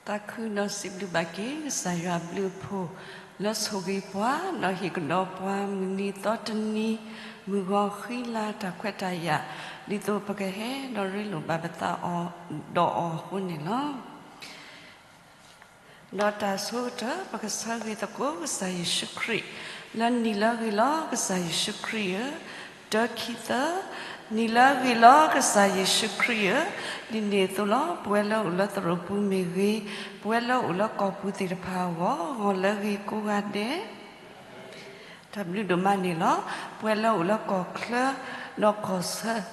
သးခုဒီးစံးဘျုးဘၣ်က့ၤ ကစၢ်ယွၤအဘျုးအဖှိၣ် လၢဆိၣ်ဂ့ၤပှၤ ဒီးဟ့ၣ်ကဒီးပှၤ မုၢ်နံၤသီတနံၤ မုၢ်ဂီၤဃံလၤတၢ်ခွဲးတၢ်ယာ် ဒ်သိးပကဟဲဒီးရ့လိာ်ဘၣ်ပသးဒီးအီၤအဃိန့ၣ်လီၤ. ဒီးတၢ်ဆိကတၢၢ် ပကဆၢဂ့ၤသကိးကစၢ်ယ့ၣ်ၡူးခရံာ် လၢနံၤလၢအဂ့ၤလီၤ ကစၢ်ယ့ၣ်ၡူးခရံာ်ဧၢ, တၢ ခံ သၢ, နံၤလၢအဂ့ၤလီၤ ကစၢ်ယ့ၣ်ၡူးခရံာ်ဧၢ, ဒ်န့ၣ်အသိးလီၤ ပဝဲလၢအိၣ်လၢသရိာ်ပူၤမ့ၢ်ဂ့ၤ, ပဝဲလၢအိၣ်လၢကီၢ်ပူၤသ့ၣ်တဖၣ်အဂီၢ် ဂီၤလၢအဂ့ၤကိးဂၤဒဲး တၢ်ဘျုးဒိၣ်မးန့ၣ်လီၤ. ပဝဲလၢအိၣ်လၢကီၢ်ချၢ ဒီးကီၢ်ဆၢ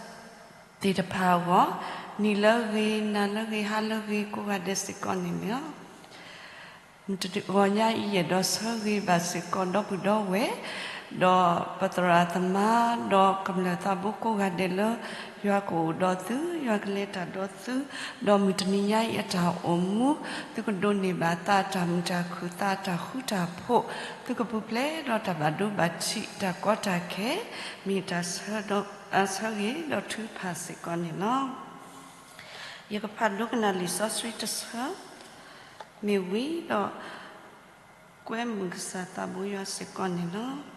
သ့ၣ်တဖၣ်အဂီၢ် နံၤလၢအဂ့ၤ နၤလၢအဂ့ၤ ဟါလၢအဂ့ၤကိးဂၤဒဲးစ့ၢ်ကီးန့ၣ်လီၤ. မုၢ်တဂီၤညါအံၤ ယအဲၣ်ဒိးဆၢဂ့ၤဘၣ်စ့ၢ်ကီးဒီပုၢ်ဒီဝဲၢ် ဒီးပသရၣ်သမါ ဒီးကမျၢၢ်သးဘိကိးဂၤဒဲးလၢ ယွၤကအိၣ်ဒီးသု ယွၤကလဲၤတၢ်ဒီးသု ဒီးမုၢ်တနံၤညါအံၤအတၢ်အိၣ်မူ သုကဒိးန့ၢ်ဘၣ်သးတၢ်မုာ်တၢ်ခုၣ်သးတၢ်ဃူတၢ်ဖိး သုကပူၤဖျဲးဒီးတၢ်ဘၣ်ဒိဘၣ်ထံးတၢ်ကီတၢ်ခဲ မ့ၢ်တၢ်ဆၢဂ့ၤဒီးထုကဖၣ်စ့ၢ်ကီးန့ၣ်လီၤ. ယကဖးဒိကနၣ်လံာ်စီဆှံတဆၢ မ့ၢ်ဝံၤဒီး ကွဲမုာ်ကစၢ်သးဘိယွၤစ့ၢ်ကီးန့ၣ်လီၤ.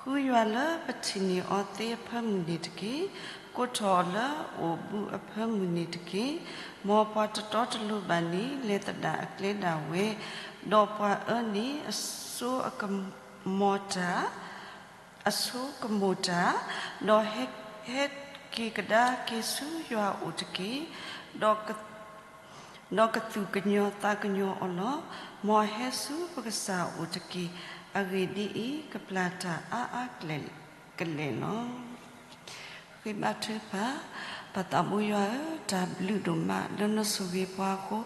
ဃုယွၤလၢပထံၣ်န့ၢ်အီၤသ့အဖၢမုၢ်န့ၣ်တက့ၢ်. ကိးထီၣ်အီၤလၢအိၣ်ဘူးအဖၢမုၢ်န့ၣ်တက့ၢ်. မ်ပှၤတတီတလိၤဘၣ်န့ၣ် လဲၤသဒၣ်အကျဲဒၣ်ဝဲ, ဒီးပှၤအၢန့ၣ် အဆိကမိၣ်တၢ် အဆိကမိၣ်တၢ်, ဒီးဟဲက့ၤကဒါက့ၤဆူယွၤအအိၣ်တက့ၢ်. ဒီးကသူၣ်ကညီၤသးကညီၤအီၤလီၤ. မ်အဟဲဆူပကစၢ်အအိၣ်တက့ၢ်. အဂ့ၢ်ဒ်အံၤ, ကပျၢ်တၢ်အါအါကလဲာ်ကလဲာ်လီၤ. ဃ့ဘါထုကဖၣ်, ပၢ်သးဘိယွၤဧၢ, တၢ်ဘျုးဒိၣ်မးလၢနဆိၣ်ဂ့ၤပှၤအဃိ,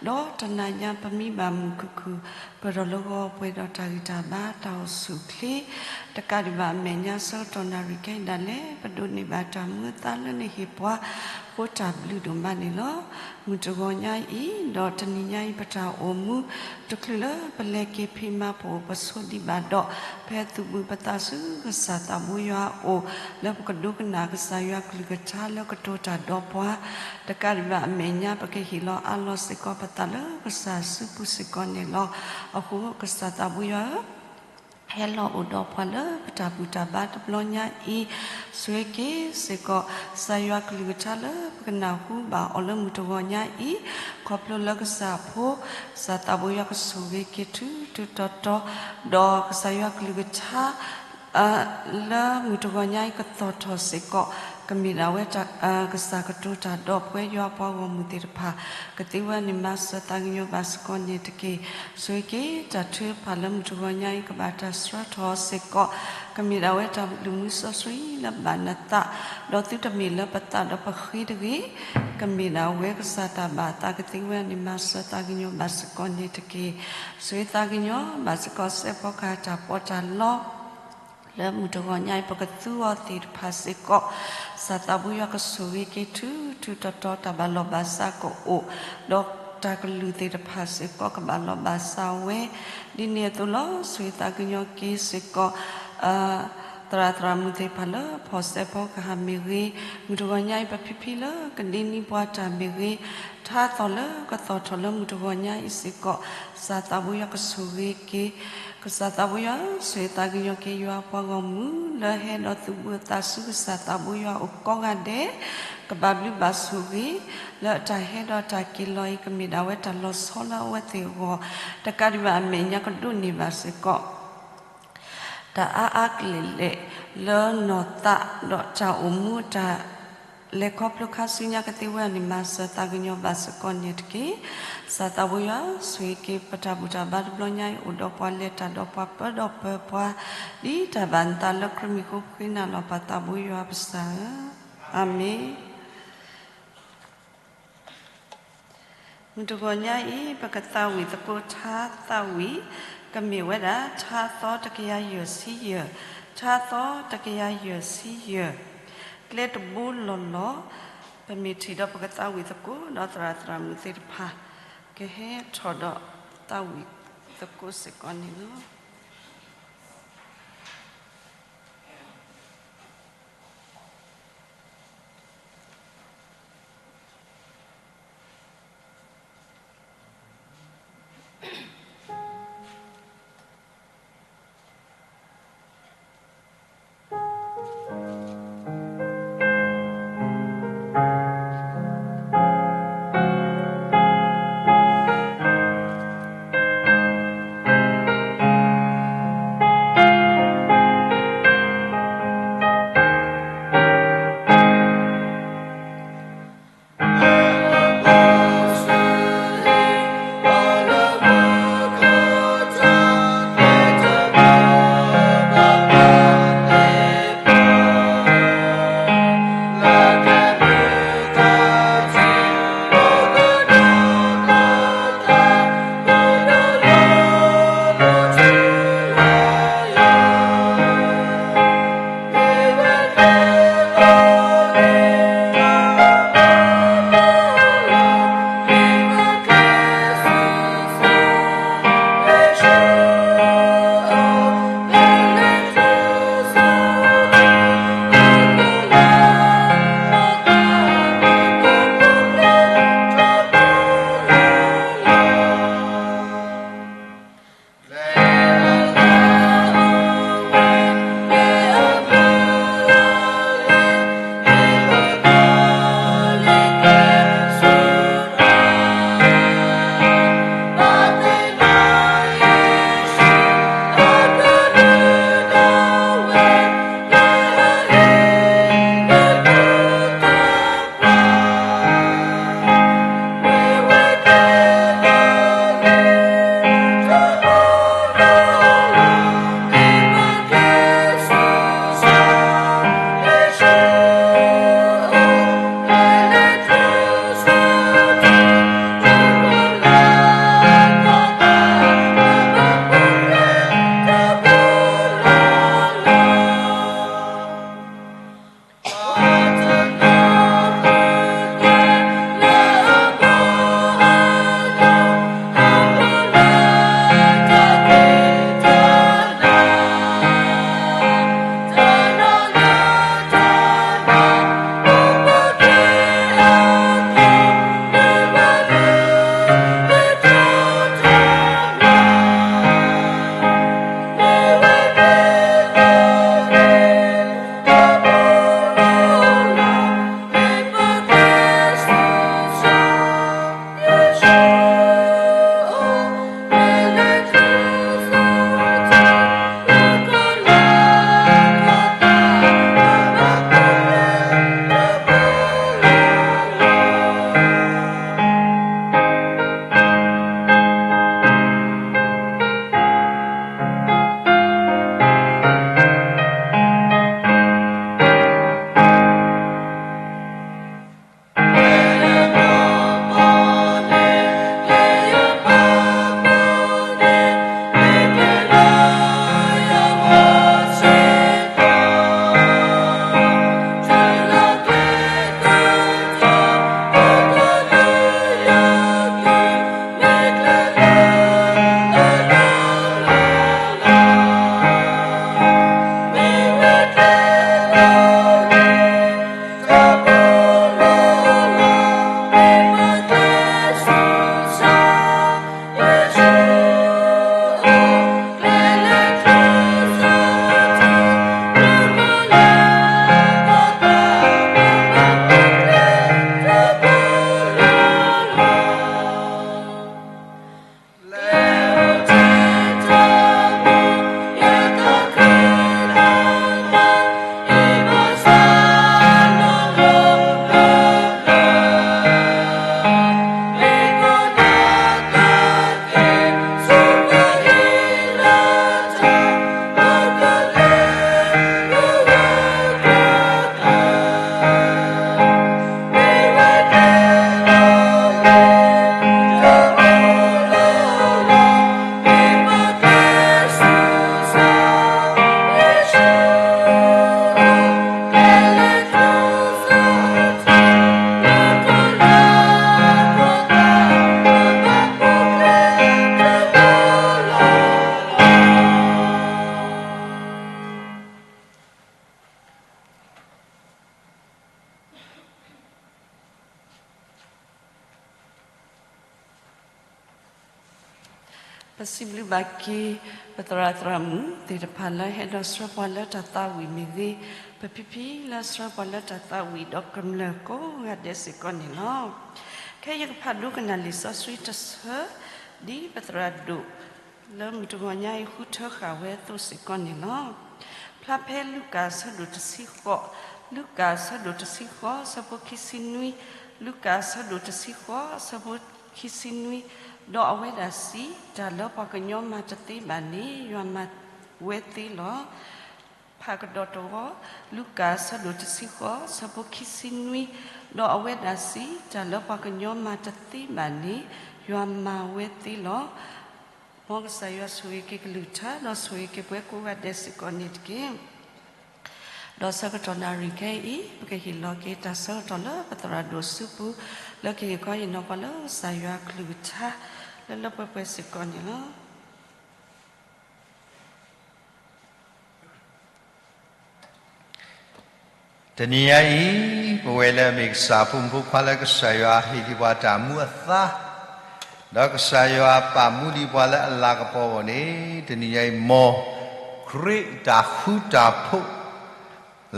ဒီးတနၤညါပမံဘၣ်မုာ်ခုၣ်ခုၣ် ပၢၢ်ထီၣ်လၢဂီၤပှဲၤဒီးတၢ်ဂံၢ်တၢ်ဘါတၢ်အိၣ်ဆူၣ်အိၣ်ချ့, တကးဒံးဘၣ်အမဲာ်ညါဆၢကတီၢ်နၣ်ရံၣ်ခဲအံၤဒၣ်လဲာ် ပဒိးန့ၢ်ဘၣ်တၢ်မူအသါလၢနဟ့ၣ်ပှၤအဃိ တၢ်ဘျုးဒိၣ်မးန့ၣ်လီၤ. မုၢ်တဂီၤညါအံၤ ဒီးတနံၤညါအံၤ ပတၢ်အိၣ်မူ တချုးလၢပလဲၤက့ၤဖံးမၤပအိၣ်ပဆိးဒံးဘၣ်ဒီး ဖဲသုးဘူးပသးဆူကစၢ်သးဘိယွၤအအိၣ် လၢပကဒိကနၣ်ကစၢ်ယွၤကလုၢ်ကထါလၢကတိၤတၢ်ဒီးပှၤ တကးဒံးဘၣ်အမဲာ်ညါ ပကဟ့ၣ်လီၤအးလီၤစ့ၢ်ကီးပသးလၢကစၢ်စုပူၤစ့ၢ်ကီးန့ၣ်လီၤ. အဃိကစၢ်သးဘိယွၤဧၢ, ဟဲလီၤအိၣ်ဒီးပှၤလၢပတၢ်ဘူၣ်တၢ်ဘါတဘျီညါအံၤ, ဆိၣ်ဂ့ၤက့ၤစ့ၢ်ကီး ကစၢ်ယွၤကလုၢ်ကထါလၢပကနၢ်ဟူဘၣ်အီၤလၢမုၢ်တဂီၤညါအံၤ, ခီဖျိလၢကစၢ်အဖိ ကစၢ်သးဘိယွၤကဆိၣ်ဂ့ၤက့ၤထုထုတီတီ, ဒီးကစၢ်ယွၤကလုၢ်ကထါ လၢမုၢ်တဂီၤညါအံၤကသီၣ်ထီၣ်စ့ၢ်ကီး, ကမ့ၢ်ဒၣ်ဝဲကစၢ်ကတိၤတၢ်ဒီးပဝဲယွၤပှၤဂီၢ်မုၢ်သ့ၣ်တဖၣ်, ကသ့ဝဲန့ၣ်မၤစၢၤသးကညီၤဘၣ်စ့ၢ်ကီးန့ၣ်တက့ၢ်. ဆိၣ်ဂ့ၤက့ၤတၢ်ထုကဖၣ်လၢမုၢ်တဂီၤညါအံၤကဘၣ်တၢ်ဆှၢထီၣ်စ့ၢ်ကီး, ကမ့ၢ်ဒၣ်ဝဲတၢ်လုၢ်မူစီဆှံလၢဘၣ်နသး, ဒီးသုတမ့ၢ်လၢပသးဒီးပဃ့တဂ့ၤ, ကမ့ၢ်ဒၣ်ဝဲကစၢ်တၢ်ဘၣ်သး ကသ့ဝဲန့ၣ်မၤစၢၤသးကညီၤဘၣ်စ့ၢ်ကီးန့ၣ်တက့ၢ်. ဆိၣ်ဂ့ၤသးကညီၤဘၣ်စ့ၢ်ကီးစဲးဖီကဟၣ်တၢ်ပီးတၢ်လီ လၢမုၢ်တဂီၤညါအံၤ ပကသူအီၤသ့ၣ်တဖၣ်စ့ၢ်ကီး, ကစၢ်သးဘိယွၤကဆိၣ်ဂ့ၤက့ၤထုထုတီတီ တၢ်ဘၣ်လီၢ်ဘၣ်စးကအိၣ်, ဒီးတၢ်ကလုၢ်သ့ၣ်တဖၣ်စ့ၢ်ကီးကဘၣ်လီၢ်ဘၣ်စးဝဲ, ဒ်န့ၣ်အသိးလီၤ. ဆိၣ်ဂ့ၤသးကညီၤက့ၤစ့ၢ်ကီး သရၣ်သရၣ်မုၣ်သ့ၣ်တဖၣ်လၢဖီၣ်စဲးဖီကဟၣ်မ့ၢ်ဂ့ၤ, မုၢ်တဂီၤညါအံၤ ပဖံဖံလၢကဒ့နံပှၤတၢ်မ့ၢ်ဂ့ၤ, ထါသီၣ်လၢကသီၣ်ထီၣ်လၢမုၢ်တဂီၤညါအံၤစ့ၢ်ကီး, ကစၢ်သးဘိယွၤကဆိၣ်ဂ့ၤက့ၤ, ကစၢ်သးဘိယွၤ ဆိၣ်ဂ့ၤသးကညီၤက့ၤယွၤပှၤဂီၢ်မုၢ် လၢဟဲဒီးသုးဘူးအသးဆူကစၢ်သးဘိယွၤအအိၣ်ကိးဂၤဒဲး, ကဘၣ်ဘျုးဘၣ်ဆိၣ်ဂ့ၤ လၢအတၢ်ဟဲဒီးတၢ်က့ၤလီၤအံၤ ကမ့ၢ်ဒၣ်ဝဲတၢ်လီၤဆီလၢအဝဲသ့ၣ်အဂီၢ်, တကးဒံးဘၣ်အမဲာ်ညါကဒိးန့ၢ်ဘၣ်စ့ၢ်ကီး တၢ်အါအါကလဲာ်လဲာ်လၢနီၢ်သး, ဒီးတၢ်အိၣ်မူတၢ်လဲၤခီဖျိခါဆူညါ ကသ့ဝဲအန့ၣ် မၤစၢၤသးကညီၤဘၣ်စ့ၢ်ကီးန့ၣ်တက့ၢ်. ကစၢ်သးဘိယွၤ ဆိၣ်ဂ့ၤက့ၤပတၢ်ဘူၣ်တၢ်ဘါတဘျီညါအံၤ အိၣ်ဒီးပှၤလဲၤတၢ်ဒီးပှၤပၢဒီးပၢပှၤ ဒ်တၢ်ဘၣ်နသးလၢခရံာ်မံၤဃိ ပဃ့နၤလီၤ ပၢ်သးဘိယွၤပကစၢ်ဧၢ, အၤမ့ၣ်. မုၢ်တဂီၤညါအံၤ ပကသးဝံၣ်သကိးထါသးဝံၣ် ကမ့ၢ်ဝဲဒၣ် ထါသီတကယၤယဲၢ်ဆံယဲၢ်, ထါသီတကယၤယဲၢ်ဆံယဲၢ်, ကျဲတဘိလီၢ်လီၢ်, ပမ့ၢ်ထံၣ်ဒီးပကသးဝံၣ်သကိး ဒီးသရၣ်သရၣ်မုၣ်သ့ၣ်တဖၣ် ကဟဲထီၣ်ဒီးသးဝံၣ်သကိးစ့ၢ်ကီးန့ၣ်လီၤ. ပစံးဘျုးဘၣ်က့ၤ ပသရၣ်သရၣ်မုၣ်သ့ၣ်တဖၣ်လၢဟဲဒီးဆှၢပှၤလၢတၢ်သးဝံၣ်မ့ၢ်ဂ့ၤ, ပဖံဖံလၢဆှၢပှၤလၢတၢ်သးဝံၣ် ဒီးကမျၢၢ်ကိးဂၤဒဲးစ့ၢ်ကီးန့ၣ်လီၤ. ခဲအံၤယကဖးဒိကနၣ်လံာ်စီဆှံတဆၢ ဒ်ပသရၣ်ဒိၣ် လၢမုၢ်တဂီၤညါအံၤ ဃုထၢဃာ်ဝဲအသိးစ့ၢ်ကီးန့ၣ်လီၤ. ဖျါဖဲလူၤကၣ်အဆၢဒိၣ်တဆံဃိး, လူၤကၣ်အဆၢဒိၣ်တဆံဃိး အဆၢဖိခံဆံနွံ, လူၤကၣ်အဆၢဒိၣ်တဆံဃိး အဆၢဖိခံဆံနွံ, ဒီးအဝဲဒၣ်စံး, တၢ်လၢပှၤကညီမၤတသ့ဘၣ်န့ၣ် ယွၤမၤဝဲသ့လီၤ. ဖးကဒီးတဝီ, လူၤကၣ်အဆၢဒိၣ်တဆံဃိး အဆၢဖိခံဆံနွံ, ဒီးအဝဲဒၣ်စံး, တၢ်လၢပှၤကညီမၤတသ့ဘၣ်န့ၣ် ယွၤမၤဝဲသ့လီၤ. မ်ကစၢ်ယွၤဆိၣ်ဂ့ၤက့ၤကလုၢ်ကထါ ဒီးဆိၣ်ဂ့ၤက့ၤပှၤကိးဂၤဒဲးစ့ၢ်ကီးန့ၣ်တက့ၢ်. ဒီးဆၢကတီၢ်နၣ်ရံၣ်ခဲအံၤ ပကဟ့ၣ်လီၤက့ၤတၢ်ဆၢကတီၢ်လၢပသရၣ်ဒိၣ်စုပူၤ လၢကဟ့ၣ်ခီဟ့ၣ်နီၤပှၤလၢကစၢ်ယွၤကလုၢ်ကထါ လၢလၢပှဲၤပှဲၤစ့ၢ်ကီးန့ၣ်လီၤ. တနံၤညါအံၤ ပဝဲလၢအမ့ၢ်ကစၢ်အဖိမုၣ်ဖိ ခွါလၢကစၢ်ယွၤဟ့ၣ်က့ၤပှၤတၢ်မူအသါ, ဒီးကစၢ်ယွၤပာ်မူဒံးပှၤလၢအလၤကပီၤအဂီၢ်န့ၣ်, တနံၤညါအံၤ မ်ခရံာ်တၢ်ဃူတၢ်ဖိး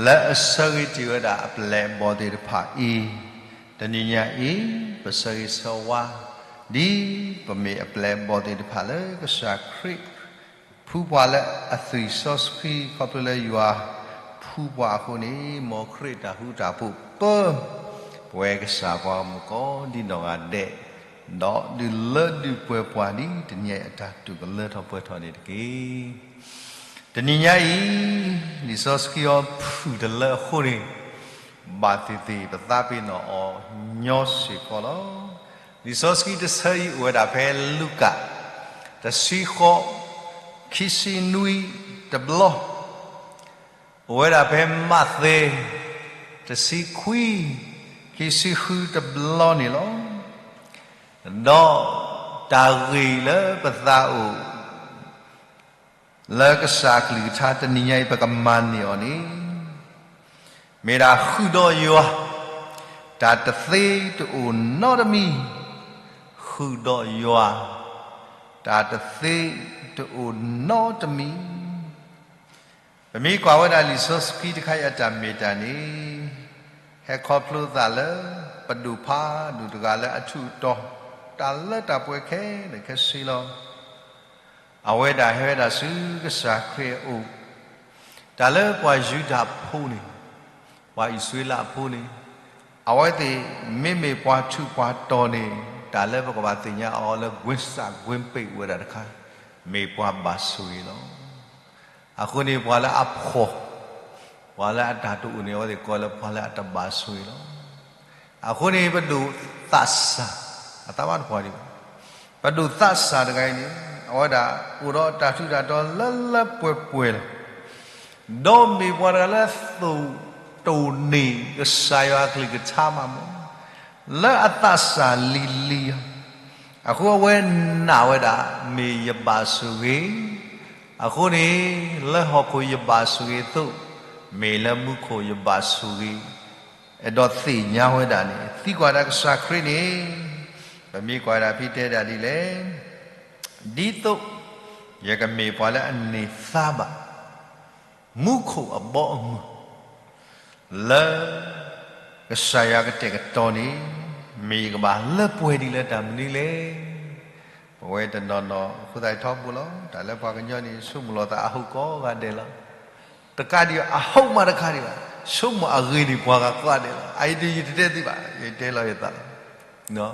လၢအဆၢဂ့ၤတ့ၢ်ဝဲဒၣ်အပျဲၢ်အဘီၣ်သ့ၣ်တဖၣ်အံၤ, တနံၤညါအံၤ ပဆၢဂ့ၤဆၢဝါ ဒ်ပမ့ၢ်အပျဲၢ်အဘီၣ်သ့ၣ်တဖၣ်လၢကစၢ်ခရံာ် ဖှူပှၤလၢအသွံၣ်စီဆှံ ခီဖျိလၢယွၤဖှူပှၤအဃိန့ၣ်, မ်ခရံာ်တၢ်ဃူတၢ်ဖိးပၢ ပဝဲကစၢ်ပှၤဂီၢ်မုၢ်ကိးဒံနီၢ်ဂၤဒဲး, ဒီးဒုးလၢဒုးပှဲၤပှၤဒ်တနံၤအံၤအတၢ်တူၢ်ကလၢထီၣ်ပှဲၤထီၣ်န့ၣ်တက့ၢ်. တနံၤညါအံၤ လံာ်စီဆှံအီၤဖုၣ်တလၢအဃိန့ၣ်, ဘၣ်သ့ၣ်သ့ၣ်ပသးပ့ၤနီၣ်အီၤညီစ့ၢ်ကီးလီၤ. လံာ်စီဆှံတဆၢအံၤအိၣ်ဝဲဒၣ်ဖဲလူၤကၣ် တဆံဃိး ခံဆံနွံတဘျီ, အိၣ်ဝဲဒၣ်ဖဲမးသဲ တဆံခွံ ခံဆံဃုတဘျီန့ၣ်လီၤ. ဒီးတၢ်ဂ့ၢ်လၢပသးအိၣ် လၢကစၢ်ကလုၢ်ကထါတနံၤညါအံၤ ပကမၤန့ၢ်အီၤန့ၣ်, မ့ၢ်ဒၣ်ဃုာ်ဒီးယွၤ တၢ်တသ့တအိၣ်နီတမံၤ, ဃုာ်ဒီးယွၤ တၢ်တသ့တအိၣ်နီတမံၤ. ပမ့ၢ်ကွၢ်ဝဲဒၣ်လံာ်စီဆှံတခါအံၤအတၢ်မ့ၢ်တၢ်န့ၣ်, ဟဲခီဖျိသးလၢ ပဒိၣ်ဖးဒိၣ်တဂၤလၢအထူးအတီၤ တၢ်လၢတၢ်ပှဲၤခဲလၢာ်ခဲဆ့လီၤ. အဝဲဒၣ်ဟဲဝဲဒၣ်ဆူကစၢ်ခရံာ်အအိၣ်, တၢ်လၢပှၤယူဒၤဖိန့ၣ်, ပှၤအံၣ်စရ့လးဖိန့ၣ်, အဝဲသ့ၣ်မ့မ့ၢ်ပှၤထူးပှၤတီၤန့ၣ်, တၢ်လၢပကဘၣ်သ့ၣ်ညါအီၤလၢ ကွ့စၢ်ကွ့ပ့ၣ်ဝဲဒၣ်တခါ, မ့ၢ်ပှၤဘၣ်ဆိၣ်ဂ့ၤလီၤ. အဃိန့ၣ် ပှၤလၢအဖှီၣ်, ပှၤလၢအတၢ်တအိၣ်န့ၣ် အဝဲသ့ၣ်ကိးလၢပှၤလၢအတဘၣ်ဆိၣ်ဂ့ၤလီၤ. အဃိန့ၣ် ပဒိၣ်သးစၢ်, အသးဘၣ်တဖှီၣ်ဒံးဘၣ်, ပဒိၣ်သးစၢ်တဂၤအံၤန့ၣ် အဝဲဒၣ်အိၣ်ဒီးတၢ်ထူးတၢ်တီၤလၢလၢပှဲၤပှဲၤလီၤ. ဒီးမ့ၢ်ပှၤတဂၤလၢသိၣ်တိၢ်န့ၢ်ကစၢ်ယွၤအကလုၢ်ကထါမးမး, လၢအသးစၢ်လံၤလံၤလီၤ. အဃိအဝဲနာ်ဝဲဒၣ် မ့ၢ်ယဘၣ်ဆိၣ်ဂ့ၤ, အဃိန့ၣ် လၢဟီၣ်ခိၣ်ယဘၣ်ဆိၣ်ဂ့ၤအသိး, မ့ၢ်လၢမူခိၣ်ယဘၣ်ဆိၣ်ဂ့ၤ, အဲၣ်ဒိးသ့ၣ်ညါဝဲဒၣ်န့ၣ် သံကွၢ်ဒၣ်ကစၢ်ခရံာ်န့ၣ်, ပမ့ၢ်ကွၢ်ဒၣ်ဖဲတဲဒၣ်ဒ်လဲၣ်, ဒ်သိးယကမ့ၢ်ပှၤလၢအန့ၢ်သါဘၣ် မူခိၣ်အဘီအမုၢ် လၢကစၢ်ယွၤကတဲာ်ကတီၤန့ၣ်, မ့ၢ်ယကဘၣ်လၢပှဲၤဒ်လၢတၢ်မနုၤလဲၣ်. ပဝဲတနီၤနီၤ အဃိသတးယထီဘိလီၤ, တၢ်လၢပှၤကညီန့ၣ် ဆိကမိၣ်လီၤသးအဟီၣ်ကိးဂၤဒဲးလီၤ. တကးဒံးဘၣ် အဟီၣ်မးတခါဒံးဘၣ်, ဆိကမိၣ်အဂ့ၤန့ၢ်ပှၤဂၤကိးဂၤဒဲးလီၤ. အအံၤဒ်ယတတဲသုဘၣ်, ယတဲလီၤယသးလီၤ.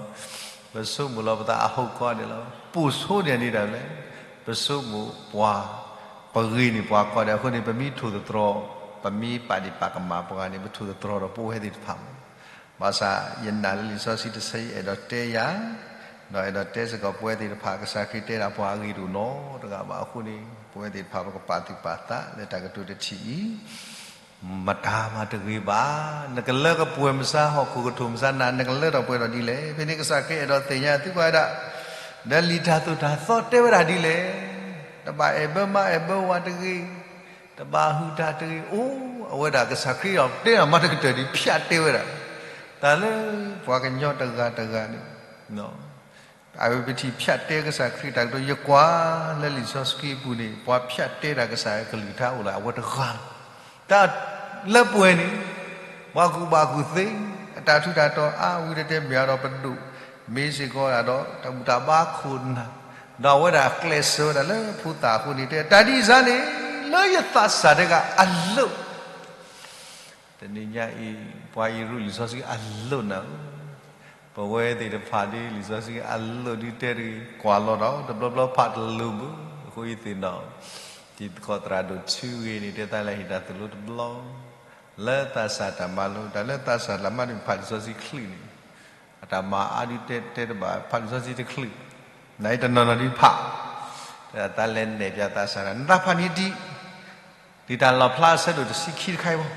ပဆိကမိၣ်လီၤပသးအဟီၣ်ကိးဂၤဒဲးလီၤ. ပိာ်ဆိန့ၣ်ဒ်လဲၣ်, ပဆိကမိၣ်ပှၤ, ပဂ့ၤန့ၢ်ပှၤကိးဂၤဒဲး, အဃိန့ၣ် ပမ့ၢ်ထိၣ်သတြီၤ, ပမ့ၢ်ပာ်ဒ့ၣ်ပာ်ကမၣ်ပှၤဂၤန့ၣ် ပထိၣ်သတြီၤဒီးပဝဲသ့ၣ်တဖၣ်မး. ဘၣ်ဆၣ်ယနာ်လၢလံာ်စီဆှံတဆၢအံၤအဲၣ်ဒိးတဲယၤ, ဒီးအဲၣ်ဒိးတဲစ့ၢ်ကီးပဝဲသ့ၣ်တဖၣ်, ကစၢ်ခရံာ်တဲဒၣ်ပှၤအဂ့ၤတအိၣ်နီတဂၤဘၣ်အဃိန့ၣ်, ပဝဲသ့ၣ်တဖၣ်ပကပာ်သူၣ်ပာ်သးလၢတၢ်ကတိၤတထံၣ်အံၤ မတၤမၤတဂ့ၤဘၣ်. နကလၢကပှဲၤမဆါ ဟီၣ်ခိၣ်ကထူၣ်မဆါ နၤနကလၢထီၣ်ပှဲၤထီၣ်ဒ်လဲၣ်. ဖဲန့ၣ်ကစၢ်ခရံာ်အဲၣ်ဒိးသ့ၣ်ညါသုကွၢ်ဝဲဒၣ်, ဒီးလံာ်တၢ်သိၣ်တၢ်သီတဲဝဲဒၣ်ဒ်လဲၣ်. တဘၣ်အဲၣ်ဘၢမါအဲၣ်ဘၢဝၤတဂ့ၤ, တဘၣ်ဟုၣ်တၢ်တဂ့ၤ. အိၣ်, အဝဲဒၣ်ကစၢ်ခရံာ်အီၤတဲဒၣ်မးတကတၢၢ်ဒံး ဖၠးတဲဝဲဒၣ်, တၢ်လၢပှၤကညီတဂၤတဂၤန့ၣ် အဝဲပထံၣ်ဖၠးတဲကစၢ်ခရံာ်တၢ်ကတိၤ ယကွၢ်လၢလံာ်စီဆှံအပူၤန့ၣ် ပှၤဖၠးတဲတၢ်ကစၢ်အကလုၢ်ကထါအိၣ်လၢအဝဲတဂၤလီၤ. တၢ်လၢပှဲၤန့ၣ် ပှၤကူၣ်ဘၣ်ကူၣ်သ့ အတၢ်ထူးတၢ်တီၤအါဝံၤ တတဲမ့ၢ်အဒီးပဒိၣ် မ့ၢ်စ့ၢ်ကီးဒၣ်ဒီး တၢ်ဘူၣ်တၢ်ဘါခိၣ်နၢ် ဒီးအဝဲဒၣ်ကျဲးစၢးဝဲဒၣ်လၢဖိသၣ်အဃိန့ၣ် တဲ တၢ်ဒ်အံၤစ့ၢ်န့ၣ် လၢယသးစၢ်တဂၤအလိၤ တနံၤညါအံၤ ပှၤအံၤရူၢ်လံာ်စီဆှံအလိၤနၤဧၢ, ပဝဲသ့ၣ်တဖၣ်ဒ်လံာ်စီဆှံအလိၤဒ်တဲတဂ့ၤ ကွၢ်လီၤဒီး တဘျီဘျီဖးတလိၤဘၣ်. အဃိယသ့ၣ်နီၣ် တံၤသကိးသရၣ်ဒိၣ်ထူဂ့ၤန့ၣ် တဲသးလၢဟ့ၣ်တၢ်သိၣ်လိတဘျီ လၢသးစၢ်တၢ်မၤလိ တၢ်လၢသးစၢ်တၢ်မၤန့ၣ် ဖးလံာ်စီဆှံချံးန့ၣ် အတၢ်မၤအါဒ်တဲတဲတဘၣ် ဖးလံာ်စီဆှံတချံး, နအံၤတနီၤနီၤဒ်ဖး တၢ်သးလဲၤနဲၣ်ပၠးသးစၢ်တၢ် နသးဖးန့ၣ်ဒ် ဒ်တၢ်လီၣ်ဖျါအဆၢဒိၣ်တဆံခံတခါအံၤဘၣ်,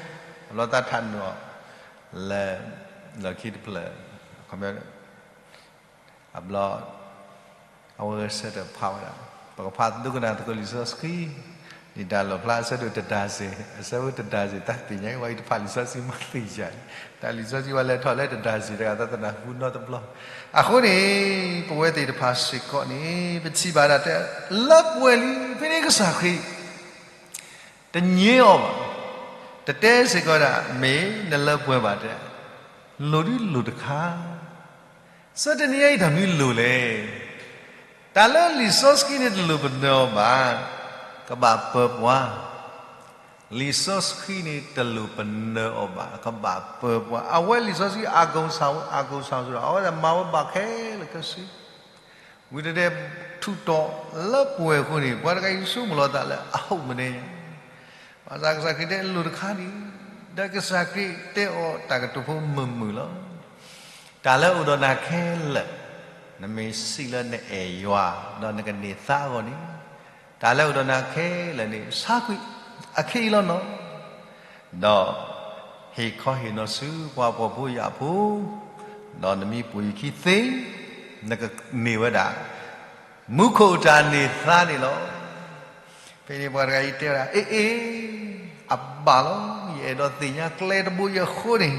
အဘျီသးထးနုာ်အီၤ လၢ လီၢ်ခံတဖျၢၣ် အဘျီ အဝဲဆၢထၢၣ်ဖးဝဲဒၣ် ပကဖးဒိကနၣ်သကိးလံာ်စီဆှံ ဒ်တၢ်လီၣ်ဖျါအဆၢဒိၣ်တဒါစ့ၢ် အဆၢဖိတဒါစ့ၢ် တၢ်သ့ၣ်ညါအံၤ ဝဲအံၤတဖးလံာ်စီဆှံမ့ၢ်သ့ၣ်ညါန့ၣ် တၢ်လံာ်စီဆှံဝဲလဲၤထီၣ်လၢတဒါစ့ၢ် တဂၤသးသနၢ်ဟူနီတဘျီ. အဃိန့ၣ် ပဝဲသ့ၣ်တဖၣ်စ့ၢ်ကီးန့ၣ် ပထံၣ်ဘၣ်ဒၣ်တဲ လၢပှဲၤလံ ဖဲန့ၣ်ကစၢ်ခရံာ် တညင်းအီၤဘၣ်, တတဲစ့ၢ်ကီးဒၣ် မ့ၢ်နလၢပှဲၤဘၣ်တဲ, လိၣ်ဒ်လိၣ်တခါ, ဆၢတနံၤညါအံၤတၢ်မနုၤလိၣ်လဲၣ်. တၢ်လၢလံာ်စီဆှံန့ၣ်တလိၣ်ပနၢၤအီၤဘၣ်, ကဘၣ်ပၢပှၤ, လံာ်စီဆှံန့ၣ်တလိၣ်ပနၢၤအီၤဘၣ် ကဘၣ်ပၢပှၤ, အဝဲလံာ်စီဆှံအကိစၢ် အကိစၢ်စ့ၢ်ဒီး အဝဲဒၣ်မၤဝဲဘၣ်ခဲလၢာ်ခဲဆ့ ဝံၤတဒဲး ထူးတီၤလၢပှဲၤအဃိန့ၣ် ပှၤတဂၤအံၤဆိကမိၣ်လီၤသးလၢအဟီၣ်မနုၤ, ဘၣ်ဆၣ်ကစၢ်ခရံာ်တဲလိၣ်တခါန့ၣ်, ဒီးကစၢ်ခရံာ်တဲအီၤတၢ်ကတိၤဖိမုာ်မုာ်လီၤ. တၢ်လၢအိၣ်ဒီးနၤခဲလၢာ်, နမ့ၢ်စံးလၢနအဲၣ်ယွၤ ဒီးနကန့ၢ်သါအဂီၢ်န့ၣ်, တၢ်လၢအိၣ်ဒီးနၤခဲလၢာ်န့ၣ် ဆါကွံာ်အခဲအံၤလီၤနီၤ. ဒီးဟ့ၣ်ခီဟ့ၣ်နီၤဆူပှၤဖှီၣ်ဖိယာ်ဖိ, ဒီးနမ့ၢ်ပိာ်ယခံသ့, နကန့ၢ်ဝဲဒၣ် မူခိၣ်တၢ်န့ၢ်သါန့ၣ်လီၤ. ဖဲန့ၣ်ပှၤတဂၤအံၤတဲဝဲဒၣ် အ့အ့, အဘၣ်လီၤ, ယအဲၣ်ဒိးသ့ၣ်ညါကျဲတဘိယဲၢ်အဃိန့ၣ်,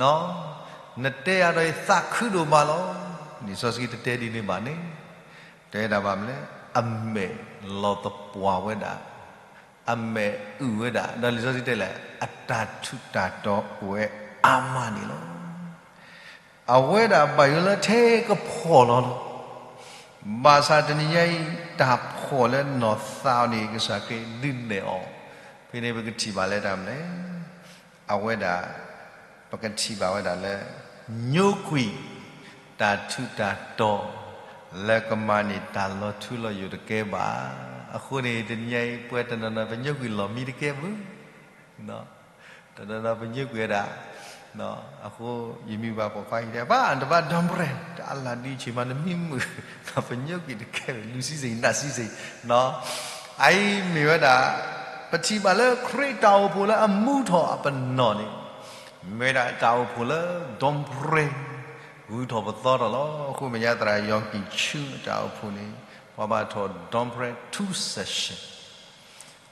နတဲယၤဒီးယသးခုဒိၣ်မးလီၤ. လံာ်စီဆှံတတဲဒ်န့ၣ်ဘၣ်န့ၣ်, တဲဒၣ်ဘၣ်မနုၤလဲၣ်, အမဲာ်လီၤသပှၢ်ဝဲဒၣ် အမဲာ်အုၣ်ဝဲဒၣ် ဒီးလံာ်စီဆှံတဲလဲၣ် အတၢ်ထူးတၢ်တီၤအိၣ်ဝဲအါမးန့ၣ်လီၤ. အဝဲဒၣ်ဘၣ်ယိၣ်လၢထဲကဖှီၣ်လီၤလီၤ. ဘၣ်ဆၣ်တနံၤညါအံၤ တၢ်ဖှီၣ်လၢနီၢ်သးအီၤန့ၣ် ကစၢ်ခရံာ်ဒုးနဲၣ်အီၤ, ဖဲန့ၣ်ပကထံၣ်ဘၣ်လၢတၢ်မနုၤလဲၣ် အဝဲဒၣ် ပကထံၣ်ဘၣ်ဝဲဒၣ်လၢ ညိကွံာ် တၢ်ထူးတၢ်တီၤ လၢကမၤန့ၢ်တၢ်လီၤထူလီၤယိာ်တကဲဘၣ်. အဃိန့ၣ် တနံၤညါအံၤ ပဝဲတနီၤနီၤ ပညိကွံာ်လီၢ်မံတကဲဘၣ်. တနီၤနီၤပညိကွံာ်ဝဲဒၣ် အဃိ ယမံၤဘၣ်ပိာ်ခွါဟံၣ်ဒဲး ဘၣ်တဘၣ် don't pray တၢ်အလၢ်ဒ်ဆ့ၣ်မး နမံမုာ် ပညိကွံာ်တကဲဘၣ် လူၤဆံဆ့ၣ် နၢ်ဆံဆ့ၣ် အအံၤမ့ၢ်ဝဲဒၣ် ပထံၣ်ဘၣ်လၢခရံာ်တၢ်အိၣ်ဖှိၣ်လၢအမူထီၣ်အပနီၣ်န့ၣ် မ့ၢ်ဝဲဒၣ်တၢ်အိၣ်ဖှိၣ်လၢ don't pray ဂုၤထီၣ်ပသီထီၣ်လီၤ. အဃိမဲာ်ညါသရၣ် Yonggi Cho အတၢ်အိၣ်ဖှိၣ်န့ၣ် ပှၤဘၣ်ထီၣ် don't pray two session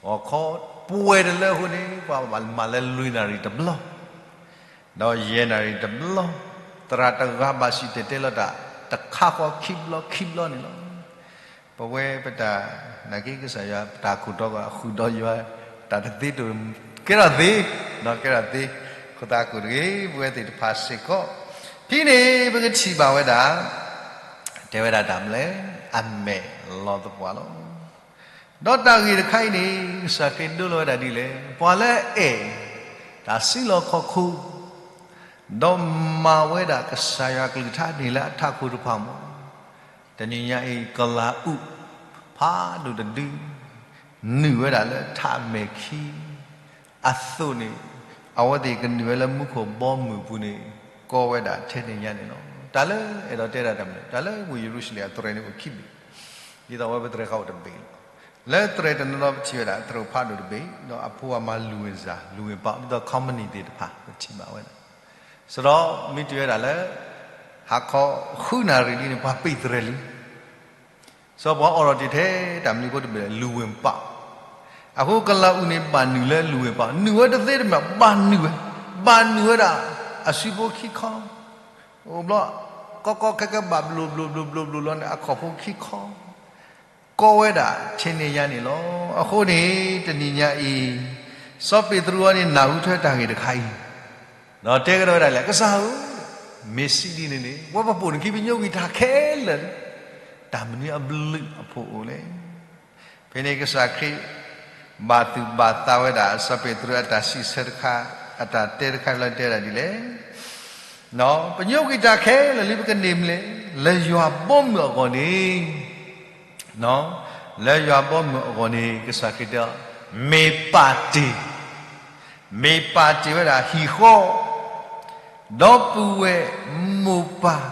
ဂီၤခီပှဲၤတလၢအဃိန့ၣ် ပှၤဘၣ်မၤလၢလွံၢ်နၣ်ရံၣ်တဘျီ ဒီးယဲၢ်နၣ်ရံၣ်တဘျီ, သရၣ်တဂၤဘၣ်စံၣ်တဲၤတဲလီၤတၢ် တခါဃီခံဘျီခံဘျီန့ၣ်လီၤ. ပဝဲပတၢ်နာ်က့ၤကစၢ်ယွၤ ပတၢ်ခိၣ်တီကီၢ် ဃုာ်ဒီးယွၤ တၢ်တသ့တအိၣ် ကဲထီၣ်သ့, ဒီးကဲထီၣ်သ့, အဃိသတး ကိးတဂ့ၤ ပဝဲသ့ၣ်တဖၣ်စ့ၢ်ကီး, ဖဲန့ၣ် ပကထံၣ်ဘၣ်ဝဲဒၣ် တဲဝဲဒၣ်တၢ်မနုၤလဲၣ်, အမဲာ်လီၤသပှၢ်လီၤ. ဒီးတၢ်ဂ့ၢ်တခါအံၤန့ၣ် ကစၢ်ခရံာ်ဒိလီၤဝဲဒၣ်ဒ်လဲၣ်, ပှၤလၢအအဲၣ် တၢ်စုလီၢ်ခီၣ်ခိၣ် ဒီးမၤဝဲဒၣ်ကစၢ်ယွၤကလုၢ်ကထါန့ၣ်လၢအထးခိၣ်တဖၣ်မး, တနံၤညါအံၤ ကလၤအူၣ် ဖးဒိၣ်တဒု နုာ်ဝဲဒၣ်လၢထးမဲာ်ခံ အသိးန့ၣ် အဝဲသ့ၣ်ကနုာ်ဝဲလၢမူခိၣ်ဘီမုၢ်ပူၤန့ၣ် ကီဝဲဒၣ်ထဲန့ၣ်ညါန့ၣ်လီၤ. တၢ်လၢအဲၣ်ဒိးတဲဒၣ်တၢ်မနုၤလဲၣ်, တၢ်လၢဝ့ၢ်ယရူၤၡလ့ၣ်အသရဲန့ၣ်အိၣ်ခံဘ့ၣ်, ဒ်သိးအဝဲပသရဲခီအိၣ်တဘ့ၣ်လီၤ. လၢသရဲတနီၤနီၤပထံၣ်ဝဲဒၣ် သရဲအိၣ်ဖးဒိၣ်တဘ့ၣ်, ဒီးအဖိအမါလူၤဝ့ၢ်စၢ် လူၤဝ့ၢ်ပာ် ဒ်သိး company သ့ၣ်တဖၣ် ပထံၣ်ဘၣ်ဝဲဒၣ် စရီမ့ၢ်တုၤဝဲဒၣ်လၢ ဟါခီဃုနၣ်ရံၣ်လံန့ၣ် ပှၤပ့ၢ်သရဲလံ. စရီပှၤအိးထီၣ်တ့ၢ်ထဲတၢ်မနုၤဖိတဘ့ၣ်လဲၣ်, လူၤဝ့ၢ်ပာ်, အဃိကလၤအူၣ်န့ၣ် ဘၣ်နုာ်လၢလူၤဝ့ၢ်ပာ်, နုာ်ဝဲတသ့တမံၤ ဘၣ်နုာ်ဝဲ, ဘၣ်နုာ်ဝဲဒၣ် အစုဖိခံခီ, အိၣ်ဘျီ ကီကီခဲခဲဘၣ်ဘျိဘျိဘျိဘျိဘျိလီၤန့ၣ် အခီၣ်ဖိခံခီ ကီဝဲဒၣ်ထဲန့ၣ်ညါန့ၣ်လီၤ. အဃိန့ၣ် တနံၤညါအံၤ စီၤပ့းတရူးအံၤန့ၣ် နၢ်ဟူထွဲတၢ်ဂ့ၢ်တခါအံၤ ဒီးတဲကဒီးဝဲဒၣ်လၢ ကစၢ်ဧၢ, မ့ၢ်စံးဒ်န့ၣ်န့ၣ် ပဝဲပပိာ်နခံ ပညိကွံာ်တၢ်ခဲလၢာ်လံ, တၢ်မနုၤအဘျုးအဖှိၣ်အိၣ်လဲၣ်. ဖဲန့ၣ်ကစၢ်ခရံာ် ဘၣ်သူၣ်ဘၣ်သးဝဲဒၣ် စီၤပ့းတရူးအတၢ်စံးဆၢတခါ, အတၢ်တဲတခါလၢတဲဒၣ်ဒ်လဲၣ်, ပညိကွံာ်တၢ်ခဲလၢာ်လံ ပကန့ၢ်မနုၤလဲၣ်, လၢယွၤဘီမုၢ်အဂီၢ်န့ၣ်, လၢယွၤဘီမုၢ်အဂီၢ်န့ၣ် ကစၢ်ခရံာ်တဲ, မ့ၢ်ပာ်တ့ၢ်, မ့ၢ်ပာ်တ့ၢ်ဝဲဒၣ်ဟံၣ်ဃီ, ဒီပုၢ်ဝဲၢ်မိၢ်ပၢ်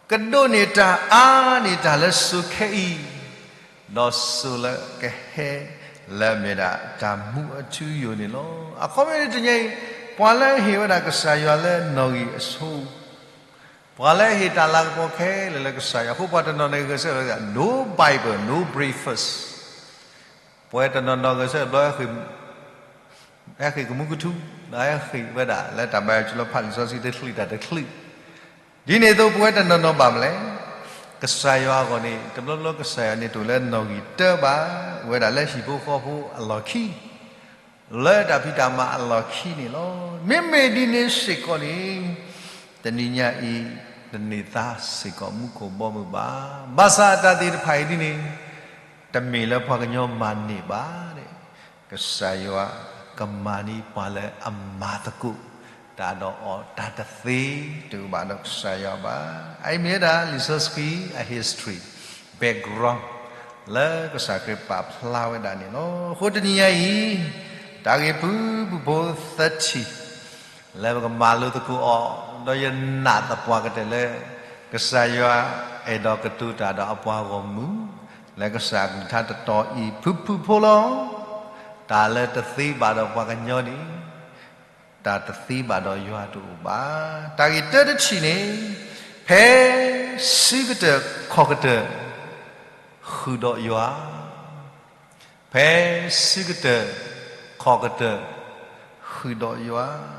ကဒိးန့ၢ်တၢ်အါန့ၢ်တၢ်လၢစိၤခဲအံၤ, ဒီးစိၤလၢကဟဲလၢအမ့ၢ်ဒၣ်တၢ်မူအထူအယိာ်န့ၣ်လီၤ. အခီပညီတနံၤညါအံၤ, ပှၤလၢအဟ့ၣ်ဝဲဒၣ်ကစၢ်ယွၤလၢနီၣ်ဂံၢ်အဆိ, ပှၤလၢအဟ့ၣ်တၢ်လၤကပီၤခဲလၢာ်လၢကစၢ်ယွၤအဃိ ပှၤတနီၤနီၤဂဲၤဆၢထၢၣ်လၢ no Bible, no breakfast, ပှၤတနီၤနီၤဂဲၤဆၢထၢၣ်ဘျီ ဟဲဃ့ၢ်ကမူကထူ, ဒီးဟဲဃ့ၢ်ဝဲဒၣ်လၢတၢ်ဘါယွၤလီၤ ဖးလံာ်စီဆှံတချုးတၢ်တချုး, ဒ်န့ၣ်အသိးပဝဲတနီၤနီၤဘၣ်မနုၤလဲၣ်, ကစၢ်ယွၤအဂီၢ်န့ၣ် တဘျီဘျီကစၢ်ယွၤန့ၣ်တအိၣ်လၢနီၣ်ဂံၢ်တၢဘၣ်, အိၣ်ဝဲဒၣ်လၢဟံၣ်ဖိဃီဖိအလီၢ်ခံ, လၢတၢ်ဖံးတၢ်မၤအလီၢ်ခံန့ၣ်လီၤ. မ့မ့ၢ်ဒ်န့ၣ်စ့ၢ်ကီးန့ၣ်, တနံၤညါအံၤ, တန့ၢ်သါစ့ၢ်ကီးမူခိၣ်ဘီမုၢ်ဘၣ်. ဘၣ်ဆၣ်အတၢ်သ့ၣ်တဖၣ်အံၤဒ်န့ၣ်, တမ့ၢ်လၢပှၤကညီမၤန့ၢ်ဘၣ်န့ၣ်, ကစၢ်ယွၤကမၤန့ၢ်ပှၤလၢအမၤသကိးတၢ်ဒီးအီၤ တၢ်တသ့တအိၣ်ဘၣ်ဒီးကစၢ်ယွၤဘၣ်. အအံၤမ့ၢ်ဝဲဒၣ်လံာ်စီဆှံအ history background လၢကစၢ်ခရံာ်ပာ်ဖျါဝဲဒၣ်န့ၣ်လီၤ. အဃိတနံၤညါအံၤ, တၢ်ဂ့ၢ်ဖုၣ်ဖုၣ်ဖိသၢထံၣ် လၢပကမၤလိသကိးအီၤ, ဒီးယနာ်သပှၢ်ကတၢၢ်လၢ ကစၢ်ယွၤအဲၣ်ဒိးကတိၤတၢ်ဒီးအပှၤဂီၢ်မုၢ် လၢကစၢ်အကလုၢ်ကထါတတီၤအံၤ ဖုၣ်ဖုၣ်ဖိလီၤ. တၢ်လၢတသ့ဘၣ်ဒီးပှၤကညီန့ၣ်, တၢ်တသ့ဘၣ်ဒီးယွၤတအိၣ်ဘၣ်. တၢ်ဂ့ၢ်တၢတထံၣ်န့ၣ်, ဖဲစုကတၢၢ်ခီၣ်ကတၢၢ် ဃုာ်ဒီးယွၤ, ဖဲစုကတၢၢ်ခီၣ်ကတၢၢ် ဃုာ်ဒီးယွၤ.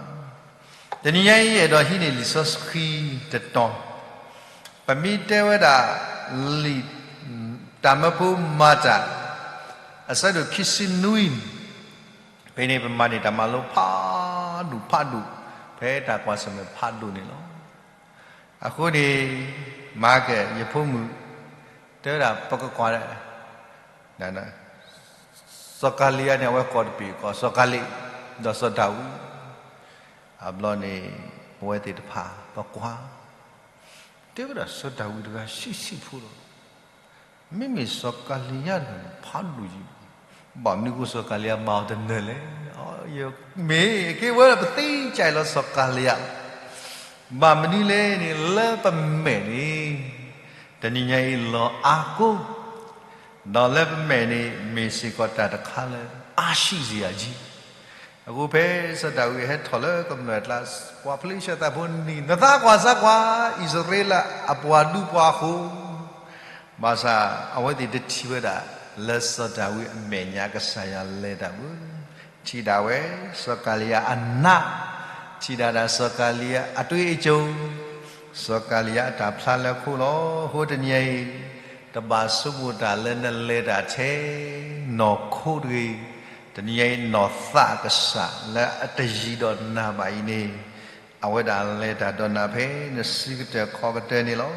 တနံၤညါအံၤအဲၣ်ဒိးဟံးန့ၢ်လံာ်စီဆှံတတီၤ, ပမ့ၢ်တဲဝဲဒၣ်လံာ်တၢ်မၢဖိမၤတၢ် အဆၢဒိၣ်ခံဆံနွံ, ဖဲန့ၣ်ပမၤန့ၢ်တၢ်မၤလိဖးဒိၣ်ဖးဒိၣ်, ဖဲတၢ်ကွၢ်ဆၢၣ်မဲာ်ဖးဒိၣ်န့ၣ်လီၤ. အဃိန့ၣ်, မၤကဲၣ် ယဖိမုၣ်, တဲဝဲဒၣ်ပကကွၢ် စီၤကၤလံယၤန့ၣ် အဝဲကိးတပ့ၢ်ကီး စီၤကၤလံ, ဒီးစီၤဒၤဝံး, အဘျီန့ၣ်, ပဝဲသ့ၣ်တဖၣ် ပကွၢ်, တဲဝဲဒၣ်စီၤဒၤဝံးတဂၤဆံးဆံးဖိလီၤ. မ့မ့ၢ်စီၤကၤလံယၤန့ၣ် ဖးဒိၣ်ယံၤ, ဘၣ်မနုၤဃိစီၤကၤလံယၤမၤအီၤတနၢၤလဲၣ်. မ့ၢ်က့ၤဝဲဒၣ်ပသ့ကၢ်အံၤလီၤ စီၤကၤလံယၤ ဘၣ်မနုၤလဲၣ်န့ၣ် လၢပမဲာ်န့ၣ်, တနံၤညါအံၤလီၤအါကိၢ်, ဒီးလၢပမဲာ်န့ၣ် မ့ၢ်စ့ၢ်ကီးတၢ်တခါလၢ အါဆံးစ့ၢ်ယၤကံ. အဃိဖဲစီၤဒၤဝံးဟဲထီၣ်လၢကမျၢၢ်အကျါ, ပှၤဖလ့ၡသးဖိန့ၣ် နသးကွၢ်စၢ်ကွၢ်, အံၣ်စရ့လးအပှၤဒူပှၤဃိၤ, ဘၣ်ဆၣ်အဝဲသ့ၣ်တထံၣ်ဝဲဒၣ် လၢစီၤဒၤဝံးအမဲာ်ညါကစၢ်ယွၤလဲၤတၢ်ဘၣ်. ထံၣ်ဒၣ်ဝဲ, စီၤကၤလံယၤအနၢ်, ထံၣ်ဒၣ်ဒၣ်စီၤကၤလံယၤအတွ့အကၠိၤ, စီၤကၤလံယၤအတၢ်ဖျါလၢခိလီၤ. အဃိတနံၤအံၤ, တဘၣ်ဆိကမိၣ်တၢ်လၢနလဲၤတၢ်ထဲနီၢ်ခိတဂ့ၤ, တနံၤအံၤနီၢ်သးကစၢ်လၢအတယံၤဒီးနၤဘၣ်အံၤန့ၣ်, အဝဲဒၣ်လဲၤတၢ်ဒီးနၤဖဲနစုကတၢၢ်ခီၣ်ကတၢၢ်န့ၣ်လီၤ.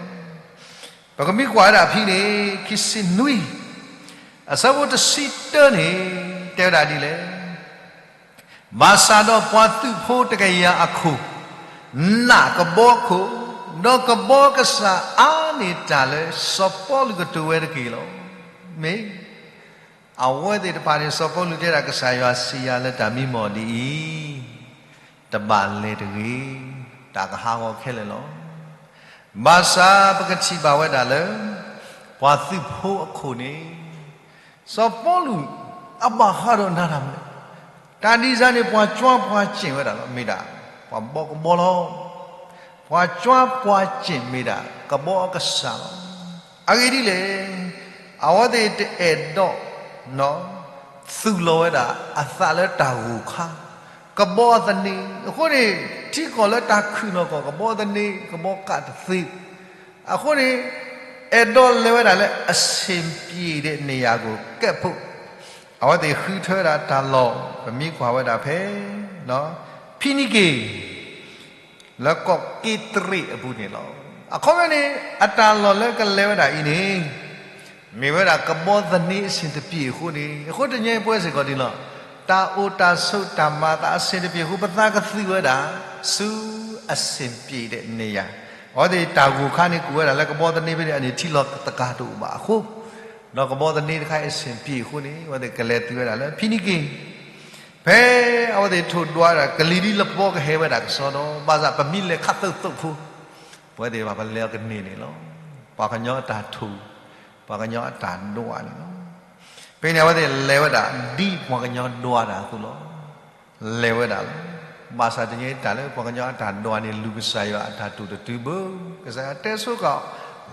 ပကမ့ၢ်ကွၢ်ဝဲဒၣ်ဖဲန့ၣ် ခံဆံနွံ, အဆၢဖိတဆံတၢန့ၣ် တဲဝဲဒၣ်ဒ်လဲၣ်. ဘၣ်ဆၣ်ဒီးပှၤသုးဖိတကယၤအခိၣ်, နာ်ကဘီခိၣ်, ဒီးကဘီကစၢ်အါန့ၢ်တၢ်လၢစီၤပီလူးကတိၤဝဲတက့ၢ်လီၤ. မ့ၢ် အဝဲသ့ၣ်တဖၣ်န့ၣ် စီၤပီလူးတဲဒၣ်ကစၢ်ယွၤစံးယၤလၢတၢ်မံမီၢ်ဒ်အံၤ, တဘၣ်လဲၤတဂ့ၤ, တၢ်ကဟးဂီၤခဲလၢာ်လီၤ. ဘၣ်ဆၣ်ပကထံၣ်ဘၣ်ဝဲဒၣ်လၢ ပှၤသုးဖိအခိၣ်န့ၣ် စီၤပီလူး အဘၣ်ဃးဒီးနၤတၢ်မနုၤလဲၣ်. တၢ်ဒ်စၢ်န့ၣ် ပှၤကွၢ်ပှၤစ့ၣ်ဝဲဒၣ်လီၤ, မ့ၢ်ဒၣ်ပှၤဘီကဘီလီၤ. ပှၤကွၢ်ပှၤစ့ၣ်မ့ၢ်ဒၣ်ကဘီအကစၢ်လီၤ. အဂ့ၢ်ဒ်လဲၣ်, အဝဲသ့ၣ်တအဲၣ်ဒိး သူၣ်လီၤဝဲဒၣ်အသးလၢတၢ်ဂိၢ်ခါ, ကဘီအသန့ၤ. အဃိန့ၣ် ထံကီၢ်လၢတၢ်ခုၣ်နီၢ်ကီၢ် ကဘီသန့ ကဘီကးတသ့, အဃိန့ၣ် အဲၣ်ဒိးလဲၤဝဲဒၣ်လၢ အဆင်ပြေတဲ့နေရာကို ကပ်ဖို့ အဝဲသ့ၣ်ဃုထၢဝဲဒၣ်တၢ်လီၢ် ပမ့ၢ်ကွၢ်ဝဲဒၣ်ဖဲ ဖံနံက့ၤ လၢကီၢ်က့တရ့းအပူၤန့ၣ်လီၤ. အခီပညီန့ၣ် အတၢ်လီၢ်လၢကလဲၤဝဲဒၣ်အံၤန့ၣ် မ့ၢ်ဝဲဒၣ်ကဘီသန့အဆင်တပြေအဃိန့ၣ် အဃိတနံၤအံၤပဝဲစ့ၢ်ကီးန့ၣ်လီၤ. တၢ်အိၣ်တၢ်ဆိးတၢ်မၤသးအဆင်တပြေအဃိ ပသးကသုးဝဲဒၣ် ဆူအဆင်ပြေတဲ့နေရာ, အဝဲသ့ၣ်တၢ်ဂိၢ်ခါန့ၣ် ကူၣ်ဝဲဒၣ်လၢကဘီသန့ဖဲန့ၣ် အန့ၣ်ထံလီၤတကၤတအိၣ်ဘၣ်အဃိ, ဒီးကဘီသန့တခါအံၤအဆင်ပြေအဃိန့ၣ် အဝဲသ့ၣ်ကလဲၤသုးဝဲဒၣ်လၢဖံနံက့ၤ ဖဲအဝဲသ့ၣ်ထိၣ်ဒွးဒၣ် ကလံၤဒ်လပီကဟဲဝဲဒၣ်ကစီဒီ ဘၣ်ဆၣ်ပမ့ၢ်လဲၤခးသၢသိးဖိ, ပဝဲသ့ၣ်ဘၣ်ပလဲၤအီၤကန့ၢ်န့ၣ်လီၤ. ပှၤကညီအတၢ်ထိၣ်, ပှၤကညီအတၢ်ဒွးန့ၣ်လီၤ. ဖဲန့ၣ်အဝဲသ့ၣ်လဲၤဝဲဒၣ် ဒ်ပှၤကညီဒွးတၢ်အသိးလီၤ. လဲၤဝဲဒၣ်လီၤ. ဘၣ်ဆၣ်တနံၤအံၤတၢ်လၢပှၤကညီအတၢ်ဒွးန့ၣ် လူၤကစၢ်ယွၤအတၢ်တိာ်တတုၤဘၣ်, ကစၢ်ယွၤတဲဆိကီး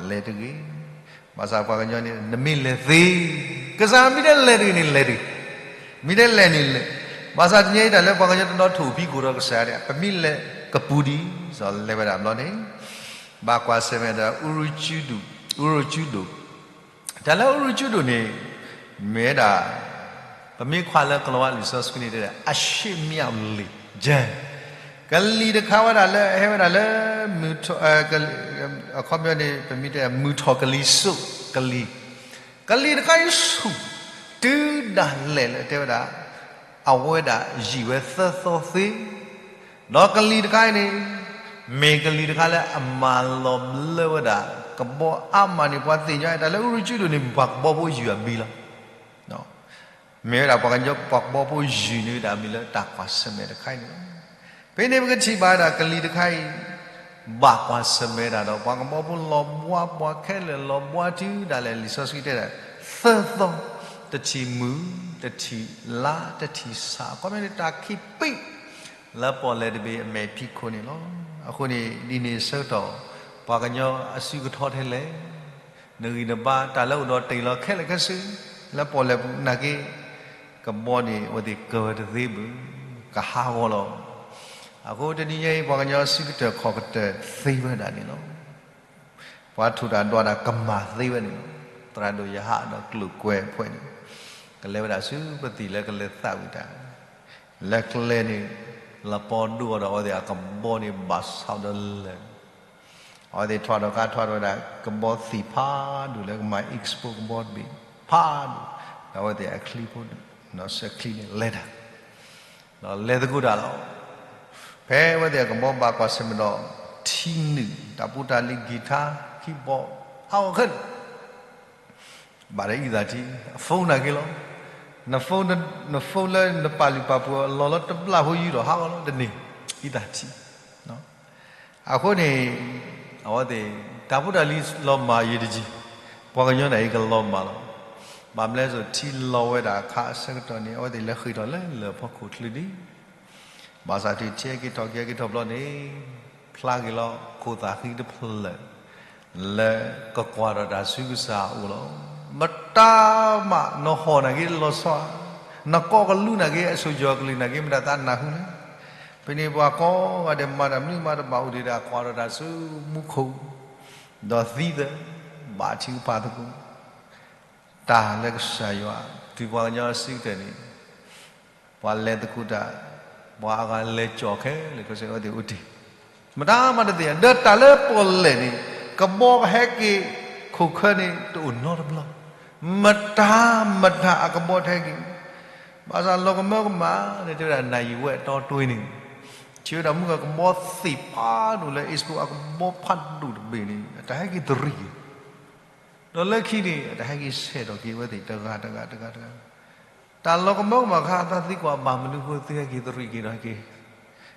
လဲၤတဂ့ၤ ဘၣ်ဆၣ်ပှၤကညီန့ၣ် နမ့ၢ်လဲၤသ့, ကစၢ်မ့ၢ်တဲလဲၤတဂ့ၤန့ၣ် လဲၤတဂ့ၤ, မ့ၢ်တဲလဲၤန့ၣ်လဲၤ, ဘၣ်ဆၣ်တနံၤအံၤတၢ်လၢပှၤကညီတနီၤထိၣ်ဖံးကိာ်ဒီးကစၢ်ယွၤန့ၣ် ပမ့ၢ်လဲၤကပူၤဒံး စီၤလဲၤဝဲဒၣ်ဘျီန့ၣ်, ဘၣ်ကွၢ်ဆၢၣ်မဲာ်ဒီး အူရကၠူဒိၣ်, အူရကၠူဒိၣ် တၢ်လၢအူရကၠူဒိၣ်န့ၣ် မ့ၢ်ဝဲဒၣ် ပမ့ၢ်ကွၢ်လၢကလီၤဝါလံာ်စီဆှံန့ၣ်တဲဒၣ် အရှေ့မြောက်လေမ်း, ကလံၤတခါဝဲဒၣ်လၢ ဟဲဝဲဒၣ်လၢ မုၢ်ထီၣ်, အခီပညီန့ၣ် ပမ့ၢ်တဲ မုၢ်ထီၣ်ကလံၤစိးကလံၤ, ကလံၤတခါအံၤဆူၣ် တုၤဒၣ်လဲာ်လၢတဲဝဲဒၣ် အဝဲဒၣ်ယံာ်ဝဲသၢသီသ့, ဒီးကလံၤတခါအံၤန့ၣ် မ့ၢ်ကလံၤတခါလၢအမၤလီၤဘျၢဝဲဒၣ် ကဘီအါမးန့ၣ် ပှၤသ့ၣ်ညါတၢ်လၢအူရကၠူဒိၣ်န့ၣ် ပှၤကဘီဖိယုၢ်အမံၤလီၤ. မ့ၢ်ဝဲဒၣ်ပှၤကညီ ပှၤကဘီဖိယုၢ်န့ၢ်ဝဲဒၣ်အမံၤလၢတၢ်ကွၢ်ဆၢၣ်မဲာ်တခါအံၤန့ၣ်လီၤ. ဖဲန့ၣ်ပကထံၣ်ဘၣ်ဝဲဒၣ်ကလံၤတခါအံၤ ဘၣ်ကွၢ်ဆၢၣ်မဲာ်တၢ်ဒီး ပှၤကဘီဖိလီၤဘှါ ပှၤခဲလၢာ်လီၤဘှါတုၤဒၣ်လဲာ် လံာ်စီဆှံတဲဒၣ် သၢသီ, တထံၣ်မုၢ်, တထံၣ်လါ, တထံၣ်ဆၣ်, အခီပညီန့ၣ် တၢ်ခံးပံး လၢပီၣ်လဲၣ်တဘ့ၣ်အမဲာ်ဖံးခိၣ်န့ၣ်လီၤ. အဃိန့ၣ် ဒ်န့ၣ်အဆၢကတီၢ် ပှၤကညီအစုကထီထဲလဲၣ်, နဂံၢ်နဘါတၢ်လၢအိၣ်ဒီးတ့ၢ်လီၤခဲလၢာ်ခဲဆ့ လၢပီၣ်လဲၣ်ပူၤနာ်က့ ကဘီန့ၣ် အဝဲသ့ၣ်ကၢၤတသ့ဘၣ်, ကဟးဂီၤလီၤ. အဃိတနံၤညါအံၤ ပှၤကညီစုကတၢၢ်ခီၣ်ကတၢၢ်သ့ဝဲဒၣ်န့ၣ်လီၤ. ပှၤထူးတၢ်ဒွးတၢ်ကမၣ်သ့ဝဲန့ၣ်လီၤ. သရၣ်ဒိၣ်ယဟၣ်ဒီးကျိာ်ကွဲးဖဲန့ၣ် ကလဲၤဝဲဒၣ်ဆူပသံၣ်လၢကလဲၤသးဝံၣ်တၢ်, လဲၤကျဲန့ၣ် လပီဒိၣ်အီၤဒီးအဝဲသ့ၣ်အကဘီန့ၣ်ဘၣ်ဆးဒီးလၢာ် အဝဲသ့ၣ်ထွဲဒီးကါထွဲဒီးဝဲဒၣ် ကဘီသ့ၣ်ဖးဒိၣ်လၢကမၤ export ကဘီတဘ့ၣ် ဖးဒိၣ်, ဒီးအဝဲသ့ၣ်အချံဖိ နီၢ်စၢချံန့ၣ်လဲၤတၢ်, ဒီးလဲၤသကိးတၢ်လီၤ. ဖဲအဝဲသ့ၣ်အကဘီဘၣ်ကွၢ်ဆၢၣ်မဲာ်ဒီး ထံနုာ် တၢ်ဖိတၢ်လံၤ guitar keyboard ဟးဂီၤခဲလၢာ် ဘၣ်ဒီးအံသၣ်ထံ အ phone နာ်က့လီၤ. န phone လၢနပာ်လုၢ်ပာ်ပှ့ၤအလီၢ်လၢတဘျၣ်ဖိယူၢ်ဒီးဟးဂီၤလီၤတန့ၢ် အံသၣ်ထံ. အဃိန့ၣ် အဝဲသ့ၣ် တၢ်ဖိတၢ်လံၤလီၤမၢ်ယံာ်တက့ၢ်, ပှၤကညီန့ၣ်အံၤကလီၤမၢ်လီၤ. ဘၣ်မနုၤလဲၣ်စိ ထံလီၤဝဲဒၣ်အခါအဆၢကတီၢ်န့ၣ် အဝဲသ့ၣ်လဲၤဃ့ၢ်ထီၣ်လၢလၢၢ်ဖီခိၣ်ချုးဒံး ဘၣ်ဆၣ်တုၤထံဟဲက့ၤထီၣ်က့ၤဟဲက့ၤထီၣ်ဘျီန့ၣ် ဖျါက့ၤလီၤခိၣ်သၣ်ဃံတဖျၢၣ် လၢကကွၢ်ထီၣ်တၢ်ဆူကစၢ်အအိၣ်လီၤ. မတၤမး နဟီၣ်နာ်က့လီၤဆီ, နကိးကလူးနာ်က့ အဆိယီၤကလုၢ်နာ်က့ မတၤသးနၢ်ဟူလဲၣ်. ဖဲန့ၣ်ပှၤကိးဂၤဒဲးမၤတၢ်မနုၤမၤတဘၣ်အိၣ်ဒံးဒီး ကွၢ်ထီၣ်တၢ်ဆူမူခိၣ် ဒီးသံသၢ ဘၣ်ထံကဖၣ်သကိး တၢ်လၢကစၢ်ယွၤ တုၤပှၤကညီအစုကတၢၢ်န့ၣ် ပှၤလဲၤသကိးတၢ်, ပှၤအဂၤလဲၤကၠီၣ်ခဲလၢာ်ခဲဆ့ အဝဲသ့ၣ်အိၣ်တ့ၢ်, မတၤမးတသ့ၣ်ညါ, ဒီးတၢ်လၢပီၣ်လဲၣ်န့ၣ် ကဘီကဟဲက့ၤ ခိၣ်ခၢန့ၣ် တအိၣ်နီတဘျီ, မတၤမတၤအကဘီတဟဲက့ၤ, ဘၣ်ဆၣ်လီၤကမၢကမၣ်န့ၣ် တဲဝဲဒၣ်နၢ်ယံၤဝဲအတီတွ့န့ၣ် ထံၣ်ဝဲဒၣ်မုၢ်ကဘီသ့ၣ်ဖးဒိၣ်လၢ export အကဘီဖးဒိၣ်တဘ့ၣ်န့ၣ် အတၢ်ဟဲက့ၤတရံးက့ၤ ဒီးလၢခံန့ၣ် အတၢ်ဟဲက့ၤဆဲးထီၣ်က့ၤအဝဲသ့ၣ်တဂၤတဂၤတဂၤတဂၤ, တၢ်လီၤကမၢကမၣ်အခါ အသးသံကွၢ်ဘၣ်မနုၤဃိသုဟဲက့ၤတရံးက့ၤဒီးဟဲက့ၤ,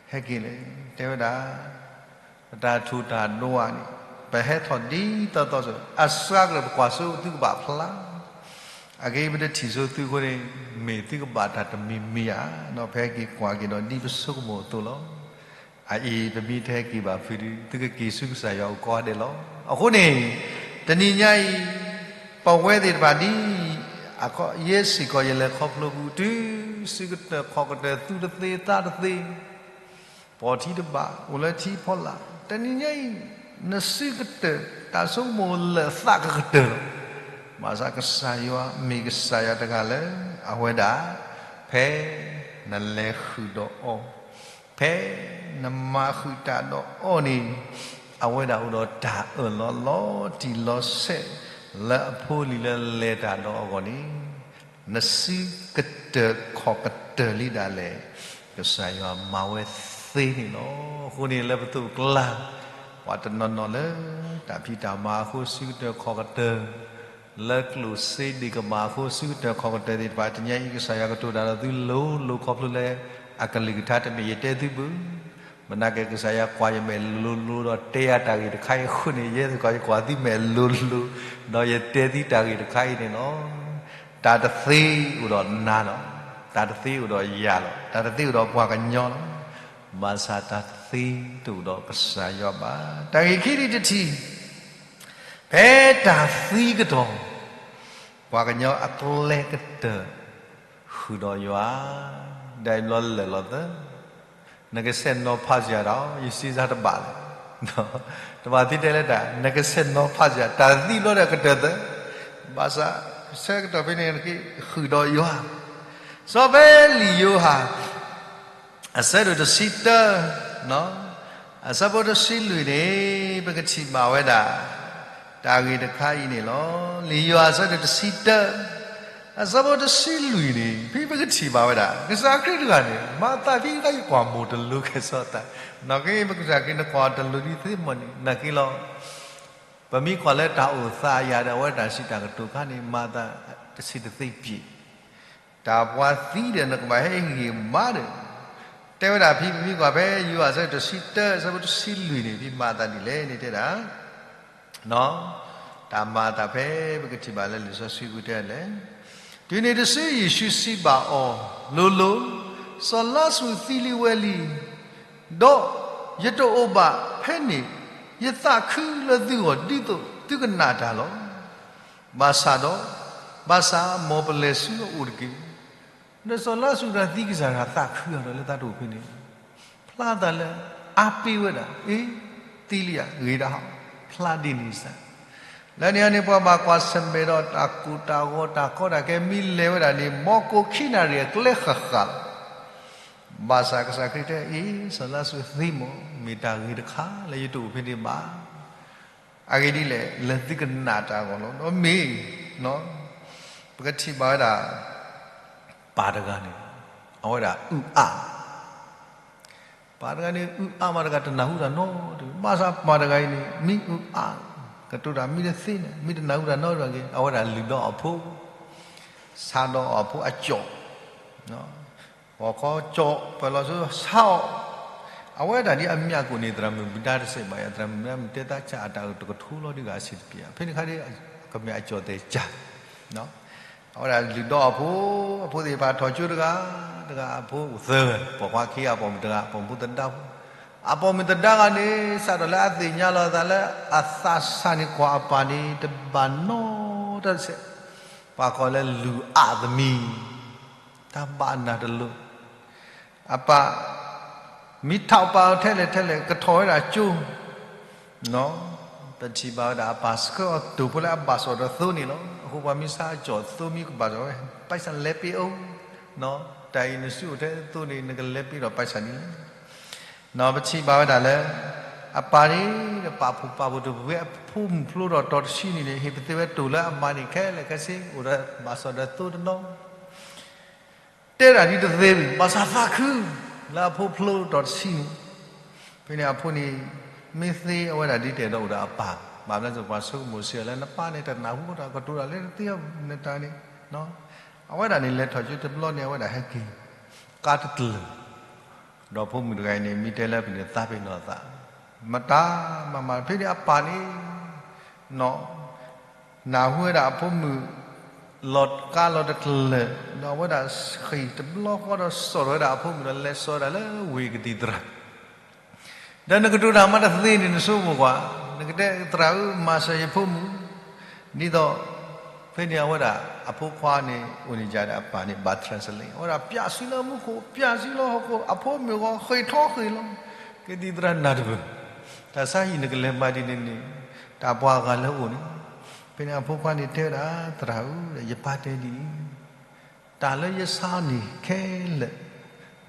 ဟဲက့ၤလဲၣ်, တဲဝဲဒၣ် ပတၢ်ထူးတၢ်ဒွးန့ၣ် ပဟဲထီၣ်ဒ်သိးသိးစ့ၢ် အစှၤကတၢၢ်ပကွၢ်စိသုကဘၣ်ဖျါ, အဂ့ၢ်ပတထံၣ်စိသုအဃိန့ၣ် မ့ၢ်သုကဘၣ်တၢ်တမံၤမံၤဧါ, ဒီးပဟဲက့ၤကွၢ်က့ၤဒီးဒ်ပဆိကမိၣ်အသိးလီၤ. အအံၤပမ့ၢ်တဟဲက့ၤဘၣ်ဖုဒုး သုကက့ၤဆူကစၢ်ယွၤအအိၣ်ကိးဂၤဒဲးလီၤ. အဃိန့ၣ် တနံၤညါအံၤ ပဝဲသ့ၣ်တဖၣ်ဒ် ယဲစ့ၢ်ကီးယလဲၤခီဖျိပူၤ တုၤစုကတၢၢ်ခီၣ်ကတၢၢ်သူတသ့သးတသ့ ပိာ်ထံတဘၣ် အိၣ်လၢထံဖီလာ်, တနံၤညါအံၤ နစုကတၢၢ် တၢ်ဆိကမိၣ်လၢာ်သးကကတၢၢ်လီၤ. ဘၣ်ဆၣ်ကစၢ်ယွၤ မ့ၢ်ကစၢ်ယွၤတဂၤလၢ အဝဲဒၣ် ဖဲနလဲၤဃုာ်ဒီးအီၤ, ဖဲနမၤဃုာ်တၢ်ဒီးအီၤန့ၣ် အဝဲဒၣ်အိၣ်ဒီးတၢ်အၢၣ်လီၤလီၤတံၢ်လီၤဆဲး လၢအဖိအလံၤလၢလဲၤတၢ်ဒီးအဂီၢ်န့ၣ် နစုကတၢၢ်ခီၣ်ကတၢၢ်လံဒၣ်လဲာ် ကစၢ်ယွၤမၤဝဲသ့န့ၣ်လီၤ. အဃိန့ၣ်လၢပသိးပကျါ ပှၤတနီၤနီၤလၢ တၢ်ဖံးတၢ်မၤအဃိ စုကတၢၢ်ခီၣ်ကတၢၢ်, လၢကျိၣ်စ့ဒ့ၣ်ကမၣ်အဃိ စုကတၢၢ်ခီၣ်ကတၢၢ်သ့ၣ်တဖၣ် တနံၤညါအံၤ ကစၢ်ယွၤကတိၤတၢ်ဒီးသုလိၤလိၤ ခီဖျိလၢ အကလုၢ်ကထါတမ့ၢ်ယတဲသုဘၣ် မနၤက့ ကစၢ်ယွၤကွၢ်ယမဲာ်လိၤလိၤဒီးတဲယၤတၢ်ဂ့ၢ်တခါအံၤအဃိန့ၣ် ယဲသ့ၣ်ကီးယကွၢ်သုမဲာ်လိၤလိၤ ဒီးယတဲသုတၢ်ဂ့ၢ်တခါအံၤန့ၣ်လီၤ. တၢ်တသ့အိၣ်ဒီးနၤလီၤ. တၢ်တသ့အိၣ်ဒီးယၤလီၤ. တၢ်တသ့အိၣ်ဒီးပှၤကညီလီၤ. ဘၣ်ဆၣ်တၢ်တသ့တအိၣ်ဒီးကစၢ်ယွၤဘၣ်. တၢ်ဂ့ၢ်ခံထံၣ်တထံၣ်, ဖဲတၢ်သံကတီၢ် ပှၤကညီအကျဲကတၢၢ် ဃုာ်ဒီးယွၤ, ဒီးဘျီလၢာ်လီၤသၢ, နကဆဲးနီၤဖးစၢၤဒီး ယစံးစၢ်တဘၣ်လၢၤ, တဘၣ်သံတဲလၢတၢ် နကဆဲးနီၤဖးစၢၤ တၢ်သံဘျီဒီးကတၢၢ်သၢ, ဘၣ်ဆၣ် ဆၢကတီၢ်ဖဲန့ၣ် ဃုာ်ဒီးယွၤ, စီၤဖဲလံာ်ယိၤဟၣ် အဆၢဒိၣ်တဆံတၢ, အဆၢဖိတဆံလွံၢ်န့ၣ် ပကထံၣ်ဘၣ်ဝဲဒၣ် တၢ်ဂ့ၢ်တခါအံၤန့ၣ်လီၤ. လံာ်ယိၤဟၣ်အဆၢဒိၣ်တဆံတၢ, အဆၢဖိတဆံလွံၢ်န့ၣ် ဖဲပကထံၣ်ဘၣ်ဝဲဒၣ် ကစၢ်ခရံာ်တဂၤန့ၣ် မၤသးဖဲယကွၢ်မိၢ်တလိၤကဲစီၤသး, နာ်က့ ပကစၢ်ခရံာ်နကွၢ်တလိၤဒ်သ့မီၢ်န့ၣ် နာ်က့လီၤ. ပမ့ၢ်ကွၢ်လၢတၢ်အိၣ်သးအယၤဒီး အဝဲတၢ်စံးတၢ်ကတိၤခါန့ၣ် မၤသးတဆံးတသ့ပျ့ၤ တၢ်ပှၤသံဒီးနကဘၣ်ဟဲဂ့ၤမးဒီး, တဲဝဲဒၣ်ဖဲပမ့ၢ်ကွၢ်ဖဲယိၤဟၣ်အဆၢဒိၣ်တဆံတၢ အဆၢဖိတဆံလွံၢ်န့ၣ် ဖဲမၤသးဒ်လဲၣ်န့ၣ်တဲဒၣ်, တၢ်မၤအသးဖဲပကထံၣ်ဘၣ်လၢလံာ်စီဆှံပူၤတဲဒ်လဲၣ်, တုၤန့ၣ်တစုယ့ၣ်ၡူးစံးဘၣ်အီၤ, လိၤလိၤ, စီၤလါစရူးသံလံဝဲလံ, ဒီးယတအိၣ်ဘၣ်ဖဲန့ၣ် ယသးခုလၢသုဂီၢ်ဒ်သိးသုကနာ်တၢ်လီၤ. ဘၣ်ဆၣ်ဒီး, ဘၣ်ဆၣ်မ်ပလဲၤဆူအအိၣ်တက့ၢ်. ဒီးစီၤလါစရူးတဂၤသံကစၢ်တဂၤသးခုအီၤဒီးလၢတၢ်တအိၣ်ဖဲန့ၣ်, ဖျါသးလၢအါပ့ၤဝဲဒၣ်, အ့, သံလံဧါ, ဂ့ၤဒၣ်ဟီ, ဖျါဒ်န့ၣ်စ့ၢ်. လၢန့ၣ်အန့ၣ် ပှၤဘၣ်ကွၢ်ဆၢၣ်မဲာ်ဒီးတၢ်ကိၢ်တၢ်ဂီၤတၢ်ကီတၢ်ခဲ မ့ၢ်လဲၤဝဲဒၣ်န့ၣ် မ်ကိးခံနၣ်ရံၣ်အကျဲဃၣ်ဃၣ်လီၤ. ဘၣ်ဆၣ်ကစၢ်ခရံာ်တဲ အ့ စီၤလါစရူးသ့မီၢ် မ့ၢ်တၢ်ဂ့ၤတခါလၢယတအိၣ်ဖဲန့ၣ်ဘၣ်. အဂ့ၢ်ဒ်လဲၣ် လၢသုကနာ်တၢ်အဂီၢ်လီၤ. ဒီးမ့ၢ် ပကထံၣ်ဘၣ်ဝဲဒၣ် ပၢ်တဂၤန့ၣ် အဝဲဒၣ်အုၣ်အါ ပၢ်တဂၤန့ၣ် အုၣ်အါမးတဂၤ တနၢ်ဟူတၢ်နီတမံၤ, ဘၣ်ဆၣ်ပၢ်တဂၤအံၤန့ၣ် မ့ၢ်အုၣ်အါ, ကတိၤတၢ်မ့ၢ်တသ့န့ၣ် မ့ၢ်တနၢ်ဟူတၢ်နီတမံၤက့ၤ အဝဲဒၣ်လုၢ်ဒီးအဖိ, ဆါဒီးအဖိအကၠီၣ်, ဂီၤခီကၠီၣ်ပၢၢ်လီၤဆူဆါအီၤ, အဝဲဒၣ်ဒ်အမ့ၢ်အကိၣ်န့ၣ် သရၣ်မုၣ်မူဒါတစဲးဘၣ်ယၤ, သရၣ်မုၣ်မူဒါမ့ၢ်တဲသးဆၣ်အတၢ်အုၣ်တကထိလီၤဒ်ဂၤဆံးတပျ့ၤ, ဖဲန့ၣ်ခါဒ် ကမ့ၢ်အကၠီၣ်တဲာ်ကၠၢ် အဝဲဒၣ်လုၢ်ဒီးအဖိ, အဖိသ့ၣ်တဖၣ်ထီၣ်ကၠိတဂၤ, တဂၤအဖိအိၣ်သၢဂၤ, ပိာ်ခွါခံဂၤ ပိာ်မုၣ်တဂၤ ပိာ်မုၣ်သဒါဖိ, အပိာ်မုၣ်သဒါဂၤန့ၣ် စးထီၣ်လၢအသ့ၣ်ညါလီၤအသးလၢအသးစၢ်န့ၣ်ကွၢ်အပၢ်န့ၣ် တဘၣ်နီတစဲး, ပှၤကိးလၢလုၢ်အါသမံၤ, တၢ်ဘၣ်နၢ်တလိၤ အပၢ် မ့ၢ်ထီၣ်ပာ်အီၤထဲလဲၣ်ထဲလဲၣ် ကထီၣ်ဝဲဒၣ်ကၠိ, ပထံၣ်ဘၣ်ဝဲဒၣ်အပၢ်ဆှၢအီၤတိာ်ဖိလၢအဘၣ်စီၣ်ဒီးသိန့ၣ်လီၤ. အဃိပှၤမ့ၢ်ဆါအကၠီၣ်သိမ့ၢ်ကဘၣ်စီၣ်ဝဲ ပိုက်ဆံလဲၤပ့ၤအိၣ်, တၢ်အံၤနစုအိၣ်ထဲသိန့ၣ် နကလဲၤပ့ၤဒီးပိုက်ဆံဒ်လဲၣ်. ပထံၣ်ဘၣ်ဝဲဒၣ်လၢ အပၢ်န့ၣ် ပာ်ဖှိၣ်ပာ်ဖှိၣ်တပှဲၤအဖိမုၣ်ဖျိဒီးတီၤတဆံန့ၣ်န့ၣ် ဟ့ၣ်ပသ့ဝဲတိာ်လၢအမါန့ၣ်ခဲလၢာ်ခဲဆ့ အိၣ်ဒီးဘၣ်စီၣ်ဒီးသိတနီၤ တဲဒၣ်ဒ်တသ့ဘၣ် ဘၣ်ဆၣ်သးခု လၢအဖိဖျိဒီးတီၤတဆံန့ၣ်, ဖဲန့ၣ်အဖိန့ၣ် မ့ၢ်သ့အဝဲဒၣ်ဒ်တဲာ်ဒီးအိၣ်ဒီးအပၢ်, ဘၣ်မနုၤပှၤဆိကမိၣ်စ့ၢ်ကီးလၢနပၢ်န့ၣ် တနၢ်ဟူတၢ်ကတိၤတၢ်လၢတသ့နတၢ်န့ၣ်, အဝဲဒၣ်န့ၣ် လဲၤထီၣ်ကၠိတဘျီန့ၣ် အဝဲဒၣ်ဟဲက့ၤ ကါတတလၢာ်, ဒီးဖိမုၣ်တဂၤအံၤန့ၣ် မ့ၢ်တဲလၢပန့ၣ်သးပ့ၤနီၢ်သး, မတၤမၤမၤ ဖဲန့ၣ်အပၢ်န့ၣ် နၢ်ဟူဝဲဒၣ်အဖိမုၣ် လီၤကါလီၤတကလၢာ်, ဒီးအဝဲဒၣ်ဃ့ၢ်တဘျီဃီဒီးစိာ်ထီၣ်ဝဲဒၣ်အဖိမုၣ်ဒီးလဲၤစိာ်ဒၣ်လၢဝ့ၢ်ကသံၣ်သရၣ်, ဒီးနကတိၤတၢ်မၤတသ့န့ၣ် နဆိကမိၣ်ကွၢ်, နကတဲသရၣ်ဧၢ မၤစၢၤယဖိမုၣ်, ဒ်သိး ဖဲန့ၣ်အဝဲဒၣ် အဖိခွါန့ၣ် အိၣ်န့ၣ်ယၤဒီးအပၢ်န့ၣ် ဘၣ် translate အဝဲဒၣ်ပျးစုလၢမူခိၣ် ပျးစုလၢဟီၣ်ခိၣ် အဖိမုၣ်ဂီၤဃ့ၢ်ထီဃ့ၢ်လီၤ ကသံၣ်သရၣ်နၢ်တပၢၢ်, တၢ်ဆါဟံၣ်နကလဲၤမၤဒ်န့ၣ်န့ၣ်, တၢ်ပှၤဂၤလၢအအိၣ်န့ၣ်, ဖဲန့ၣ်အဖိခွါန့ၣ်တဲဝဲဒၣ်, သရၣ်ဧၢ, ယပၢ်တဲဒ်အံၤ, တၢ်လၢယဆါန့ၣ်ခဲလၢာ်,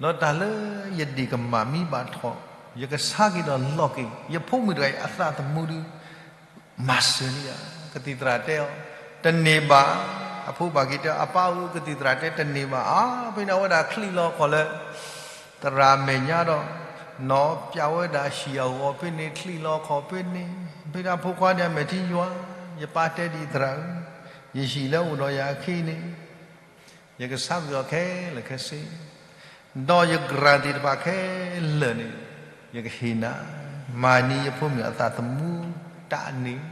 ဒီးတၢ်လၢယဒ့ၣ်ကမၣ်မံဘၣ်ထီၣ်, ယကဆါက့ၤဒီးလီၤက့ၤ, ယဖိမုၣ်တဂၤအံၤအသးသမူဒုး မၤစၢၤန့ၢ်ယၤ, ကသံၣ်သရၣ်တဲအီၤ, တန့ၢ်ဘၣ်, အဖိဘၣ်က့ၤတဲအီၤ, အပၢ်ဧၢ, ကသံၣ်သရၣ်တဲတန့ၢ်ဘၣ်, အါဖဲန့ၣ်အဝဲဒၣ်ချံးလီၤခီၣ်လၢ သရၣ်မဲာ်ညါဒီး, နီၢ်ပျးဝဲဒၣ်ဟံၣ်အဂီၤဖဲန့ၣ်, ချံးလီၤခီၣ်ဖဲန့ၣ်, ဖဲဒၣ်ဖိခွါန့ၣ်အမဲာ်ထံယွၤ, ယပၢ်တဲဒ်အံၤသရၣ်ဧၢ, ယဟံၣ်လၢအိၣ်ဒီးယၤအခံန့ၣ် ယကဆါကွံာ်အီၤခဲလၢာ်ခဲဆ့, ဒီးယကြၢ်သ့ၣ်တဖၣ်ခဲလၢာ်န့ၣ်, ယကဟ့ၣ်နၤ, မၤန့ၢ်ယဖိမုၣ်အသးသမူတၢ်န့ၣ်,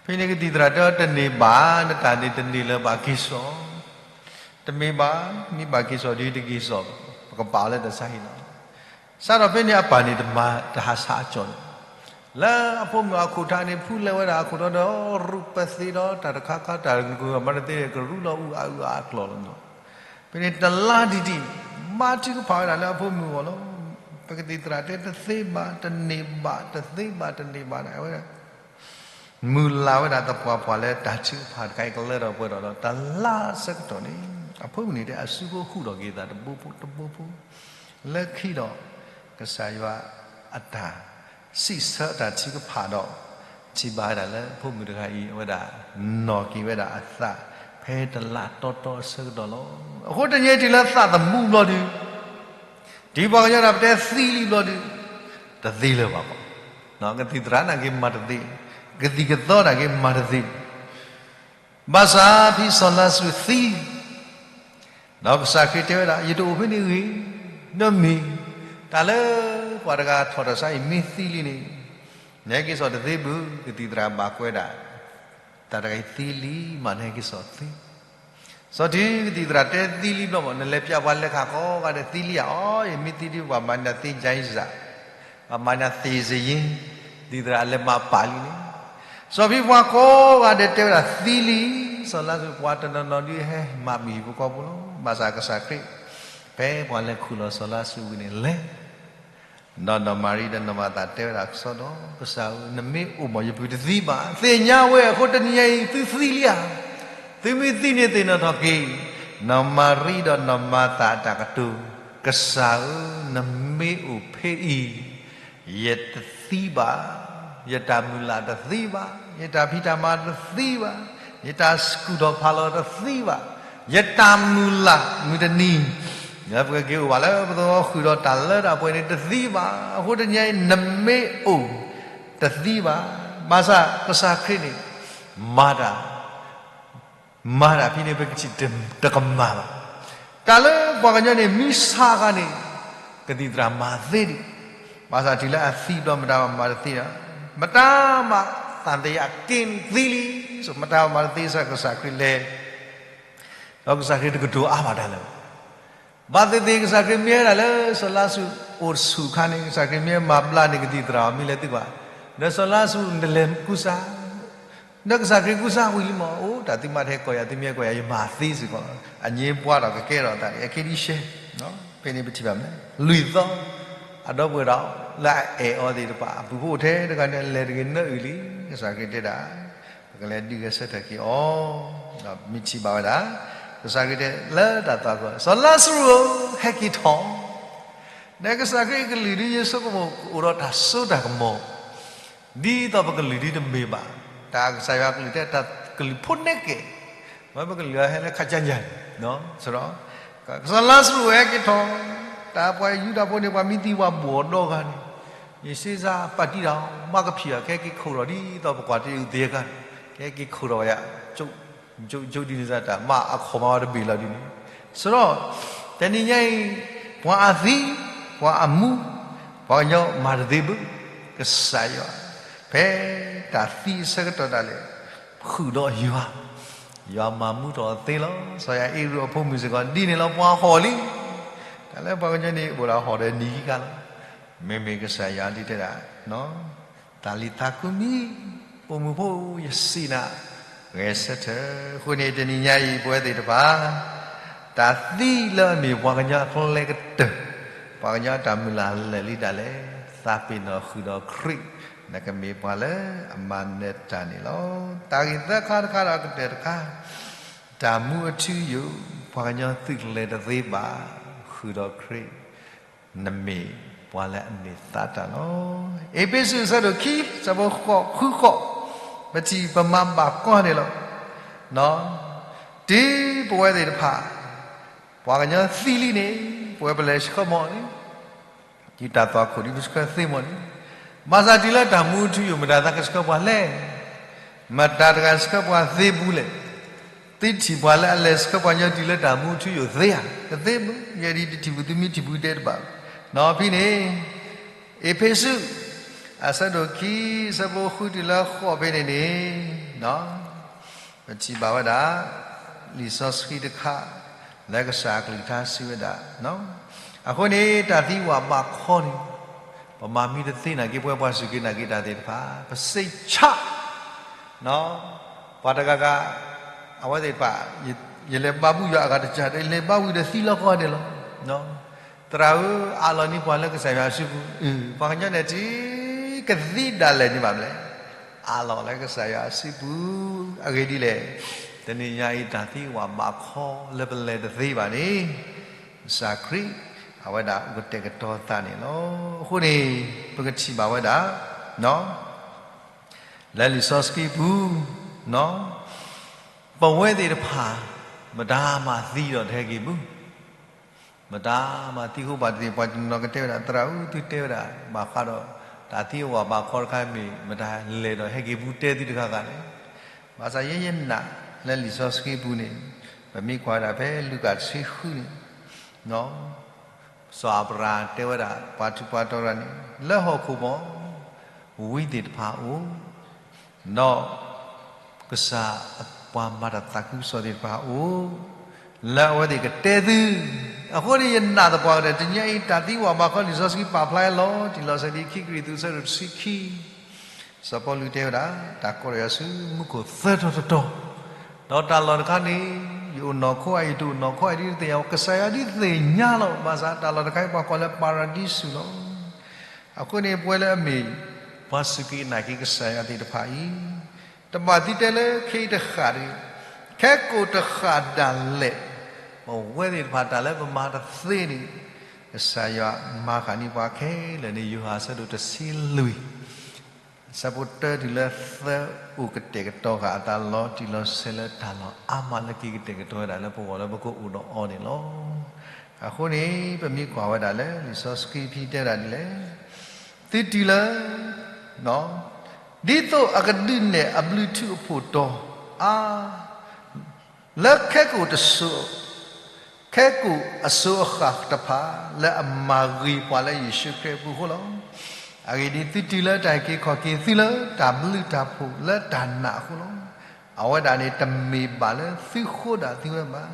ဖဲန့ၣ်ကသံၣ်သရၣ်တဲအီၤတန့ၢ်ဘၣ်, နတၢ်န့ၣ်တန့ၢ်လၢၤဘၣ်က့ၤစိာ်, တမ့ၢ်ဘၣ်, မ့ၢ်ဘၣ်က့ၤစိာ်ဒီးတက့ၤစိာ်, ပကပာ်အီၤလၢတၢ်ဆါဟံၣ်လီၤ. စးထီၣ်ဖဲန့ၣ်အပၢ်န့ၣ်တမၤတဟးဆါအကၠီၣ်န့ၣ်, လၢအဖိမုၣ်အခိၣ်ထးန့ၣ် ဖူလဲၤဝဲဒၣ်အခိၣ်ထးဒီး ရူၢ်ပသ့ဒီးတၢ်တခါခါတၢ်နကုၢ်မၤတသ့ ကရူၢ်လီၤအုၣ်အါအုၣ်အါအကျိၤလီၤ. ဖဲန့ၣ်တလါဒံးဒံး, မၤထုကဖၣ်ဝဲဒၣ်လၢအဖိမုၣ်အဂီၢ်လီၤ. ပကသံၣ်သရၣ်တဲတသ့ဘၣ်, တန့ၢ်ဘၣ်, တသ့ဘၣ်, တန့ၢ်ဘၣ်န့ၣ် အဝဲဒၣ် မုၢ်လၢ်ဝဲဒၣ်သပှၢ်ပှၢ်လၢတၢ်ထုကဖၣ်တခါအံၤကလၢထီၣ်ပှဲၤထီၣ်ဒီး တလါဆၢကတီၢ်န့ၣ်, အဖိမုၣ်န့ၣ်တဲအစုဖိဟူးထီၣ်က့ၤသးတဘိဖိတဘိဖိ, လၢခံဒီး ကစၢ်ယွၤအတၢ်စံးဆၢတၢ်ထုကဖၣ်ဒီး ထံၣ်ဘၣ်ဝဲဒၣ်လၢဖိမုၣ်တဂၤအံၤ အဝဲဒၣ်နီၣ်က့ၤဝဲဒၣ်အသး ဖဲတလါတီတီအဆၢကတီၢ်လီၤ. အဃိတနံၤအံၤတုၤလၢသးသမူဘျီဒုး တုၤပှၤကညီတၢ်ပတဲသံလံဘျီဒုး တသ့လၢၤဘၣ်ဘၣ်. ကသံၣ်သရၣ်နာ်က့မၤတသ့, ကသံၣ်ကသီနာ်က့မၤတသ့, ဘၣ်ဆၣ်ဖဲစီၤလါစရူးသံ ဒီးကစၢ်ခရံာ်တဲဝဲဒၣ် ယတအိၣ်ဖဲန့ၣ်ဂ့ၤ, ဒီးမ့ၢ် တၢ်လၢပှၤတဂၤထီၣ်တၢ်ဆါအံၤမ့ၢ်သံလံန့ၣ်, နဟဲက့ၤစိာ်တသ့ဘၣ်, ကသံၣ်သရၣ်ဘၣ်ကွဲးဒၣ်, တၢ်တဂၤအံၤသံလံမး နဟဲက့ၤစိာ်သ့ စီၤထံကသံၣ်သရၣ်တဲသံလံဘျီမး နလဲၤပျးပှၤလဲၤခးကိးဂၤဒဲးသံလံဧါ, အီ ယမ့ၢ်သံဒုး ပှၤမၤနၤသ့ ကၠဲစး, ပှၤမၤနၤသ့စ့ယ့, သံၣ်သရၣ်အလဲၤမၤပာ်လံန့ၣ်, စီၤဖံပှၤကိးဂၤဒဲးတဲဝဲဒၣ်သံလံ, စီၤလါစရူးပှၤတနီၤနီၤဒုးဟဲမၤမုာ်ဟံၣ်ဖိဃီဖိလီၤ. ဘၣ်ဆၣ်ကစၢ်ခရံာ်, ဖဲပှၤလဲၤခူၣ်လီၤစီၤလါစရူးဝံၤန့ၣ်လဲၤ ဒီးနီၢ်မၤရံဒီးနီၢ်မၤသးတဲဝဲဒၣ်ကစီဒီး, ကစၢ်ဧၢ, နမ့ၢ်အိၣ်မး ယပုၢ်တသံဘၣ်, သ့ၣ်ညါဝဲအဃိတနံၤညါအံၤ သုသံလံဧါ, သုမ့ၢ်သံန့ၣ်သ့ၣ်နီၣ်ထီၣ်က့ၤ, နီၢ်မၤရံဒီးနီၢ်မၤသးအတၢ်ကတိၤ, ကစၢ်ဧၢ, နမ့ၢ်အိၣ်ဖဲအံၤ ယတသံဘၣ်, ယတၢ်မုၢ်လၢ်တသံဘၣ်, ယတၢ်ဖံးတၢ်မၤတသံဘၣ်, ယတၢ်ကူၣ်ထီၣ်ဖးလီၤတသံဘၣ်, ယတၢ်မုၢ်လၢ်မုၢ်တနံၤ လၢပကက့ၤအိၣ်ဘၣ်လၢပသဝီဃုာ်ဒီးတၢ်လၢတၢ်ပှဲၤန့ၣ် တသံဘၣ်. အဃိတနံၤအံၤ နမ့ၢ်အိၣ်တသံဘၣ်. ဘၣ်ဆၣ်ကစၢ်ခရံာ်န့ၣ် မၤတၢ်, မၤတၢ်ဖဲန့ၣ် ပကထံၣ်တကမၣ်ဘၣ်. တၢ်လၢပှၤကညီန့ၣ် မ့ၢ်ဆါခါန့ၣ် ကသံၣ်သရၣ်မၤသ့ဒံး, ဘၣ်ဆၣ်တုၤလၢအသံဘျီ မတၤမၤတသ့ဒီး, မတၤမၤသံသယ က့ၤသံလံ, မတၤမၤတသ့ ကစၢ်ခရံာ်လဲၤ ဒီးကစၢ်ခရံာ်တကတိၤအါဘၣ်တၢ်လၢၤဘၣ်. ဘၣ်သ့ၣ်သ့ၣ် ကစၢ်ခရံာ်မ့ၢ်ဝဲဒၣ်လၢစီၤလါစရူးအိၣ်ဆူၣ်အခါန့ၣ် ကစၢ်ခရံာ်မ့ၢ်မၤဘျါန့ၣ် ကသံၣ်သရၣ်အီၤမ့ၢ်လဲၤသံကွၢ်, ဒီးစီၤလါစရူးနလဲၤကူစါ, ဒီးကစၢ်ခရံာ်ကူစါဝံၤလံမး, အိၣ် တၢ်သုမၤတဟဲကီၢ်ယၤ သုမ့ၢ်ဟဲကီၢ်ယၤ ယမၤသ့စ့ၢ်ကီး, အညိပှၢ်ဒီးကကဲထီၣ်အသးန့ၣ် အခဲဒံရှဲ, ဖဲန့ၣ်ပထံၣ်ဘၣ်မး လွံၢ်သီ အဒီပုၢ်ဝဲၢ်ဒီး လၢအအဲၣ်အီၤသ့ၣ်တဖၣ် အပုၢ်ဖိအိၣ်ထဲတဂၤန့ၣ် လဲၤတဂ့ၤနၢအုၣ်လံ, ကစၢ်ခရံာ်တဲဒၣ် ပကလဲၤဒုးဂဲၤဆၢထၢၣ်က့ၤအီၤ, ဒီးမ့ၢ်ထံၣ်ဘၣ်ဝဲဒၣ် ကစၢ်ခရံာ်တဲလၢတၢ်သွၣ်ခိၣ် စီၤလါစရူးဧၢ, ဟဲက့ၤထီၣ်, နကစၢ်ခရံာ်အကလုၢ်ဒ်ယဆိကမိၣ် ကအိၣ်ဒီးတၢ်စိတၢ်ကမီၤ, ဒ်သိးပကလုၢ်ဒ်တမ့ၢ်ဘၣ်, တၢ်ကစၢ်ယွၤအကလုၢ်တဲတၢ်ကလုၢ်ဖိနဲၣ်ကဲၣ်, ဝဲပကလုၢ်အဟဲလၢခါကၠၢ်ကၠၢ်န့ၣ်, စီၤ ကစၢ်လါစရူးဟဲက့ၤထီၣ်, တၢ်ပှၤယူဒၤဖိန့ၣ် ပှၤမ့ၢ်သံဝဲဘိၣ်အီၤဒီဂၤန့ၣ်, ယ့ၣ်စ့စၢ်ပာ်တံၢ်တၢ်အီၤ မၤကဖံးအီၤ ကဟဲက့ၤခိၣ်ထီၣ်ဒ်သိးပကွၢ်တ့ၢ်အုၣ်သ့အခါန့ၣ်, ကဟဲက့ၤခိၣ်ထီၣ်ဝဲယၤ, ကၠိဒ်န့ၣ်စ့ၢ်တၢ်မၤအခီၣ်မၤဝဲတဘ့ၣ်လီၤဒ်န့ၣ်, စီၤ တနံၤညါအံၤ ပှၤအသံ, ပှၤအမူ, ပှၤကညီမၤတသ့ဘၣ်, ကစၢ်ယွၤ, ဖဲတၢ်သံအဆၢကတီၢ်ဒၣ်လဲာ် ဃုာ်ဒီးယွၤ, ယွၤမၤမူထီၣ်အီၤသ့လီၤ. စီၤယၤအ့ရူးအဖိမုၣ်စ့ၢ်ကီး ဒ်န့ၣ်လီၤ ပှၤဟီၣ်လံ. တၢ်လၢပှၤကညီန့ၣ် အိၣ်ဒၣ်ဟီၣ်ဒီးနံၤခံခါလီၤ. မ့မ့ၢ်ကစၢ်ယွၤဒ်တဲဒၣ်, တၢ်လံၤသးကူမံ, အိၣ်မုာ်ဖိ ယစံးနၤ, ဂဲၤဆၢထၢၣ်. အဃိန့ၣ် တနံၤညါအံၤ ပဝဲသ့ၣ်တဖၣ် တၢ်သံလၢအမ့ၢ်ပှၤကညီအကျဲကတၢၢ် ပှၤကညီတၢ်မုၢ်လၢ်လၢာ်လံဒၣ်လဲာ်, သးပ့ၤနီၣ်ဃုာ်ဒီးခရံာ်, နကမ့ၢ်ပှၤလၢအမၤနၢၤတၢ်န့ၣ်လီၤ. တၢ်ဂ့ၢ်သၢခါတခါဒီးအကတၢၢ်တခါ, တၢ်မူအထူအယိာ်, ပှၤကညီသုးကျဲၤတသ့ဘၣ်, ဃုာ်ဒီးခရံာ်, နမ့ၢ်ပှၤလၢအန့ၢ်သါတၢ်လီၤ. အ့းဖ့းစူး အဆၢဒိၣ်ခံ အဆၢဖိဃိး ဃုဃိး, ပထံၣ်ပမၤဘၣ်ကွၢ်န့ၣ်လီၤ. တုၤပဝဲသ့ၣ်တဖၣ် ပှၤကညီသံလံန့ၣ်, ပဝဲပလဲၤဆှၢမီၢ်န့ၣ်, တုၤတၢ်သွၣ်ခိၣ်ဒ်ပဆှၢသ့မီၢ်န့ၣ်, ဘၣ်ဆၣ်တုၤလၢတၢ်မူထူယိာ် မတၤတဂၤကဆှၢပှၤလဲၣ်, မတၤတဂၤဆှၢပှၤသ့ဘူးလဲၣ်. သုထံၣ်ပှၤလၢအလဲၤဆှၢပှၤကညီတုၤလၢတၢ်မူထူယိာ်သ့ဧါ, တသ့ဘၣ်, ယဲဒ်တထံၣ်ပူၤသုမ့ၢ်ထံၣ်ပူၤတဲတဘၣ်. နီၢ်ဖဲန့ၣ် အ့းဖ့းစူး အဆၢဒိၣ်ခံ အဆၢဖိဃုတုၤလၢဃိးဖဲန့ၣ်န့ၣ်, ပထံၣ်ဘၣ်ဝဲဒၣ် လံာ်စီဆှံတခါ လၢကစၢ်အကလုၢ်ကထါစံးဝဲဒၣ်, အဃိန့ၣ် တၢ်သံဝးဘးခီန့ၣ်, ပမၤမံတသ့နာ်က့ ပဝဲပှၤစူၢ်က့ၤနာ်က့ၤတၢ်သ့ၣ်တဖၣ် ပစံးဆၣ် ပှၤတဂၤဂၤ အဝဲသ့ၣ်တဖၣ်, ယလဲၤဘါဘူၣ်ယွၤအဂၤတစၢ်ဒီး ယလဲၤဘါဝံၤဒီးသံလီၤကီၢ်ဒဲးလီၤ. သရၣ်ဧၢ, အးလီၤန့ၢ်ပှၤလၢကစၢ်ယွၤအစုပူၤ, ပှၤကညီန့ၣ် တုၤကသံဒၣ်လဲာ်န့ၣ်ဘၣ်မလဲၣ်, အးလီၤလၢကစၢ်ယွၤအစုပူၤ, အဂ့ၢ်ဒ်လဲၣ်, တနံၤညါအံၤတၢ်သံဝးဘးခီလၢပလဲၤတသ့ဘၣ်န့ၣ်, ကစၢ်ခရံာ် အဝဲဒၣ်အိၣ်ကတဲာ်ကတီၤသးန့ၣ်လီၤ. အဃိန့ၣ် ပကထံၣ်ဘၣ်ဝဲဒၣ် လၢလံာ်စီဆှံပူၤ, ပဝဲသ့ၣ်တဖၣ် မတၤမၤသံဒီးတဟဲက့ၤဘူး, မတၤမၤသံဃိဘၣ်တသ့, ပှၤတနီၤကတဲဝဲဒၣ် သရၣ်ဧၢ သုတဲဝဲဒၣ် ဘၣ်ဃးဒီး တၢ်သံဝးဘးခီတခါမ့ၢ် မတၤလဲၤဒီးဟဲက့ၤဘူးတဲသုတဂၤဂၤန့ၣ်, ဘၣ်ဆၣ်ယဲယနာ်လၢလံာ်စီဆှံပူၤန့ၣ်, ပမ့ၢ်ကွၢ်ဝဲဒၣ်ဖဲလူၤကၣ်တဆံဃုန့ၣ် စီၤအၤဘြၤဟၣ်တဲဝဲဒၣ် ပှၤထူးပှၤတီၤတဂၤန့ၣ် လၢဟီၣ်ခိၣ်မီၢ် ဝံသ့ၣ်တဖၣ်အိၣ်, ဒီးကစၢ်အပှၤမၤတၢ်သးခုကစီၣ်သ့ၣ်တဖၣ်အိၣ်, လၢအဝဲသ့ၣ်ကတဲသု, အဃိန့ၣ် ယနာ်သပှၢ်ကတၢၢ် တနံၤအံၤ တၢ်သံဝးဘးခီလံာ်စီဆှံပာ်ဖျါလီၤတံၢ်လီၤဆဲးဒ်ခံကရံၣ်သူး အဆၢဒိၣ်တဆံခံ စီၤပီလူးတဲဝဲဒၣ် တၢ်ကိးထီၣ်ယၤဆူမူခိၣ်သၢတီၤတတီၤ, ဒီးတၢ်လီၢ်တခါန့ၣ် ယအိၣ်နီၢ်ခိဧါ ယတအိၣ်နီၢ်ခိဧါ ဒ်တသ့ၣ်ညါ, ကစၢ်ယွၤဒ်သ့ၣ်ညါလီၤ. ဘၣ်ဆၣ်တၢ်လီၢ်တခါအံၤ ပှၤကိးလၢပၤရဒံစူၤလီၤ. အဃိန့ၣ် ပဝဲလၢအမ့ၢ် ပှၤစူၢ်က့ၤနာ်က့ၤကစၢ်ယွၤသ့ၣ်တဖၣ်အံၤ, တဘၣ်သံတဲလၢခဲအံၤတဃၣ်တဂ့ၤ, ခဲကိာ်တဃၣ်ဒၣ်လဲာ်, ပဝဲသ့ၣ်တဖၣ်တၢ်လၢပမၤတသ့န့ၣ်, ကစၢ်ယွၤမၤဃာ်န့ၢ်ပှၤခဲလၢာ်န့ၣ် ယိၤဟၣ်အဆၢဒိၣ်တဆံလွံၢ် အဆၢဖိတၢတုၤလၢသၢ အိၣ်ကတဲာ်ကတီၤဃာ်အသးလီၤတံၢ်လီၤဆဲးလၢတၢ်လီၢ်အါမးလၢက့ၤကတဲာ်ကတီၤဝဲဒၣ်လၢပဂီၢ်လၢပကအိၣ်ဒီးအီၤန့ၣ်လီၤ. အဃိန့ၣ် ပမ့ၢ်ကွၢ်ဝဲဒၣ်လၢလံာ်စီဆှံဖဲတဲဒၣ်ဒ်လဲၣ်, သုတုၤလၢ ဒ်သိးအကဒုးနဲၣ်အဘျုးထူးအဖှိၣ်တီၤအါ လၢခဲကိာ်တစိၤ, ခဲကိာ်အစိၤအဃၣ်တဖၣ် လၢအမၤဂ့ၤပှၤလၢယ့ၣ်ၡူးခရံာ်အပူၤအဃိလီၤ. အဂ့ၢ်ဒ်အံၤ, သုတုၤလၢတၢ်အုၣ်က့ၤခီၣ်က့ၤ သုလၢတၢ်ဘျုးတၢ်ဖှိၣ်လၢတၢ်နာ်အဃိလီၤ. အဝဲဒၣ်န့ၣ် တမ့ၢ်ဘၣ်လၢသုဃိဒၣ်သုဝဲဘၣ်,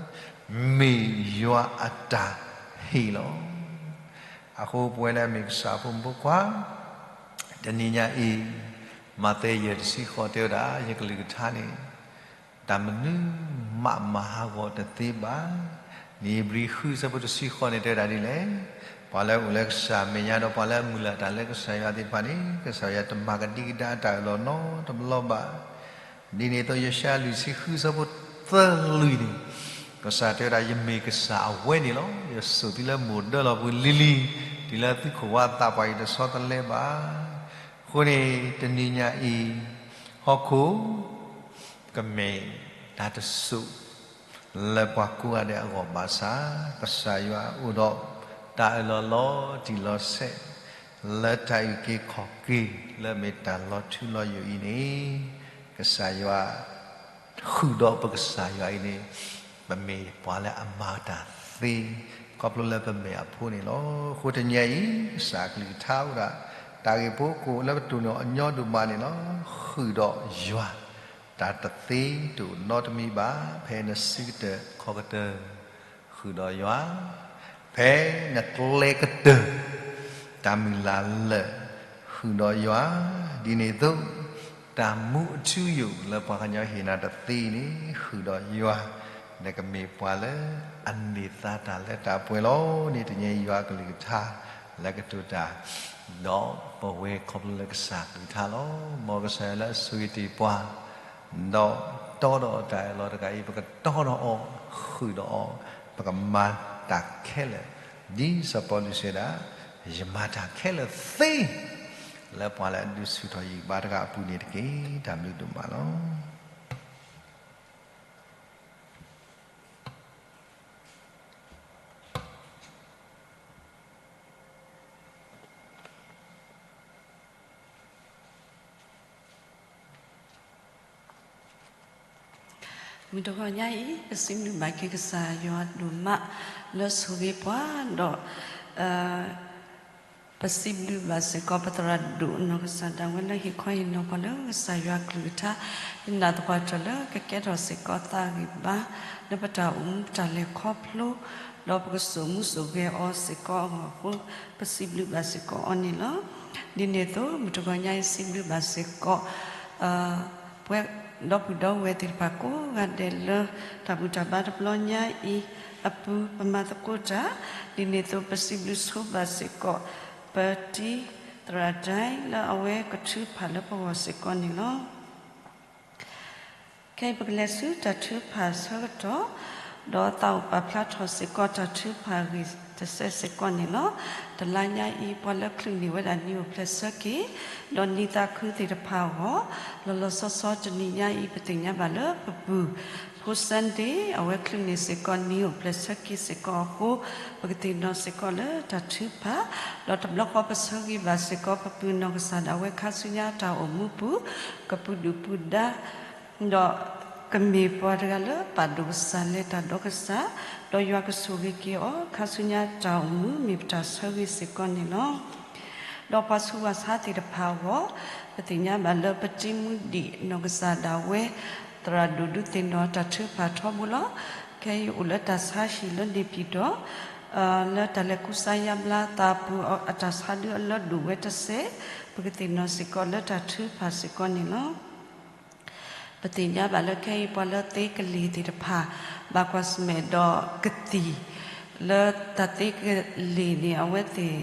မ့ၢ်ယွၤအတၢ်ဟ့ၣ်လီၤ. အဃိပဝဲလၢအမ့ၢ်ကစၢ်အဖိမုၣ်ဖိခွါ တနံၤညါအံၤ, မးသဲယဲၢ်တဆံဃိးတဲဝဲဒၣ် ယကလုၢ်ကထါန့ၣ် တၢ်မနုၤမးမၤဟးဂီၤတသ့ဘၣ်. နံၣ်ဧ့ၤဘြံၤဃုဆၢဖိတဆံဃိးန့ၣ်တဲဝဲဒၣ်ဒ်လဲၣ်, ပှၤလၢအအိၣ်လၢကစၢ်အမဲာ်ညါဒီးပှၤလၢအမုၢ်လၢ်တၢ်လၢကစၢ်ယွၤသ့ၣ်တဖၣ်န့ၣ် ကစၢ်ယွၤတမၤကဒံကဒါအတၢ်အၢၣ်လီၤနီတဘျီဘၣ်. ဒ်န့ၣ်အသိး ယၡါယၤလွံၢ်ဆံဃုဆၢဖိသၢလွံၢ်န့ၣ်, ကစၢ်တဲဝဲဒၣ် ယမ့ၢ်ကစၢ်အဝဲန့ၣ်လီၤ. ယစိာ်သုလၢမိၢ်ဒၢလီၢ်ပူၤလံၤလံၤ, တုၤလၢသုခိၣ်ဝါသးပှၢ်အံၤတဆီတလဲဘၣ်. အဃိန့ၣ် တနံၤညါအံၤ, ဟီၣ်ခိၣ် ကမ့ၢ်တၢ်တစိၢ် လၢပှၤကိးဂၤဒဲးအဂီၢ်ဘၣ်ဆၣ်, ကစၢ်ယွၤအိၣ်ဒီးတၢ်အၢၣ်လီၤလီၤတံၢ်လီၤဆဲး လၢတၢ်အုၣ်က့ၤခီၣ်က့ၤ လၢအမ့ၢ်တၢ်လီၤထူလီၤယိာ်အံၤန့ၣ်, ကစၢ်ယွၤ ဃုာ်ဒီးပကစၢ်ယွၤအံၤန့ၣ်, ပမ့ၢ်ပှၤလၢအမၤတၢ်သ့ ခီဖျိလၢပမဲာ်အဖိန့ၣ်လီၤ. အဃိတနံၤအံၤ ကစၢ်အကလုၢ်ကထါအိၣ်ဒၣ် တၢ်ဂ့ၢ်ဖိကအိၣ်လၢပတိၢ်နီၣ်အညီဒိၣ်မးန့ၣ်လီၤ. ဃုာ်ဒီးယွၤ တၢ်တသ့တအိၣ်နီတမံၤဘၣ်, ဖဲနစုကတၢၢ်ခီၣ်ကတၢၢ် ဃုာ်ဒီးယွၤ, ဖဲနကျဲကတၢၢ် တၢ်မုၢ်လၢ်လၢာ် ဃုာ်ဒီးယွၤ, ဒ်န့ၣ်အသိး တၢ်မူအထူအယိာ်လၢပှၤကညီဟ့ၣ်နၤတသ့န့ၣ် ဃုာ်ဒီးယွၤ, နကမ့ၢ်ပှၤလၢအန့ၢ်သါတၢ်လၢတၢ်ပှဲၤလီၤန့ၣ် တညါယွၤအကလုၢ်ကထါလၢကတိၤတၢ်, ဒီးပဝဲခီဖျိလၢကစၢ်ကလုၢ်ကထါလီၤ. မ်ကစၢ်ယွၤလၢအဆိၣ်ဂ့ၤတ့ၢ်ပှၤ, ဒီးတီဒီးအီၤတၢ်အၢၣ်လီၤတဂၤအံၤ ပကတီဒီးအီၤ, ဃုာ်ဒီးအီၤ, ပကမၤတၢ်ခဲလၢာ်, ဒ်စီၤပီလူးစံးဝဲဒၣ်, ယမၤတၢ်ခဲလၢာ်သ့ လၢပှၤလၢအဒုးဆူၣ်ထီၣ်ယဂံၢ်ဘါတဂၤအပူၤန့ၣ်တက့ၢ်. တၢ်ဘျုးဒိၣ်မးလီၤ. မုၢ်တဂီၤညါအံၤ ပစံးဘျုးဘၣ်က့ၤကစၢ်ယွၤဒိၣ်မး လၢဆိၣ်ဂ့ၤပှၤဒီး ပစံးဘျုးဘၣ်စ့ၢ်ကီး ပသရၣ်ဒိၣ်အနီၢ်ကစၢ်ဒၣ်ဝဲလၢဟ့ၣ်ခီဟ့ၣ်နီၤပှၤလၢကစၢ်ယွၤအကလုၢ်ကထါ, ယနာ်သပှၢ်တၢၢ်လၢကကဲထီၣ်စ့ၢ်ကီးသးဂံၢ်ဘါ လၢပတၢ်အိၣ်မူပတၢ်လဲၤခီဖျိ, ဒီးပကစိာ်မူစိာ်ဂဲၤအီၤစ့ၢ်ကီးအဂီၢ်အဃိ, ပစံးဘျုးဘၣ်စ့ၢ်ကီးအီၤန့ၣ်လီၤ. ဒ်န့ၣ်အသိး မုၢ်တဂီၤညါအံၤ စံးဘျုးဘၣ်စ့ၢ်ကီး ပဝဲဒီပုၢ်ဒီဝဲၢ်သ့ၣ်တဖၣ်ကိးဂၤဒဲးလၢ တၢ်ဘူၣ်တၢ်ဘါတဘျီညါအံၤအပူၤ ပမၤသကိးတၢ်, ဒ်န့ၣ်အသိး ပစံးဘျုးဆိဘၣ်စ့ၢ်ကီး ပတံၤသရၣ်ဒဲ လၢအဝဲကထုကဖၣ်လၢပဂီၢ်စ့ၢ်ကီးန့ၣ်လီၤ. ခဲအံၤပကလဲၤဆူတၢ်ထုကဖၣ်အဆၢကတီၢ်, ဒီးသးအိၣ်ပာ်ဖျါထီၣ်စ့ၢ်ကီးတၢ်ထုကဖၣ်အဂ့ၢ်တစဲးစ့ၢ်ကီးန့ၣ်လီၤ. တလါညါအံၤ ပှၤလၢချုးန့ၢ်ဝဲဒၣ်နံၤအိၣ်ဖျဲၣ်ဆၢက့ၤ, ဒီးနံၤသးခုသ့ၣ်တဖၣ်အဂီၢ်, လီၤလီၤဆီဆီတနံၤညါအံၤ ပသ့ၣ်ညါဘၣ်လၢပပုၢ်ဖိ Sunday အဝဲချုးန့ၢ်စ့ၢ်ကီးနံၤအိၣ်ဖျဲၣ်ဆၢက့ၤစ့ၢ်ကီးအဃိ, ပကသ့ၣ်နီၣ်စ့ၢ်ကီးလၢတၢ်ထုကဖၣ်, ဒီးတဘျီဃီပဆၢဂ့ၤဘၣ်စ့ၢ်ကီး ပပုၢ်နီၢ်ကစၢ်ဒၣ်ဝဲခါဆူညါတၢ်အိၣ်မူပူၤ, ကပုာ်ဒုၣ်ပူၤဒါ ဒီးကမ့ၢ်ပှၤတဂၤလၢပာ်ဒိၣ်ကစၢ်လဲၤတၢ်ဒီးကစၢ်, ဒီးယွၤကဆိၣ်ဂ့ၤက့ၤအီၤ ခါဆူညါတၢ်အိၣ်မူမ့ၢ်ပတၢ်ဆၢဂ့ၤစ့ၢ်ကီးန့ၣ်လီၤ. ဒီးပှၤဆူးပှၤဆါသ့ၣ်တဖၣ်အဂီၢ်, ပသ့ၣ်ညါဘၣ်လၢပတံၤမူဒံးနီၢ်ကစၢ်ဒၣ်ဝဲ သရၣ်ဒိၣ်ဒုးသ့ၣ်နီၣ်တၢ်ထုကဖၣ်ထီဘိလီၤ. ခဲအံၤအိၣ်လၢတၢ်ဆါဟံၣ်လၢန့ၣ်ပၠံၣ်တီၣ် လၢတၢ်လဲၤကူစါယါဘျါသးအပူၤ အတၢ်ဆါဒုးအလၢဒိၣ်ဝဲတစဲး, ပကသ့ၣ်နီၣ်စ့ၢ်ကီးလၢတၢ်ထုကဖၣ်စ့ၢ်ကီးန့ၣ်လီၤ. ပသ့ၣ်ညါဘၣ်လၢခဲအံၤပှၤလၢသ့ကလ့ၢ်သ့ၣ်တဖၣ် ဘၣ်ကွၢ်ဆၢၣ်မဲာ်ဒီးကသံၣ် လၢတၢ်သ့ကလ့ၢ်န့ၣ် အဝဲသ့ၣ်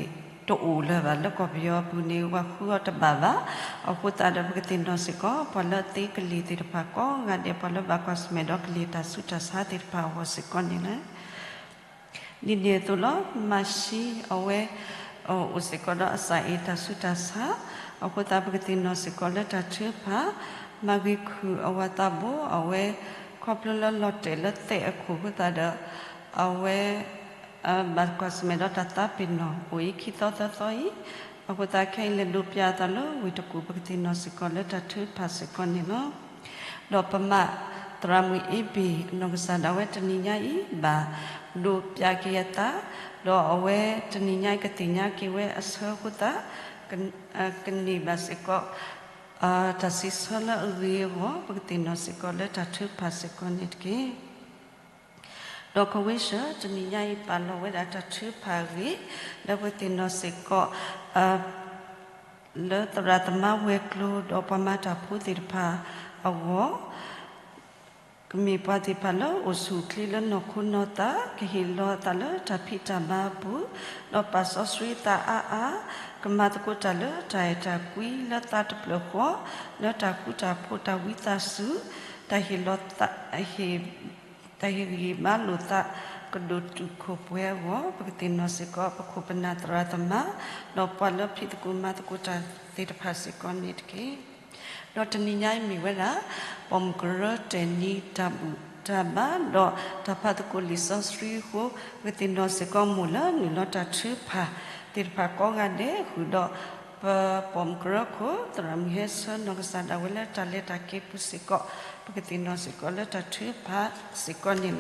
တအိၣ်လၢၤဘၣ် လၢကီၢ်ပယီၤအပူၤန့ၣ် ပှၤဃုအီၤတဘၣ်ဘၣ်. အဃိသတးဒီးပကသ့ၣ်နီၣ်စ့ၢ်ကီး ပှၤလၢသ့ကလ့ၢ်သ့ၣ်တဖၣ်ကိးဂၤဒဲး ပှၤလၢဘၣ်ကွၢ်ဆၢၣ်မဲာ်ဒီးကလ့ၢ်တၢ်ဆူးတၢ်ဆါသ့ၣ်တဖၣ်အဂီၢ်စ့ၢ်ကီးန့ၣ်လီၤ. ဒ်န့ၣ်အသိးလီၤ. မၤၡံအဝဲ အိၣ်စ့ၢ်ကီးဒီးအစၢ်အ့ၣ်တၢ်ဆူးတၢ်ဆါ, အဃိသတးပကသ့ၣ်နီၣ်စ့ၢ်ကီးလၢတၢ်ထုကဖၣ်, မၤဂ့ၤခုၣ်အဝၤသးဘိ အဝဲ ခီဖျိလၢလီၤတဲာ်လၢသဲးအခိၣ်အဃိသတးဒီး အဝဲ ဘၣ်ကွၢ်ဆၢၣ်မဲာ်ဒီးတၢ်သးပ့ၤနီၣ် အိၣ်အံၤခံသီသၢသီအံၤ, အဃိသတးခဲအံၤလဲၤဒိးပၠးအသးလၢဝ့ၢ်တကူၣ် ပကသ့ၣ်နီၣ်စ့ၢ်ကီးလၢတၢ်ထုကဖၣ်စ့ၢ်ကီးန့ၣ်လီၤ. ဒီးပမၤသရၣ်မုၣ်အ့ဘ့ၣ် နီၢ်ကစၢ်ဒၣ်ဝဲတနံၤညါအံၤ ဘၣ်ဒိးပၠးက့ၤအသး, ဒီးအဝဲတနံၤညါအံၤကသ့ၣ်ညါက့ၤဝဲအဆၢအဃိသတး ကန့ၢ်ဘၣ်စ့ၢ်ကီး တၢ်စံးဆၢလၢအဂ့ၤအဂီၢ် ပကသ့ၣ်နီၣ်စ့ၢ်ကီးလၢတၢ်ထုကဖၣ်စ့ၢ်ကီးန့ၣ်တက့ၢ်. ဒီးကဝ့ၡၢၣ် တနံၤညါအံၤပာ်လီၤဝဲဒၣ်တၢ်ထုကဖၣ်အဂ့ၢ် လၢပကသ့ၣ်နီၣ်စ့ၢ်ကီး လၢသရၣ်သမါဝဲၤကျိၤ ဒီးပှၤမၤတၢ်ဖိသ့ၣ်တဖၣ်အဂီၢ် ကမ့ၢ်ပှၤသ့ၣ်တဖၣ်လၢအိၣ်ဆူၣ်အိၣ်ချ့လၢနီၢ်ခိနီၢ်သး ကဟ့ၣ်လီၤအသးလၢတၢ်ဖံးတၢ်မၤအပူၤ, ဒီးပာ်စီဆှံသးအါအါ, ကမၤသကိးတၢ်လၢတၢ်အဲၣ်တၢ်ကွံလၢသးတဖျၢၣ်ဃီ, လၢတၢ်ဃူတၢ်ဖိးတၢ်ဝံသးစူၤ, တၢ်ဟ့ၣ်လီၤ တၢ်ဟ့ၣ်ဂံၢ်ဘါလိာ်သး ကဒိၣ်တုာ်ခိၣ်ပှဲၤအဂီၢ် ပကသ့ၣ်နီၣ်စ့ၢ်ကီး ပခိၣ်ပနၢ်သရၣ်သမါ ဒီးပှၤလၢဖံးသကိးမၤသကိးတၢ်သ့ၣ်တဖၣ်စ့ၢ်ကီးန့ၣ်တက့ၢ်. ဒီးတနံၤညါအံၤမ့ၢ်ဝဲဒၣ် ပိာ်မုၣ်ကရၢတဲာ်နံၤတၢ်ဘူၣ်တၢ်ဘါ ဒီးတၢ်ဖးသကိးလံာ်စီဆှံအဃိ ပကသ့ၣ်နီၣ်စ့ၢ်ကီးမိၢ်လၢနုာ်လီၤတၢ်ထုကဖၣ်သ့ၣ်တဖၣ်ကိးဂၤဒဲး ဃုာ်ဒီး ပပိာ်မုၣ်ကရၢခိၣ် သရၣ်မုၣ်ဟဲဆၢနီၢ်ကစၢ်ဒၣ်ဝဲလၢတၢ်လဲၤတၢ်က့ၤပူၤစ့ၢ်ကီး ပကသ့ၣ်နီၣ်စ့ၢ်ကီးလၢတၢ်ထုကဖၣ်စ့ၢ်ကီးန့ၣ်လီ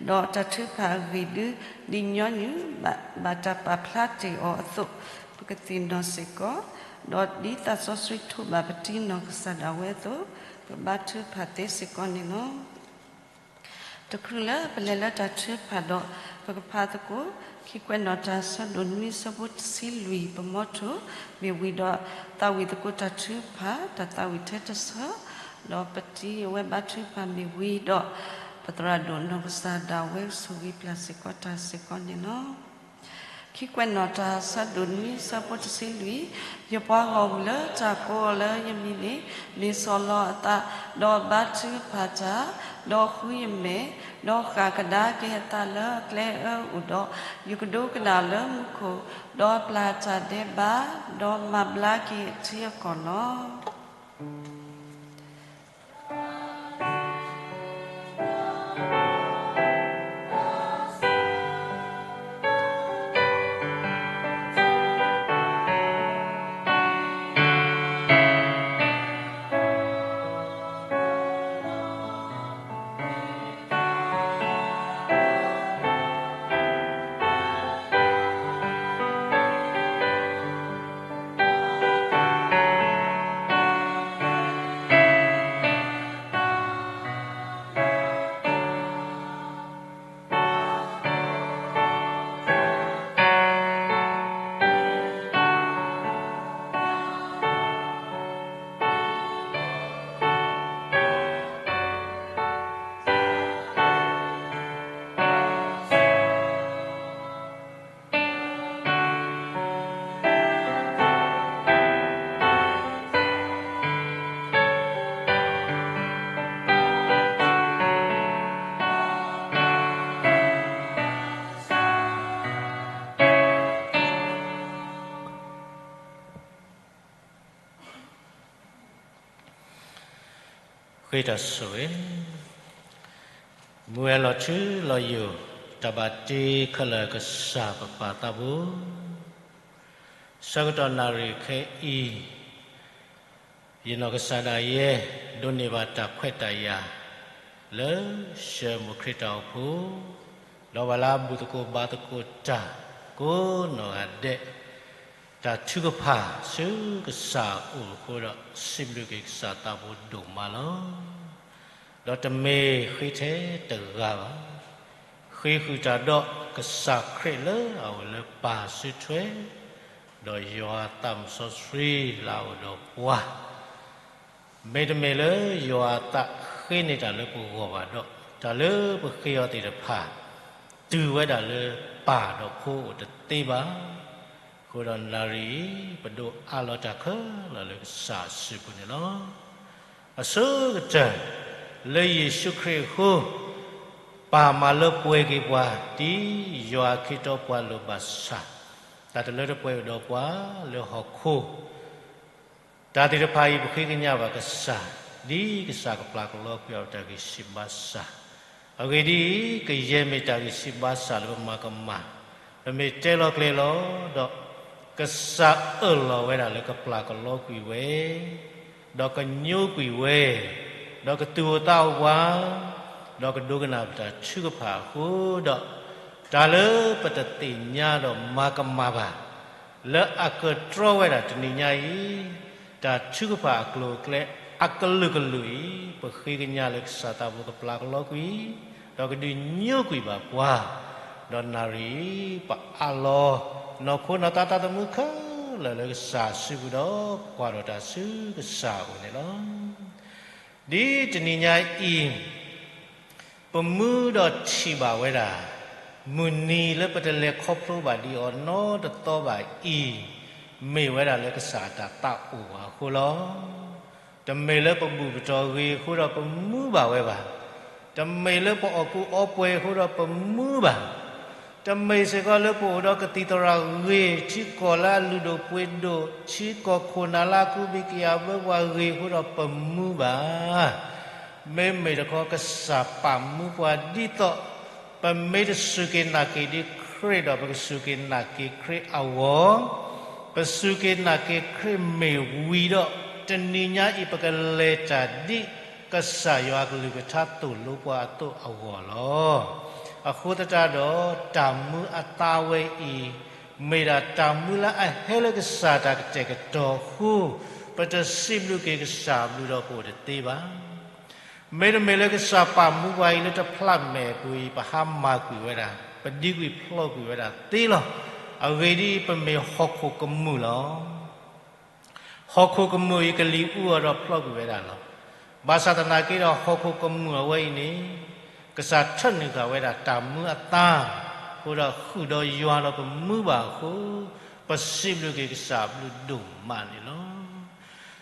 ၤ. ဒီးတၢ်ထုကဖၣ်အဂ့ၢ်ဒု ဒ်ညီနုၢ်ဘၣ်တၢ်ပာ်ဖျါတ့ၢ်အီၤအသိး ပကသ့ၣ်နီၣ်စ့ၢ်ကီး, ဒီးဒ်သးစီဆှံထိးဘၣ်ပတံၤနီၢ်ကစၢ်ဒၣ်ဝဲအသိး ပဘါထုကဖၣ်သ့စ့ၢ်ကီးန့ၣ်လီၤ. တချုးလၢပလဲၤလၢတၢ်ထုကဖၣ်ဒီး ပကဖးသကိး ခံကွဲးနီၣ်တၢ်ဆၢဒိၣ်နွံဆၢဖိတဆံလွံၢ် ပမီထိၣ် မ့ၢ်ဝံၤဒီး သးဝံၣ်သကိးတၢ်ထုကဖၣ် တၢ်သးဝံၣ်ထဲတဆၢ, ဒီးပတံၤအဝဲဘါထုကဖၣ်မ့ၢ်ဝံၤဒီး ပသရၣ်ဒိၣ်နီၢ်ကစၢ်ဒၣ်ဝဲ ကဆိၣ်ဂ့ၤပျၢ်စ့ၢ်ကီးတၢ်စ့ၢ်ကီးန့ၣ်လီၤ. ခံကွဲးနီၣ်တၢ် ဆၢဒိၣ်နွံ ဆၢဖိတဆံလွံၢ်, ယပှၤဂီၢ်မုၢ်လၢတၢ်ကိးအီၤလၢယမံၤန့ၣ်, မ့ၢ်ဆီၣ်လီၤအသး, ဒီးဘါထုကဖၣ်တၢ်, ဒီးဃုယမဲာ်, ဒီးဃၣ်ကဒါက့ၤအသးလၢအကျဲအၢအအိၣ်ဒီး, ယကဒိကနၣ်လၢမူခိၣ်, ဒီးပျၢ်တၢ်ဒဲးဘး, ဒီးမၤဘျါက့ၤအထံအကီၢ်လီၤ. ဃ့တၢ်ဆိၣ်ဂ့ၤ, မုၢ်ဝဲၢ်လီၤထူလီၤယိာ်, တၢ်ဘၣ်တ့ခဲလၢာ်ကစၢ်ပပၢ်သးဘိ, ဆၢကတီၢ်နၣ်ရံၣ်ခဲအံၤ, ယနီၢ်ကစၢ်ဒၣ်ယဲ ဒိးန့ၢ်ဘၣ်တၢ်ခွဲးတၢ်ယာ် လၢဆၢမိၢ်ခရံာ်တၢ်အိၣ်ဖှိၣ်, ဒီးပှၤလၢအဘူၣ်သကိးဘါသကိးတၢ်ကိးနီၢ်ဂၤဒဲး, တၢ်ထုကဖၣ်ဆူကစၢ်အအိၣ်အဃိဒီး စံးဘျုးက့ၤကစၢ်သးဘိဒိၣ်မးလီၤ. ဒီးတမ့ၢ်ဃ့ထဲတဂၤဘၣ်. ဃ့ဃုာ်တၢ်ဒီးကစၢ်ခရံာ်လၢအအိၣ်လၢပၢ်စုထွဲ, ဒီးယွၤအသးစီဆှံလၢအအိၣ်ဒီးပှၤ မ့တမ့ၢ်လၢယွၤအသးဃ့န့ၢ်တၢ်လၢပဂီၢ်ဘၣ်ဒီး, တၢ်လၢပဃ့အီၤသ့ၣ်တဖၣ် တုၤဝဲဒၣ်လၢပၢ်ဒီးဖိအိၣ်တသ့ဘၣ်. အဃိဒီးနၣ်ရံၣ်အံၤ ပဒိးအးလီၤတၢ်ခဲလၢာ်လၢကစၢ်အစုပူၤန့ၣ်လီၤ. အဆိကတၢၢ် လၢယ့ၣ်ၡူးခရံာ်အဃိ, ပၢ်မၤလၢပှဲၤက့ၤပှၤ ဒ်ယွၤအခ့အပှၤလိၣ်ဘၣ်ဆၣ်, တၢ်တလၢတပှဲၤအိၣ်ဒီးပှၤလၢဟီၣ်ခိၣ် တၢ်သ့ၣ်တဖၣ်အံၤ ပဃ့ကညးဘၣ်ကစၢ်, ဒ်ကစၢ်ကပျၢ်ကလီကွံာ်အီၤတၢ်ဂံၢ်ဆံးဘါစၢ်, အဂ့ၢ်ဒ်အံၤ, ကယဲၢ်မ့ၢ်တၢ်ဂံၢ်ဆံးဘါစၢ်လၢပမၤကမၣ်, ပမ့ၢ်တဲလီၤကျဲၤလီၤဒီး, ကစၢ်အၢၣ်လီၤဝဲဒၣ်လၢကပျၢ်ကလီကွံာ်ဝဲ, ဒီးကညိကွံာ်ဝဲ, ဒီးကသူၣ်အိၣ်သးအိၣ်ပှၤ, ဒီးကဒိကနၣ်ပတၢ်ထုကဖၣ်အဃိဒီး, တၢ်လၢပတသ့ၣ်ညါဒီးမၤကမၣ်ဘၣ် လၢအကတြီဝဲဒၣ်တနံၤညါအံၤ, တၢ်ထုကဖၣ်အကျိၤအကျဲအကလုာ်ကလုာ်အံၤ, ပဃ့ကညးလၢကစၢ်သးဘိကပျၢ်ကလီကွံာ်, ဒီးကဒုးညိကွံာ်ဘၣ်ပှၤ, ဒီးနၣ်ရံၣ်အံၤ ပအးလီၤ နီၢ်ခိနီၢ်သးသးသမူခဲလၢာ်လၢကစၢ်အစုပူၤဒီး ကွၢ်ထီၣ်တၢ်ဆူကစၢ်အအိၣ်န့ၣ်လီၤ. ဒ်တနံၤညါအံၤ ပမူဒီးထံၣ်ဘၣ်ဝဲဒၣ်, မုၢ်နံၤလၢပတလဲၤခီဖျိဘၣ်ဒံးအီၤနီတသီဘၣ်အံၤ, မ့ၢ်ဝဲဒၣ်လၢကစၢ်အတၢ်သးအိၣ်ပှၤအဃိလီၤ. တမ့ၢ်လၢပဘူၣ်ပတီၢ်ဂ့ၤအဃိဒီးပမူဘၣ်ဝဲဘၣ်. တမ့ၢ်လၢပအီၣ်ကူအီပှဲၤအဃိဒီးပမူဘၣ်. တမ့ၢ်စ့ၢ်ကီးလၢပအိၣ်ဒီးကသံၣ်သရၣ်ဂ့ၤ, ထံကီၢ်လၢအလုၢ်ဒိၣ်ပှ့ၤဒိၣ်, ထံကီၢ်ခိၣ်နၢ်လၢအကူဘံၣ်ကယၤဘၢပှၤဂ့ၤအဃိဒီးပမူဘၣ်. မ့မ့ၢ်တခီကစၢ်ပာ်မူပှၤဒ်သိး ပမ့ၢ်တစူၢ်က့ၤနာ်က့ၤဒ်ခရံာ်ဒီးပကစူၢ်က့ၤနာ်က့ၤခရံာ်အဂီၢ်, ပစူၢ်က့ၤနာ်က့ၤခရံာ်မ့ၢ်ဝံၤဒီး တနံၤညါအံၤ ပကလဲၤတၢ်ဒ်ကစၢ်ယွၤအကလုၢ်ကထါသိၣ်လိပှၤအသိးအဂီၢ်လီၤ. အဃိသတးဒီး တၢ်မူအသးဝဲအံၤ မ့ၢ်ဒၣ်တၢ်မူလၢအဟဲလၢကစၢ်တၢ်ကတဲာ်ကတီၤအဃိ, ပတစံးဘျုးက့ၤကစၢ်အဘျုးဒီးပအိၣ်တသ့ဘၣ်. မ့တမ့ၢ်လၢကစၢ်ပာ်မူပှၤအံၤလၢတဖျးမဲာ်အပူၤအံၤ ပဟါမၢ်ကွံာ်ဝဲဒၣ်, ပဒံကွံာ်ဖျိးကွံာ်ဝဲဒၣ်သ့လီၤ. အဂ့ၢ်ဒ်အံၤ, ပမ့ၢ်ဟီၣ်ခိၣ်ကမူၣ်လီၤ. ဟီၣ်ခိၣ်ကမူၣ်အံၤ ကလံၤအူအီၤဒီးဖျိးကွံာ်ဝဲဒၣ်လီၤ. ဘၣ်ဆၣ်သနာ်က့ဒီး ဟီၣ်ခိၣ်ကမူၣ်အဝဲအံၤန့ၣ် ကစၢ်ထၢနုာ်ဃာ်ဝဲဒၣ်တၢ်မူအသါ, အဃိဒီးဃုာ်ဒီးယွၤဒီးပမူဘၣ်အဃိ, ပစံးဘျုးက့ၤကစၢ်ဘျုးဒိၣ်မးန့ၣ်လီၤ.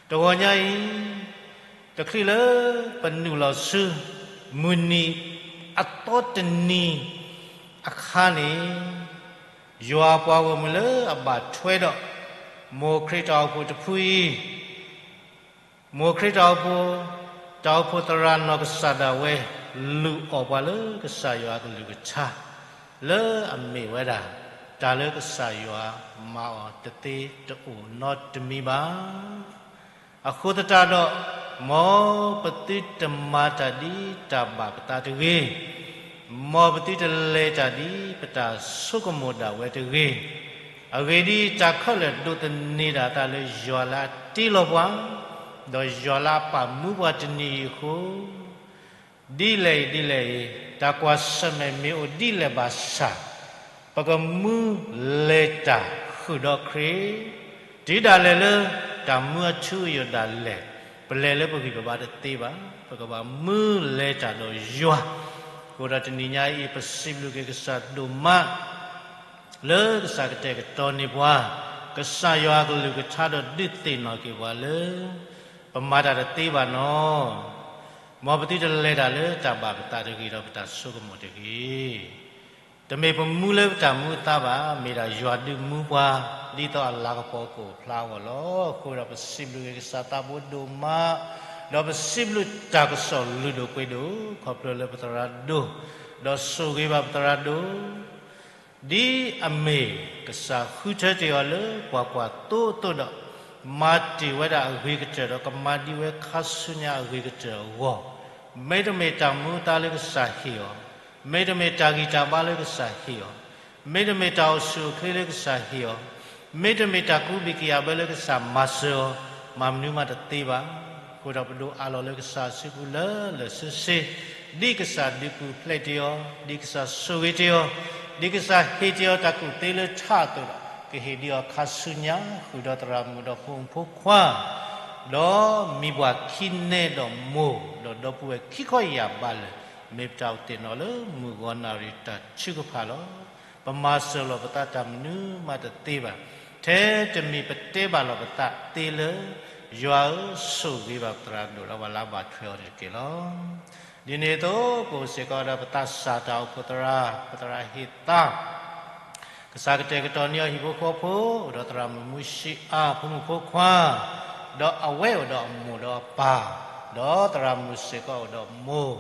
တဂီၤညါအံၤ, တချုးလၢပနုာ်လီၤဆူ မုၢ်နံၤအသီတနံၤအခါန့ၣ်, ယွၤပှၤဂီၢ်မုၢ်လၢအဘၣ်ထွဲဒီး မိၢ်ခရံာ်တၢ်အိၣ်ဖှိၣ်တဖုအံၤ, မိၢ်ခရံာ်တၢ်အိၣ်ဖှိၣ်, တၢ်အိၣ်ဖှိၣ်သရၣ်နီၢ်ကစၢ်ဒၣ်ဝဲ လူၤအီၣ်ပှၤလၢကစၢ်ယွၤအကလုၢ်ကထါ, လၢအမ့ၢ်ဝဲဒၣ် တၢ်လၢကစၢ်ယွၤမၤအီၤတသ့တအိၣ်နီတမံၤဘၣ်. အဃိသတးဒီး, မ်ပသုတမၤတၢ်ဒ်တၢ်ဘၣ်ပသးတဂ့ၤ, မ်ပသုတလဲၤတၢ်ဒ်ပတၢ်ဆိကမိၣ်ဒၣ်ဝဲတဂ့ၤ. အဂ့ၢ်ဒ်အံၤ, တၢ်ခဲလၢာ်ဒိးသန့ၤဒၣ်အသးလၢယွၤလၢအတ့လီၤပှၤ, ဒီးယွၤလၢအပာ်မူပှၤတနံၤအံၤအဃိ, ဒ်လဲၣ်အံၤ ဒ်လဲၣ်အံၤ, တၢ်ကွၢ်ဆၢၣ်မဲာ်မ့ၢ်အိၣ်ဒ်လဲၣ်ဘၣ်ဆၣ်, ပကမူလဲၤတၢ်ဃုာ်ဒီးခရံာ်, တုၤဒၣ်လဲာ်လၢတၢ်မူအထူအယိာ်ဒၣ်လဲာ်, ပလဲၤလၢပဂံၢ်ပဘါတသ့ဘၣ်, ပကဘၣ်မူလဲၤတၢ်ဒီးယွၤ. အဃိဒီးတနံၤညါအံၤ ပစံးဘျုးက့ၤကစၢ်ဒိၣ်မး လၢကစၢ်ကတဲာ်ကတီၤန့ၢ်ပှၤ ကစၢ်ယွၤအကလုၢ်ကထါဒီးဒုးသ့ၣ်နီၣ်က့ၤပှၤလၢ ပမၤတၢ်တသ့ဘၣ်နီၣ်, မ်ပသုတလဲၤတၢ်လၢတၢ်ဘၣ်ပသးတဂ့ၤဒီးပတၢ်ဆိကမိၣ်တဂ့ၤ. တမ့ၢ်ပမူလၢပတၢ်မူအသးဘၣ်, မ့ၢ်ဒၣ်ယွၤဒုးမူပှၤ ဒ်သိးအလၤကပီၤကအိၣ်ဖျါအဂီၢ်လီၤ. အဃိဒီးပစံးဘျုးက့ၤကစၢ်သးဘိဒိၣ်မး, ဒီးပစံးဘျုးတၢ်ကစီၣ်လုၢ်ဒိၣ်ပှ့ၤဒိၣ် ခီဖျိလၢပသရၣ်ဒိၣ်, ဒီးဆိၣ်ဂ့ၤဘၣ်ပသရၣ်ဒိၣ် ဒ်အမ့ၢ်ကစၢ်ဃုထၢတ့ၢ်အီၤလၢပှၤကွၢ်သိအသိးဒီး, မၤတ့ၢ်ဝဲဒၣ်အဂ့ၤကတၢၢ်ဒီးကမၤဒံးဝဲခါဆူညါအဂ့ၤကတၢၢ်အဂီၢ်, မ့တမ့ၢ်တၢ်မူအသါလၢကစၢ်ဟ့ၣ်အီၤ, မ့တမ့ၢ်တၢ်ဂံၢ်တၢ်ဘါလၢကစၢ်ဟ့ၣ်အီၤ, မ့တမ့ၢ်တၢ်အိၣ်ဆူၣ်အိၣ်ချ့လၢကစၢ်ဟ့ၣ်အီၤ, မ့တမ့ၢ်တၢ်ကူးဘံၣ်ကယာ်ဘၢလၢကစၢ်မၤစၢၤအီၤ, မၤမနုၤမးတသ့ဘၣ်. အဃိဒီးပဒိးအးလီၤလၢကစၢ်အစုပူၤလၢလၢာ်ဆ့ဆ့, ဒ်ကစၢ်ဒုးပူၤဖျဲးတ့ၢ်အီၤ, ဒ်ကစၢ်ဆိၣ်ဂ့ၤတ့ၢ်အီၤ, ဒ်ကစၢ်ဟ့ၣ်တ့ၢ်အီၤတၢ်ကူၣ်သ့လၢထးအသိးဒီး, ကဟ့ၣ်ဒံးအီၤခါဆူညါဃုာ်ဒီးသရၣ်မုၣ်ဒီးဖိမုၣ်ဖိခွါ, ဒီးမံၤပှၢ်ခံနဲဒီးမိၢ်, ဒီးဒီပုၢ်ဝဲၢ်ခံခီယၢ်ဘးလၢာ်, မ့ၢ်ပတၢ်အိၣ်သ့ၣ်နီၣ်လၢမုၢ်ဂီၤနၣ်ရံၣ်တၢ်ထုကဖၣ်လီၤ. ပမၤစၢၤလီၤပသးတၢ်မနုၤမးတသ့ဘၣ်. ထဲတမံၤပတဲဘၣ်လီၤပသးသ့လၢ ယွၤဧၢ, ဆိၣ်ဂ့ၤဘၣ်ပသရၣ်ဒိၣ်ဒီးပှၤလၢအဘၣ်ထွဲအီၤန့ၣ်တက့ၢ်လီၤ. ဒ်န့ၣ်အသိး ပအိၣ်စ့ၢ်ကီးဒီးပသးစၢ်တၢ်အိၣ်ဖှိၣ်သရၣ်, ပသရၣ်ဟ့ၣ်သါ, ကစၢ်ကတဲာ်ကတီၤန့ၢ်အီၤဟံၣ်ဖိဃီဖိ, အိၣ်ဒီးသရၣ်မုၣ်မူၡံအါ, ဖိမုၣ်ဖိခွါ, ဒီးအဝဲအိၣ်ဒီးအမိၢ်ဒီးအပၢ်, ဒီးသရၣ်မုၣ်စ့ၢ်ကီးအိၣ်ဒီးမိၢ်,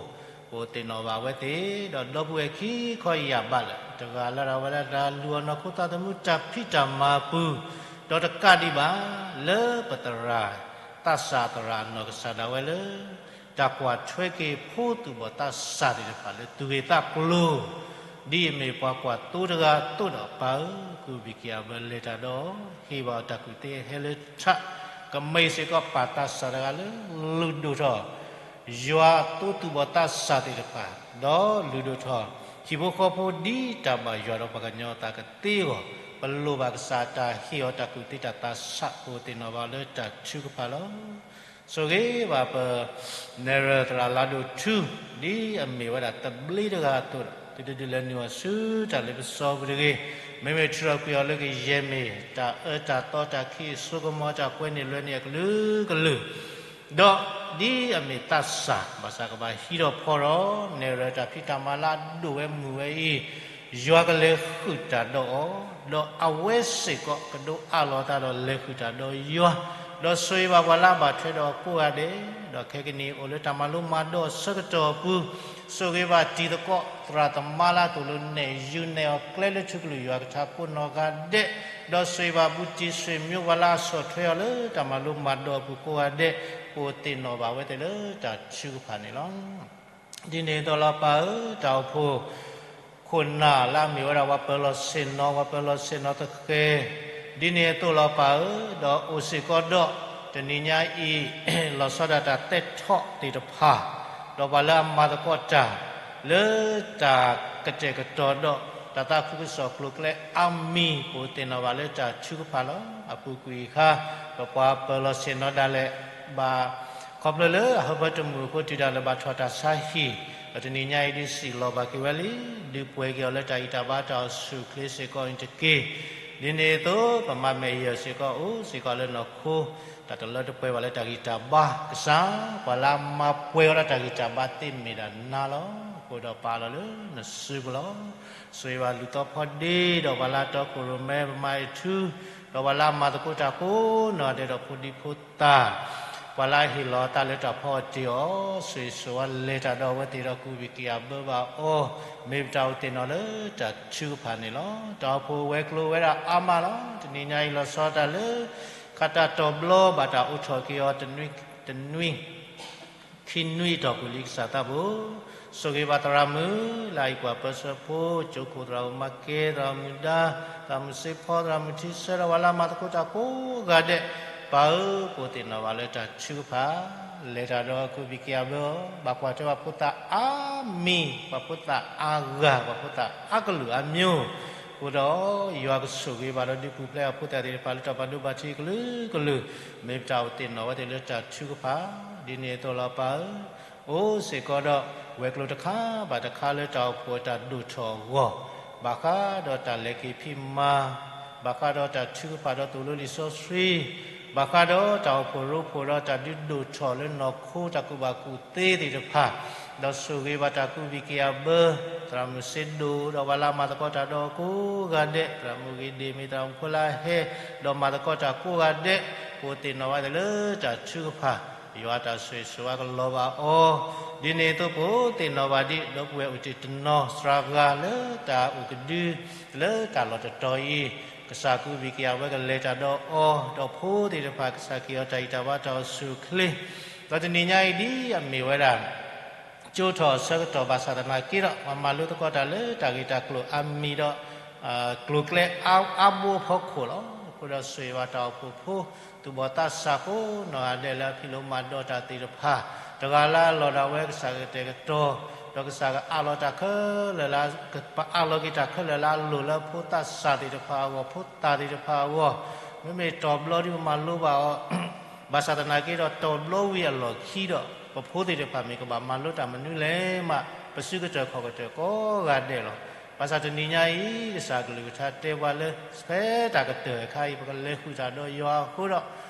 ပအိၣ်သ့ၣ်နီၣ်ဘၣ်ဝဲသ့ၣ်, ဒီးဒီပုၢ်ဝဲၢ်ခံခီယၢ်ဘးလၢာ်, တဂၤလၢ်ဒၣ်ဝဲလၢတၢ်လူၤအီၤနီၢ်ခိသးသမူတၢ်ဖံးတၢ်မၤအပူၤ, ဒီးတကးဒံးဘၣ်, လၢပသရၣ်, သးစၢ်သရၣ်အနီၢ်ကစၢ်ဒၣ်ဝဲလၢ တၢ်ကွၢ်ထွဲက့ၤဖိသူၣ်ဘီၣ်သးစၢ်သ့ၣ်တဖၣ်လၢသူၣ်ဂ့ၤသးကျိၤ, ဒ်အမ့ၢ်ပှၤကွၢ်သိတဂၤအသိးဒီးပၢ်ဧၢ, ကူးဘံၣ်ကယာ်ဘၢလဲၤတၢ်ဒီး, ဟ့ၣ်ဘၣ်အီၤတၢ်ကူၣ်သ့အဟဲလၢထး, ကမ့ၢ်စ့ၢ်ကီးပၢ်သးစၢ်တဂၤလၢလုၢ်ဒိၣ်ထီၣ် ယွၤအသိသူၣ်ဘီၣ်သးစၢ်သ့ၣ်တဖၣ်, ဒီးလုၢ်ဒိၣ်ထီၣ် ဟံၣ်ဖိဃီဖိဒ်တၢ်ဘၣ်ယွၤဒီးပှၤကညီအသးကသ့အဂီၢ်, ပလိၣ်ဘၣ်ကစၢ်တၢ်ဟ့ၣ်အီၤတၢ်ကူၣ်သ့တၢ်သးဆး ပအိၣ်သ့ၣ်နီၣ်ဘၣ်လၢတၢ်ထုကဖၣ်လီၤ. ဆိၣ်ဂ့ၤဘၣ်ပ နဲၣ်ရွဲၣ်သရၣ်လါဒိၣ်ထူ, ဒ်အမ့ၢ်ဝဲဒၣ်သဘျ့တဂၤအသိးဒီး, သုတဒုးလဲၤနုာ်အီၤဆူတၢ်လ့ပစီပူၤတဂ့ၤ, မ့မ့ၢ်ထုးထီၣ်ကွံာ်အီၤလၢကယဲၢ်မ့ၢ်တၢ်အၢတၢ်သီတၢ်ခံးအစိကမီၤ တၢ်ကွဲန့ၢ်လွဲန့ၢ်အကလုာ်ကလုာ်, ဒီးဒ်အမ့ၢ်သးစၢ် ဘၣ်ဆၣ်ကဘၣ်ဟံးထီၣ်ဖီထီၣ် နဲၣ်ရွဲၣ်တၢ်ဖံးတၢ်မၤလၢအဒိၣ်ဝဲမုၢ်ဝဲအံၤ, ယွၤကလဲၤဃုာ်တၢ်ဒီးအီၤ, ဒီးအဝဲစ့ၢ်ကီးကဒိးအးလီၤအသးဒီးလဲၤဃုာ်တၢ်ဒီးယွၤ, ဒီးဆိၣ်ဂ့ၤဘၣ်ပှၤလၢအဘၣ်ထွဲဒီးအီၤကိးဂၤဒဲး, ဒီးခဲကနံၣ်အံၤအိၣ်လၢတၢ်မၤလိမၤဒိးအဆၢကတီၢ်အပူၤ, ဆိၣ်ဂ့ၤဘၣ်တံၤသကိးသရၣ်သမါလၢအသိၣ်လိနဲၣ်ယုနဲၣ်အီၤ ကျဲလၢထူကလုၢ်ယွၤကထါကိးနီၢ်ဂၤဒဲး, ဒီးဆိၣ်ဂ့ၤဘၣ်ဘူးတံၢ်ဆွေမျိုးပှၤလၢအဆီၣ်ထွဲအီၤလၢတၢ်မၤလိမၤဒိးအပူၤကိးဂၤဒဲး, ပအိၣ်သ့ၣ်နီၣ်ဘၣ်ဝဲသ့ၣ်လၢတၢ်ထုကဖၣ်န့ၣ်လီၤ. ဒ်န့ၣ်အသိးလီၤပၢ်ဧၢ, တၢ်အိၣ်ဖှိၣ်ခိၣ်နၢ်လၢအမ့ၢ်ဝဲဒၣ်ပှၤပၢၤလီၢ်ဆ့ၣ်နီၤ, ပှၤပၢၤလီၢ်ဆ့ၣ်နီၤသဃဲၤ, ဒ်န့ၣ်အသိးလီၤပၢ်ဧၢ, ဒီးအိၣ်စ့ၢ်ကီးဒီး တနံၤညါအံၤ လီၤဆီဒၣ်တၢ်သဲးထီၣ်သ့ၣ်တဖၣ်, ဒီးပှၤလၢအမၤသကိးတၢ် လၢတၢ်ကတဲာ်ကတီၤဒီး တၢ်သးခုကစီၣ်ကျိၤကျဲအါမံၤ ပအိၣ်သ့ၣ်နီၣ်ဘၣ်လၢတၢ်ထုကဖၣ်လီၤ. အပူၤကွံာ်အခါ ပပှၤပၢၤလီၢ်ဆ့ၣ်နီၤဒၣ်လဲာ်ဘၣ် ခီဖျိလၢအဟၢဖၢတမုာ်အဃိ တုၤဒၣ်လဲာ်ဘၣ်ထီၣ်တၢ်ဆါဟံၣ် ဒီးတနံၤညါအံၤဒုးစံးလီၤဘၣ်က့ၤဝဲလံ, ဒုးပှဲၤက့ၤအီၤလၢတၢ်ဂံၢ်တၢ်ဘါတၢ်အိၣ်ဆူၣ်အိၣ်ချ့စ့ၢ်ကီးန့ၣ်တက့ၢ်. ဒ်န့ၣ်အသိး ပမၤမဲာ်ယၢၢ်စ့ၢ်ကီးအိၣ်စ့ၢ်ကီးလၢနီၢ်ခိ, တၢ်တလၢတပှဲၤဘၣ်လၢတၢ်ဂံၢ်တၢ်ဘါ, ကစၢ်, ပှၤလၢအမၤပှဲၤအီၤဒီးတၢ်ဂံၢ်တၢ်ဘါသ့ၣ်မ့ၢ်ဒၣ်နၤလီၤ. အဃိဒီးပာ်လီၤလၢနစုပူၤလီၤ. ဆိၣ်ဂ့ၤဘၣ်လုၢ်သီဖီဒ့ဒီးပှၤလၢအတီခိၣ်ရိၣ်မဲ ပမၤအထူ ဒီးပှၤလၢအမၤသကိးတၢ်ကိးနီၢ်ဂၤဒဲးဒီးဖိဒံဖိသၣ်, ပှၤလၢအဟ့ၣ်လီၤအသးလၢတၢ်ဖီအီၤတ့ၢ်အီၤ, ဆိၣ်ဂ့ၤဆိၣ်ဝါလဲၤတၢ်ဒီးအဝဲသ့ၣ်ဒီးကူၣ်ဘံၣ်က့ၤအဘၢဘၣ်အီၤ, မ့ၢ်ပတၢ်အိၣ်သ့ၣ်နီၣ်လၢတၢ်ထုကဖၣ်န့ၣ်လီၤ. တၢ်အိၣ်ဖှိၣ်ဝဲၤကျိၤဝဲဒၣ်အါမးလီၤ. တနံၤညါအံၤလီၤဆီတၢ်လၢ ခါတၢ်တီၤဘျီဘၣ်တၢ်အိးထီၣ်က့ၤအီၤတနွံ တနွံ ခံနွံအတီၢ်ပူၤလံကစၢ်သးဘိ, ဆိၣ်ဂ့ၤဘၣ်သရၣ်မုၣ်လၢအဟံၣ်ပှၢ်ပၢဆှၢဖိ, ကၠိခိၣ်သရၣ်မုၣ်မၤကဲ, သရၣ်မုၣ်ဒါ, သရၣ်မုၣ်စ့ဖီ, သရၣ်မုၣ်ထံဆၢဒီးပှၤလၢအမၤသကိးတၢ်ကိးဂၤဒဲး, ပၢ်ဧၢ, ပအိၣ်သ့ၣ်နီၣ်ဘၣ်လၢတၢ်ထုကဖၣ်, လဲၤတၢ်ဒီးကူၣ်ဘံၣ်က့ၤအဘၢအီၤ, ဘၣ်ကွၢ်ထွဲဘၣ်ဖိသၣ်အါမံၤ, ပှၤဖိသၣ်အါဂၤ, ပှၤဖိသၣ်အါကလုာ်အါမျိုး, အဃိဒီး ယွၤကဆိၣ်ဂ့ၤဘၣ်ဒီးဒုးပူၤဖျဲးအဖိသၣ်သ့ၣ်တဖၣ်လၢတၢ်ဘၣ်ဒိဘၣ်ထံးကလုာ်ကလုာ်, မ့ၢ်ပတၢ်အိၣ်သ့ၣ်နီၣ်ဝဲသ့ၣ်လၢတၢ်ထုကဖၣ်, ဒ်န့ၣ်အသိးလီၤပၢ်ဧၢ, အိၣ်စ့ၢ်ကီးဒီးဝဲၤကျိၤတခါဘၣ်တခါလၢတၢ်အိၣ်ဖှိၣ်တၢ်ဒိၣ်ထီၣ်အဂီၢ်, ဘၣ်ဃးဒီးတၢ်လဲၤက့ၤဖံးမၤ, ဘၣ်ဃးဒီးတၢ်ထုကဖၣ်ဒီးသိၣ်လိလံာ်စီဆှံ, ဘၣ်ဃးဒီးတၢ်အိၣ်ဖှိၣ်ရိဖှိၣ်ဒီးတၢ်ဒုးဒိၣ်ထီၣ်လၢနီၢ်ခိတၢ်ကူၣ်ဘၣ်ကူၣ်သ့သ့ၣ်တဖၣ်, ဒီးဆိၣ်ဂ့ၤဘၣ်တၢ်ကူၣ်ဘံၣ်က့ၤအဘၢ, သရၣ်မုၣ်စ့ဒိၣ်ဒီးပှၤလၢအမၤသကိးတၢ်ဒီးကိးဂၤဒဲး, သရၣ်မုၣ်ဂ့ၤဒ့ၣ်မ့ၢ်သရၣ်မုၣ်ဖိလၢအဟဲ, ဒီးမၤသကိးတၢ်ကိးဂၤဒဲး, ပအိၣ်သ့ၣ်နီၣ်ဝဲသ့ၣ်လၢတၢ်ထုကဖၣ်, ယွၤတၢ်ဆိၣ်ဂ့ၤဆိၣ်ဝါကလီၤဘၣ်အီၤ, ဒ်န့ၣ်အသိးပအိၣ်သ့ၣ်နီၣ်ဘၣ်ဒံး ဒီပုၢ်ဝဲၢ်အိၣ်တ့ၢ်တနီၤစှၤဂၤလၢတၢ်အိၣ်ကဒု လၢတၢ်လီၢ်တတီၤအံၤ, ကစၢ်ကူၣ်ဘံၣ်က့ၤအဝဲကလဲၤတၢ်ဒီးအီၤ, ဒီးဖိသ့ၣ်တဖၣ်ကစၢ်က့ၤအီၤတၢ်ဂံၢ်တၢ်ဘါတၢ်အိၣ်ဆူၣ်အိၣ်ချ့, ဒီးတနံၤညါအံၤဒ်အမ့ၢ်ဝဲဒၣ် ကၠိထီၣ်အဆၢကတီၢ်ဘၣ်ဆၣ်သနာ်က့ဒီး ပှၤမၤလိသကိးတၢ်လၢတၢ်ဂ့ၢ်တၢ်ကျိၤအါမံၤဒီး ကျိၤကျဲအါဘိအဖီခိၣ်လီၤ. အဃိဒီးဆိၣ်ဂ့ၤဘၣ်တၢ်အိၣ်ဖှိၣ်ဖိ သူၣ်ဘီၣ်သးစၢ်ကိးနီၢ်ဂၤဒဲးလၢအဖံးလိမၤဒိးတၢ်သ့ၣ်တဖၣ်, တဂၤလၢအလီၢ်ဒၣ်ဝဲကစၢ်ကတဲာ်ကတီၤ, ဒီးကစၢ်ကအးလီၤတၢ်ခဲလၢာ်လၢ ပအးလီၤက့ၤတၢ်ခဲလၢာ်လၢအလိၣ်လၢဖိသၣ်စၢ်သ့ၣ်တဖၣ်အဂီၢ်, ဖိသၣ်သ့ၣ်တဖၣ်အဂီၢ်, မ့မ့ၢ်တီၤဘျီဒ်ပမၤလိဘၣ်အီၤ ဘၣ်ဆၣ်သနာ်က့ဒီး တီၤဘျီဝံၤအလီၢ်ခံဒီး ပဖိသ့ၣ်တဖၣ်မ့ၢ်ကဘၣ်မၤလိတၢ်မနုၤလဲၣ်မး ပစုကတၢၢ်ခီၣ်ကတၢၢ်ကိးဂၤဒဲးလီၤ. ဘၣ်ဆၣ်တနံၤညါအံၤ ကစၢ်ကလုၢ်ကထါတဲပှၤလၢ ဖဲတၢ်ကတၢၢ်အခါအံၤ ပကလဲၤဃုာ်တၢ်ဒီးယွၤအဃိဒီး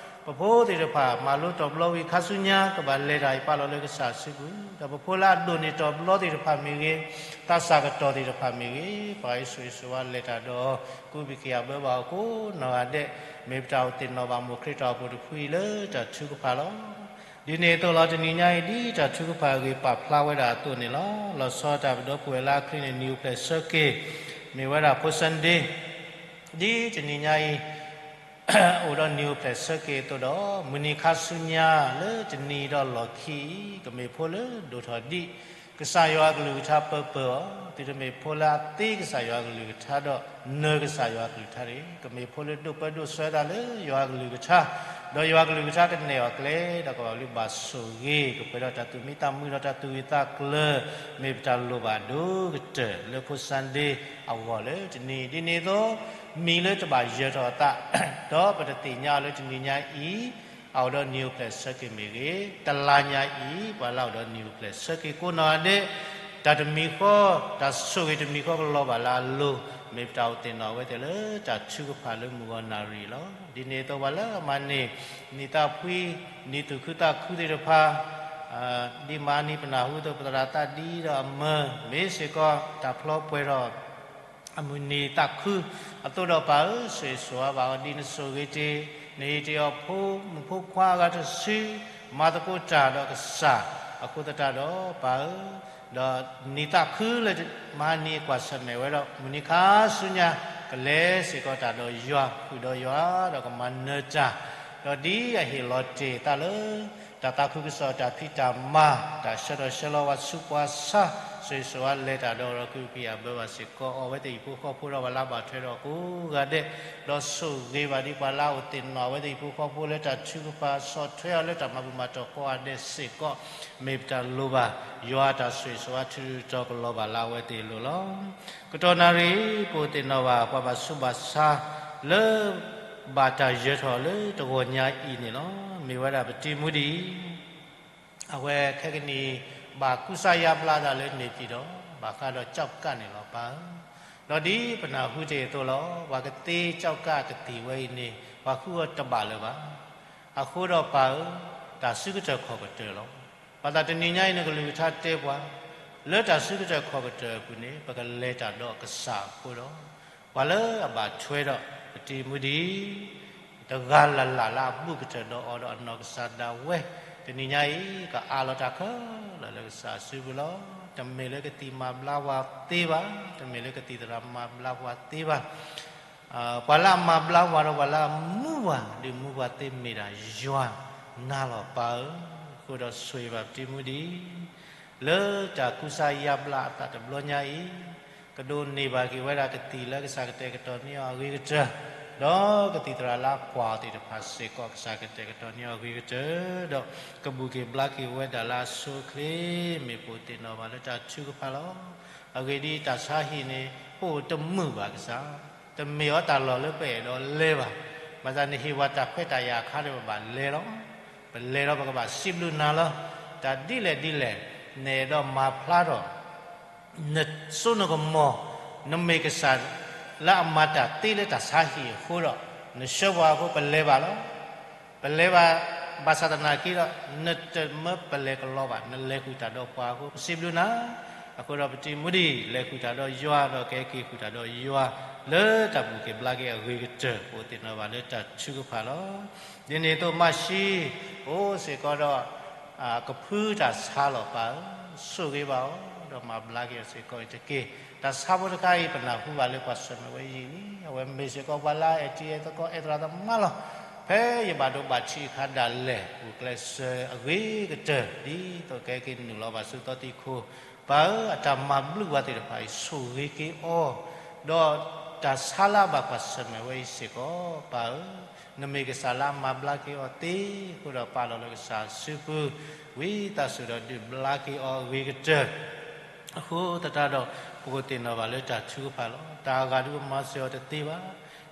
ပဖိသ့ၣ်တဖၣ် မၤလိတီၤဘျီဝံၤခါဆူညါ ကဘၣ်လဲၤတၢ်အံၤပာ်လီၤလၢကစၢ်စုပူၤ, ဒီးပဖိလၢအဒိၣ်န့ၢ်တီၤဘျီသ့ၣ်တဖၣ်မ့ၢ်ဂ့ၤ, သးစၢ်ကတီၢ်သ့ၣ်တဖၣ်မ့ၢ်ဂ့ၤ, ပှၤအံၤဆိၣ်ဂ့ၤဆိၣ်ဝါလဲၤတၢ်ဒီး ကူးဘံၣ်ကယၤဘၢဘၣ်အီၤကိးနီၢ်ဂၤဒဲး, မ့ၢ်ပတၢ်အိၣ်သ့ၣ်နီၣ်ဘၣ်မိၢ်ခရံာ်တၢ်အိၣ်ဖှိၣ်တဖုအံၤလၢတၢ်ထုကဖၣ်လီၤ. ဒ်န့ၣ်အသိးလီၤ တနံၤညါအံၤ ဒ်တၢ်ထုကဖၣ်အဂ့ၢ်ပာ်ဖျါဝဲဒၣ်အသိးန့ၣ်လီၤ. လီၤဆီတၢ်ပဒီပုၢ်ဝဲၢ်လၢအချံန့ၣ် နံၤအိၣ်ဖျဲၣ်ဆၢက့ၤ, မ့ၢ်ဝဲဒၣ်ဖိ Sunday, ဒ်တနံၤညါအံၤ အိၣ်ဒီးနံၤအိၣ်ဖျဲၣ်ဆၢက့ၤအသိးဒီး မုၢ်နံၤခါဆူညါလၢတနံၤဒီးလီၢ်ခံအံၤ ကမ့ၢ်ဖိလၢဒိၣ်ထီၣ်ဒံး ကစၢ်ယွၤအကလုၢ်ကထါပၢပၢအီၤ, သုတမ့ၢ်ဖိလၢအသ့ကစၢ်ယွၤအကလုၢ်ကထါဒီး နၢၤကစၢ်ယွၤအကလုၢ်ကထါတဂ့ၤ, ကမ့ၢ်ဖိလၢဒိးပၢဒိးဆှၢတၢ်လၢယွၤအကလုၢ်ကထါ, ဒီးယွၤအကလုၢ်ကထါကနဲၣ်အီၤကျဲ ဒီးကဘၣ်လၢဘၣ်ဆိၣ်ဂ့ၤ ကပှဲၤဒီးတၢ်သူၣ်မံသးမုာ်ဒီးတၢ်သူၣ်ဂ့ၤသးကျၢၤ မ့ၢ်ပတၢ်လိၣ်ဘၣ်ဒိၣ်ကတၢၢ်လၢဖိ Sunday အဂီၢ်လၢတနံၤအံၤ, ဒ်န့ၣ်အသိး မံၤလၢတဘၣ်ယၢၤထီၣ်အသး ဒီးပတသ့ၣ်ညါအီၤလၢတနံၤညါအံၤ အအိၣ်ဒီးနံၤအိၣ်ဖျဲၣ်ဆၢက့ၤမ့ၢ်ဂ့ၤ, တလါညါအံၤ ပှၤလၢအအိၣ်ဒီးနံၤအိၣ်ဖျဲၣ်ဆၢက့ၤကိးနီၢ်ဂၤဒဲး, တၢ်တမံၤဃီ, တၢ်ဆိၣ်ဂ့ၤတမံၤဃီကလီၤဘၣ်လၢအလိၤ, မ့ၢ်ပတၢ်အိၣ်သ့ၣ်နီၣ်ဝဲသ့ၣ်လၢတၢ်ထုကဖၣ်လၢမုၢ်ဂီၤနၣ်ရံၣ်လီၤ. ဒ်န့ၣ်အသိးပှၤလၢအမၤန့ၢ် နံၤသးဖှံ, နံၤသူၣ်ခုသးခုသ့ၣ်တဖၣ် ဒ်မဟါနံၤပနၢ်ဟူအသိး ပသရၣ်သးဒ်ဒီးအမၢ, မ့ၢ်စ့ၢ်ကီးတၢ်ဖျီပှဲၤထီၣ် အမုၢ်နံၤသးခု, အသိးဒီးပၢ်ဧၢ, ဆိၣ်ဂ့ၤဆိၣ်ဝါဘၣ်အီၤ ဒ်နဆိၣ်ဂ့ၤတ့ၢ် နဟ့ၣ်တ့ၢ်အီၤဖိ, မုၣ်ဖိခွါအဂၤတစု, မၤသကိးတၢ်ဒီးကစၢ်, အဃိသတးဒီးပၢ်ဧၢ, ဒီးနံၤသးခုလၢမဟါနံၤအကွၢ်ဆၢၣ်မဲာ်ဝဲဒီး မုၢ်နံၤခါဆူညါ ကလဲၤစ့ၢ်ကီးတၢ်ဒီးယွၤ, ဃုာ်ဒီးယွၤ, ဒီးကမၤနၢၤတၢ်, ဒီးဒ်အဟ့ၣ်လီၤတ့ၢ်သးလၢ တၢ်သးခုကစီၣ်တၢ်ဖံးတၢ်မၤ, တၢ်ဆှၢထီၣ်ဆှၢလီၤဝဲဆူပှၤဆါ, ဆိၣ်ဂ့ၤဆိၣ်ဝါလဲၤတၢ်ဒီး ဒီးကူးကယၤဘၢဘၣ်စ့ၢ်ကီးအီၤ အဝဲသ့ၣ်ဟံၣ်ဖိဃီဖိဒီးပှၤလၢဘၣ်ထွဲဒီးကိးဂၤဒဲး, ဒီးဆိၣ်ဂ့ၤဘၣ်ဒ်ပှၤလၢအအိၣ်သ့ၣ်နီၣ်အဝဲသ့ၣ်ဟံၣ်ဖိဃီဖိလၢတၢ်ထုကဖၣ်ဆီၣ်ထွဲအီၤလၢတၢ်မၤဘူၣ်မၤတီၢ်ကိးဂၤဒဲးစ့ၢ်ကီး, မ့ၢ်ပတၢ်လိၣ်ဘၣ်, ယွၤအတၢ်ဆိၣ်ဂ့ၤဆိၣ်ဝါထုးထုးတီၤတီၤကလီၤဘၣ်လၢအဝဲသ့ၣ်အလိၤလီၤ. ကတီၢ်နၣ်ရံၣ် ပအိၣ်သ့ၣ်နီၣ်ဘၣ်ပှၤဘၣ်ဆူးဘၣ်ဆါ လၢ ဘၣ်တၢ်ယၢၤထီၣ်လၢတဂီၤညါအံၤန့ၣ်လီၤ. မ့ၢ်ဝဲဒၣ်ပတံၤမူဒံး, အဝဲခဲကနံၣ် ဘၣ်ကူစါယါဘျါသးလၢန့ၣ်ပံၤဒီး ဘၣ်ဃးဒီးကၠီၣ်ကၣ်န့ၣ်လီၤပၢ်ဧၢ. ဒီးဒ်ပနၢ်ဟူတ့ၢ်အသိးလီၤ, ပှၤကသ့ကၠီၣ်ကၣ်ကသံၣ်ဝဲအံၤန့ၣ် ပှၤဃုအီၤတဘၣ်လၢၤဘၣ်. အဃိဒီးပၢ်ဧၢ, တၢ်စုကတၢၢ်ခီၣ်ကတၢၢ်လီၤ. ဘၣ်ဆၣ်တနံၤညါအံၤ နကလုၢ်ကထါတဲပှၤ, လၢတၢ်စုကတၢၢ်ခီၣ်ကတၢၢ်အပူၤန့ၣ် ပကလဲၤတၢ်ဒီးကစၢ်အဃိဒီး ပှၤလၢအဘၣ်ထွဲဒီး ပတံၤမူဒံး တဂၤလၢ်လၢ်လၢအဘူးကတၢၢ်ဒီးအီၤဒီးအနီၢ်ကစၢ်ဒၣ်ဝဲ, တနံၤညါအံၤ ကအးလီၤတၢ်ခဲလၢာ်လၢကစၢ်အစုပူၤလီၤ. တမ့ၢ်လၢကသံၣ်မၤဘျါပှၤသ့ဘၣ်, တမ့ၢ်လၢကသံၣ်သရၣ်မၤဘျါပှၤသ့ဘၣ်. ပှၤလၢအမၤဘျါပှၤဒီးပှၤလၢအမူပှၤ ဒုးမူပှၤသ့မ့ၢ်ဒၣ်ယွၤနၤလီၤပၢ်ဧၢ. အဃိဒီးဆိၣ်ဂ့ၤဘၣ်ပတံၤမူဒံး လၢတၢ်ကူစါယါဘျါအသးတဘျီညါအံၤ, ကဒိးန့ၢ်ဘၣ်က့ၤဝဲဒၣ်ကသံၣ်လၢကစၢ်ကတဲာ်ကတီၤန့ၢ်အီၤအဂ့ၤကတၢၢ်, ဒီးကသံၣ်သရၣ်လၢအကွၢ်အီၤသ့ၣ်တဖၣ်စ့ၢ်ကီး ကစၢ်ကတဲာ်ကတီၤန့ၢ်အီၤအဂ့ၤကတၢၢ်, ဒီးကဘူၣ်က့ၤဘျါက့ၤဝဲဒၣ်လၢအဆိအချ့ မ့ၢ်ပအိၣ်သ့ၣ်နီၣ်ဘၣ်လၢတၢ်ထုကဖၣ်လီၤ. အဂ့ၢ်ဒ်အံၤ, တၢ်ဆါဟံၣ်န့ၣ် ပအိၣ်တမုာ်ဘၣ်ကစၢ်, တမ့ၢ်အီၤတၢ်လီၢ်လၢပအဲၣ်ဒိးလဲၤဘၣ်. ဘၣ်ဆၣ်နဟ့ၣ်ဝဲတၢ်ခွဲးတၢ်ယာ်အခါဒီး ပဘၣ်လဲၤလီၤ. ပလဲၤဒီးပကဘၣ်စံးဘျုးနၤလီၤ. တၢ်ဒ်လဲၣ်ဒ်လဲၣ် နအဲၣ်ဒိးမၤဖျါထီၣ် နစိနကမီၤ, နမ့ၢ်ကစၢ်လၢအမၤတၢ်သ့လၢတၢ်ဆါဟံၣ်အဃိဒီး နဆှၢပှၤအဃိ ပလဲၤဘၣ်လီၤ. ပလဲၤဘၣ်, ဘၣ်ဆၣ်သနာ်က့ဒီး နတမၢပလဲၤကလီဘၣ်, နလဲၤဃုာ်တၢ်ဒီးပှၤအဃိ ပစံးဘျုးနၤ. အဃိဒီးပတံၤမူဒံး လဲၤဃုာ်တၢ်ဒီးယွၤ ဒီးကဟဲက့ၤဃုာ်တၢ်ဒီးယွၤ လၢတၢ်ဘူၣ်က့ၤဘျါက့ၤအဂ့ၤကတၢၢ် ပအိၣ်သ့ၣ်နီၣ်ဘၣ်လၢတၢ်ထုကဖၣ်လီၤ. ဒ်န့ၣ်အသိးမၢ်ၡံ အိၣ်စ့ၢ်ကီးဒီး ကဖုတၢ်ဆါလီၤပၢ်ဧၢ, ဆိၣ်ဂ့ၤဘၣ်အီၤ ဒီးမၤဘျါက့ၤအီၤစ့ၢ်ကီးအံၤတက့ၢ်. တၢ်ဆါဖိတခါအံၤ ပနၢ်ဟူဘၣ်လၢပှၤဆၢၣ်မဲာ်ဝဲယံာ်လံ, အဝဲမ့ၢ်စ့ၢ်ကီးပှၤလၢအအဲၣ်တံၤအဲၣ်သကိး အဲၣ်သရၣ်သမါလီၤ. ဖဲယဘၣ်ဒိဘၣ်ထံးအခါဒၣ်လဲာ် အိၣ်ကျဲးစၢးအဂ့ၤကတၢၢ် ဒ်သိးကဟဲက့ၤနုာ်လီၤဘၣ်ဆူသီသံခိၣ်, ပၢ်ဧၢ, အတၢ်မၤဘျုးပှၤသ့ၣ်တဖၣ်အံၤ ဆိၣ်ဂ့ၤက့ၤအီၤ, ဒီးတၢ်ဆါလၢအဘၣ်ကွၢ်ဆၢၣ်မဲာ်ဝဲအံၤစ့ၢ်ကီး ပၢ်ဧၢ, နမ့ၢ်ကစၢ်လၢအမၤဘျါက့ၤအီၤသ့အဃိဒီး ပာ်လီၤလၢကစၢ်အစုပူၤ ဝံသးစူၤဒီးဒုးဘျါက့ၤအီၤအဂ့ၤကတၢၢ် အဃိသတးဒီး ပကသ့ၣ်နီၣ်ဘၣ်လၢတၢ်ထုကဖၣ်လီၤ. တၢ်အဂၤဒုးပမၤစၢၤအီၤတသ့ဘၣ်.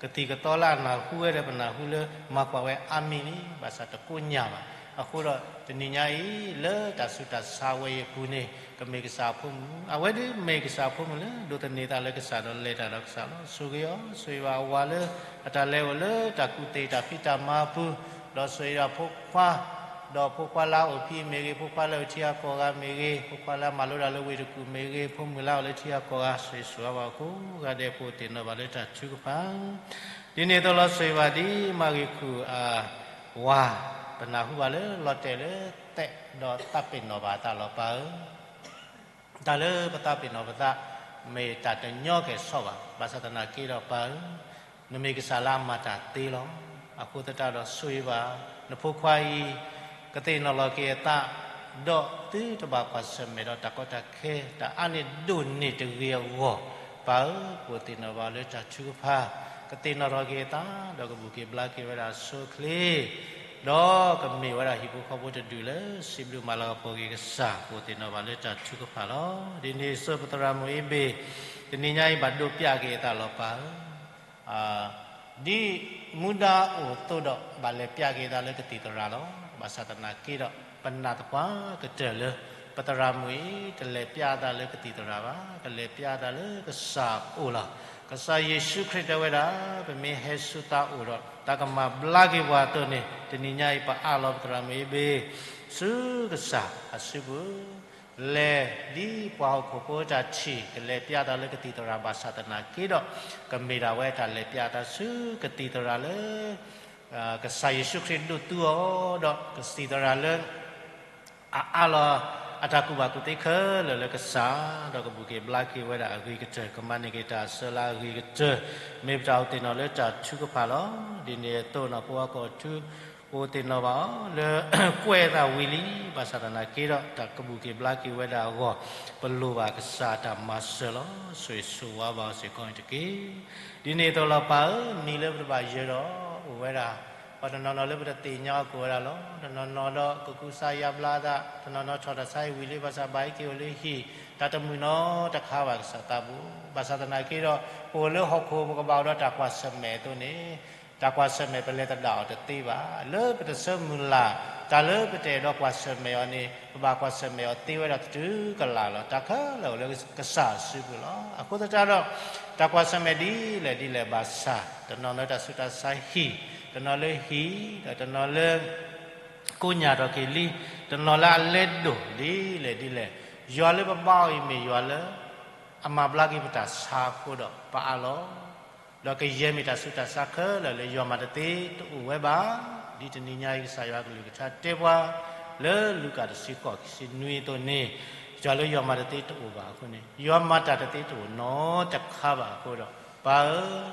ကသံၣ်ကသီလၢအနၢ်ဟူဝဲဒီး ပနၢ်ဟူလၢမၤကွၢ်ဝဲအါမံၤလံ, ဘၣ်ဆၣ်တကိညၢ်ဘၣ်. အဃိဒီးတနံၤညါအံၤ လၢတၢ်ဆူးတၢ်ဆါဝဲအံၤအပူၤန့ၣ် ကမ့ၢ်ကစၢ်အဖိမုၣ်, အဝဲဒၣ်မ့ၢ်ကစၢ်အဖိမုၣ်လၢ ဒိးသန့ၤသးလၢကစၢ်ဒီးလဲၤတၢ်ဒီးကစၢ်လီၤ. ဆိၣ်ဂ့ၤအီၤ, ဆိၣ်ဂ့ၤဘၣ်အဝၤလၢအတၢ်လဲၤအိၣ်လၢတၢ်ကူၣ်သ့ၣ်တၢ်ဖံးတၢ်မၤအပူၤ, ဒီးဆိၣ်ဂ့ၤဒၣ်ဖိခွါ, ဒီးဖိခွါလၢအအိၣ်ဖံးမ့ၢ်ဂ့ၤ, ဖိခွါလၢအအိၣ်ထံဂၤကီၢ်ဂၤမ့ၢ်ဂ့ၤ, ဖိခွါလၢအမၤလိတၢ်လၢဝ့ၢ်တကူၣ်မ့ၢ်ဂ့ၤ, ဖိမုၣ်လၢအအိၣ်လၢထံဂၤကီၢ်ဂၤ ဆိၣ်ဂ့ၤဆိၣ်ဝါဘၣ်အဃိ ဂၤဒဲးပအိၣ်သ့ၣ်နီၣ်ဘၣ်လၢတၢ်ထုကဖၣ် ဒ်န့ၣ်အသိးလီၤ. ဆိၣ်ဂ့ၤဘၣ်ဒ်မၤဂ့ၤခူၣ်အဝၤ, ပနၢ်ဟူဘၣ်လၢလီၤတဲာ်လၢသးဒီးသးပ့ၤနီၣ်ဘၣ်အသးလီၤပၢ်ဧၢ. တၢ်လၢပသးပ့ၤနီၣ်ပသး မ့ၢ်တၢ်တညီကဲၣ်ဆိးဘၣ်. ဘၣ်ဆၣ်သနာ်က့ဒီးပၢ်ဧၢ, နမ့ၢ်ကစၢ်လၢအမၤတၢ်သ့လီၤ. အဃိသတးဒီးဆိၣ်ဂ့ၤဘၣ် နဖိခွါအံၤ ကသ့ၣ်နီၣ်လီၤက့ၤအသး, ဒီးသုတဘၣ်ကွၢ်ဆၢၣ်မဲာ်ဒီးတၢ်ကီတၢ်ခဲ တၢ်အါန့ၢ်ဒိၣ်န့ၢ်တဂ့ၤအဂီၢ်, ပၢ်ဧၢ, ပအိၣ်သ့ၣ်နီၣ်ဘၣ်လၢတၢ်ထုကဖၣ်, ကသ့ၣ်နီၣ်ထီၣ်က့ၤအသး, ဒီးကဘူၣ်က့ၤဘျါက့ၤဝဲဒၣ်အဆိအချ့ ဒီးကမ့ၢ်ဝဲဒၣ်ဟံၣ်ဖိဃီဖိတဒူၣ်လၢ စံးဘျုးမၤလၤကပီၤက့ၤကစၢ်, ပအိၣ်သ့ၣ်နီၣ်ဘၣ်လၢတၢ်ထုကဖၣ်လီၤ. ဒ်န့ၣ်အသိးပသရၣ်မုၣ်အ့ဘ့ၣ် တနံၤညါအံၤဘၣ်ဒိပျဲက့ၤအသးလီၤပၢ်ဧၢ. ဒ်မူဒါအိၣ်အသိးဒီး ဘၣ်လဲၤပျဲက့ၤအသးလၢကသံၣ်သရၣ်လီၤ. ဘၣ်ဆၣ်သနာ်က့ဒီး ပနာ်သပှၢ်ကတၢၢ်လၢ ပသရၣ်မုၣ်အံၤ တလဲၤပျဲအသးလၢကသံၣ်သရၣ်ဘၣ်, ကလဲၤပျဲအသးလၢကစၢ်အအိၣ်လီၤ. ကစၢ်ယ့ၣ်ၡူးခရံာ်တဲဝဲဒၣ်, ပမ့ၢ်ဟဲဆူသးအိၣ်ဒီး သးကမၤဘျါက့ၤပှၤအသိးန့ၣ်, တနံၤညါအံၤပအးလီၤပသရၣ်မုၣ်အ့ဘ့ၣ် ဆူကစၢ်အစုပူၤ လဲၤဒ်ပှၤဟီၣ်ခိၣ်ဖိတၢ်ထံၣ် ကလဲၤပျဲအသးလၢကသံၣ်သရၣ်ဘၣ်ဆၣ်သနာ်က့ဒီး, ကမ့ၢ်ဒၣ်ဝဲတၢ်လဲၤပျဲအသးဆူကသံၣ်သရၣ်လၢ ကစၢ်ယ့ၣ်ၡူးခရံာ်ဒိးသူအီၤဒီး ကသံၣ်သရၣ်လၢ အအးလီၤအတၢ်ကူၣ်ဘၣ်ကူၣ်သ့ခဲလၢာ်လၢကစၢ်, ဒီးကဘူၣ်က့ၤဘျါက့ၤဝဲဒၣ်အဂ့ၤကတၢၢ်, ကမၤန့ၢ်က့ၤတၢ်အဆၢလၢအဂ့ၤကတၢၢ်, မ့ၢ်ပတၢ်အိၣ်သ့ၣ်နီၣ်လၢတၢ်ထုကဖၣ်လီၤ. ဒ်န့ၣ်အသိးနီၢ်ဖိအကီၢ်ထူ ပအိၣ်သ့ၣ်နီၣ်ဘၣ်အီၤလၢ ကွဲးအသးဝံၤလံ, ဘၣ်ဆၣ်သနာ်က့ဒီး တၢ်ကဘူၣ်က့ၤဘျါက့ၤဝဲဒၣ်အဂီၢ်, ပလိၣ်ဘၣ်ကစၢ်အတၢ်မၤစၢၤလီၤ. ဆိၣ်ဂ့ၤဆိၣ်ဝါဘၣ်အီၤစ့ၢ်ကီးန့ၣ်တက့ၢ်. ဒ်န့ၣ်အသိးလီၤပၢ်ဧၢ, နံၤလၢပတဘၣ်ယၢၤဒီး အိၣ်ဝဲဒၣ် ပှၤတနီၤနီၤလၢပတသ့ၣ်ညါအီၤကအိၣ်ဝဲဒၣ်လီၤ. တနီၤနီၤဒီးကကူစါယါဘျါသး, တနီၤနီၤထီၣ်တၢ်ဆါဟံၣ်ဝံၤလံ ဘၣ်ဆၣ်ဘၣ်ဟဲက့ၤအိၣ်လၢဟံၣ် တၢ်တမုာ်နီတခါဘၣ်ကစၢ်သးပူၤ, ဘၣ်ဆၣ်သနာ်က့ဒီး ပအိၣ်လၢဟီၣ်ခိၣ် ပကဘၣ်အိၣ်ဒီးတၢ်ကွၢ်ဆၢၣ်မဲာ်အသိးန့ၣ် တၢ်ကွၢ်ဆၢၣ်မဲာ်ပလဲၤသဒၣ်အီၤတသ့ဘၣ်. လၢပတဆၢမုၢ်လၢ် တၢ်လၢပတအဲၣ်ဒိးကွၢ်ဆၢၣ်မဲာ်အီၤန့ၣ် ပဘၣ်ကွၢ်ဆၢၣ်မဲာ်အီၤသ့ဝဲဒၣ်တတုၤကလာ်လီၤ. တၢ်ခဲလၢာ်အိၣ်လၢကစၢ်အစုပူၤလီၤ. အဃိသတးဒီး တၢ်ကွၢ်ဆၢၣ်မဲာ်ဒ်လဲၣ်ဒ်လဲၣ်ဘၣ်ဆၣ် တနီၤလၢတၢ်ဆူးတၢ်ဆါဟံၣ်, တနီၤလၢဟံၣ်, ဒီးတနီၤလၢ ကိးညၣ်ထီၣ်က့ၤလံ, တနီၤလၢအလဲဒိၣ်ဒ်လဲၣ်ဒ်လဲၣ်, ယွၤလၢပဘါအီၤအံၤမ့ၢ်ယွၤလၢ အမၤဘျါက့ၤပတၢ်ဆါအဃိဒီးပအါလီၤ. ဒီးကယဲၢ်မ့ၢ်တၢ်ဆူးတၢ်ဆါခဲလၢာ်လၢယွၤမၤတသ့တအိၣ်ဝဲဘၣ်. ဒ်တနံၤညါအံၤ ကစၢ်ယွၤကလုၢ်ကထါတဲပှၤ လၢလူၤကၣ်တဆံဃိး ခံဆံနွံအသိးန့ၣ်, ယွၤလၢယွၤမၤတသ့တအိၣ်ဘၣ်အဃိန့ၣ် ယွၤမၤတၢ်တသ့တအိၣ်နီတခါဘၣ်အဃိဒီး ပၢ်ဧၢ,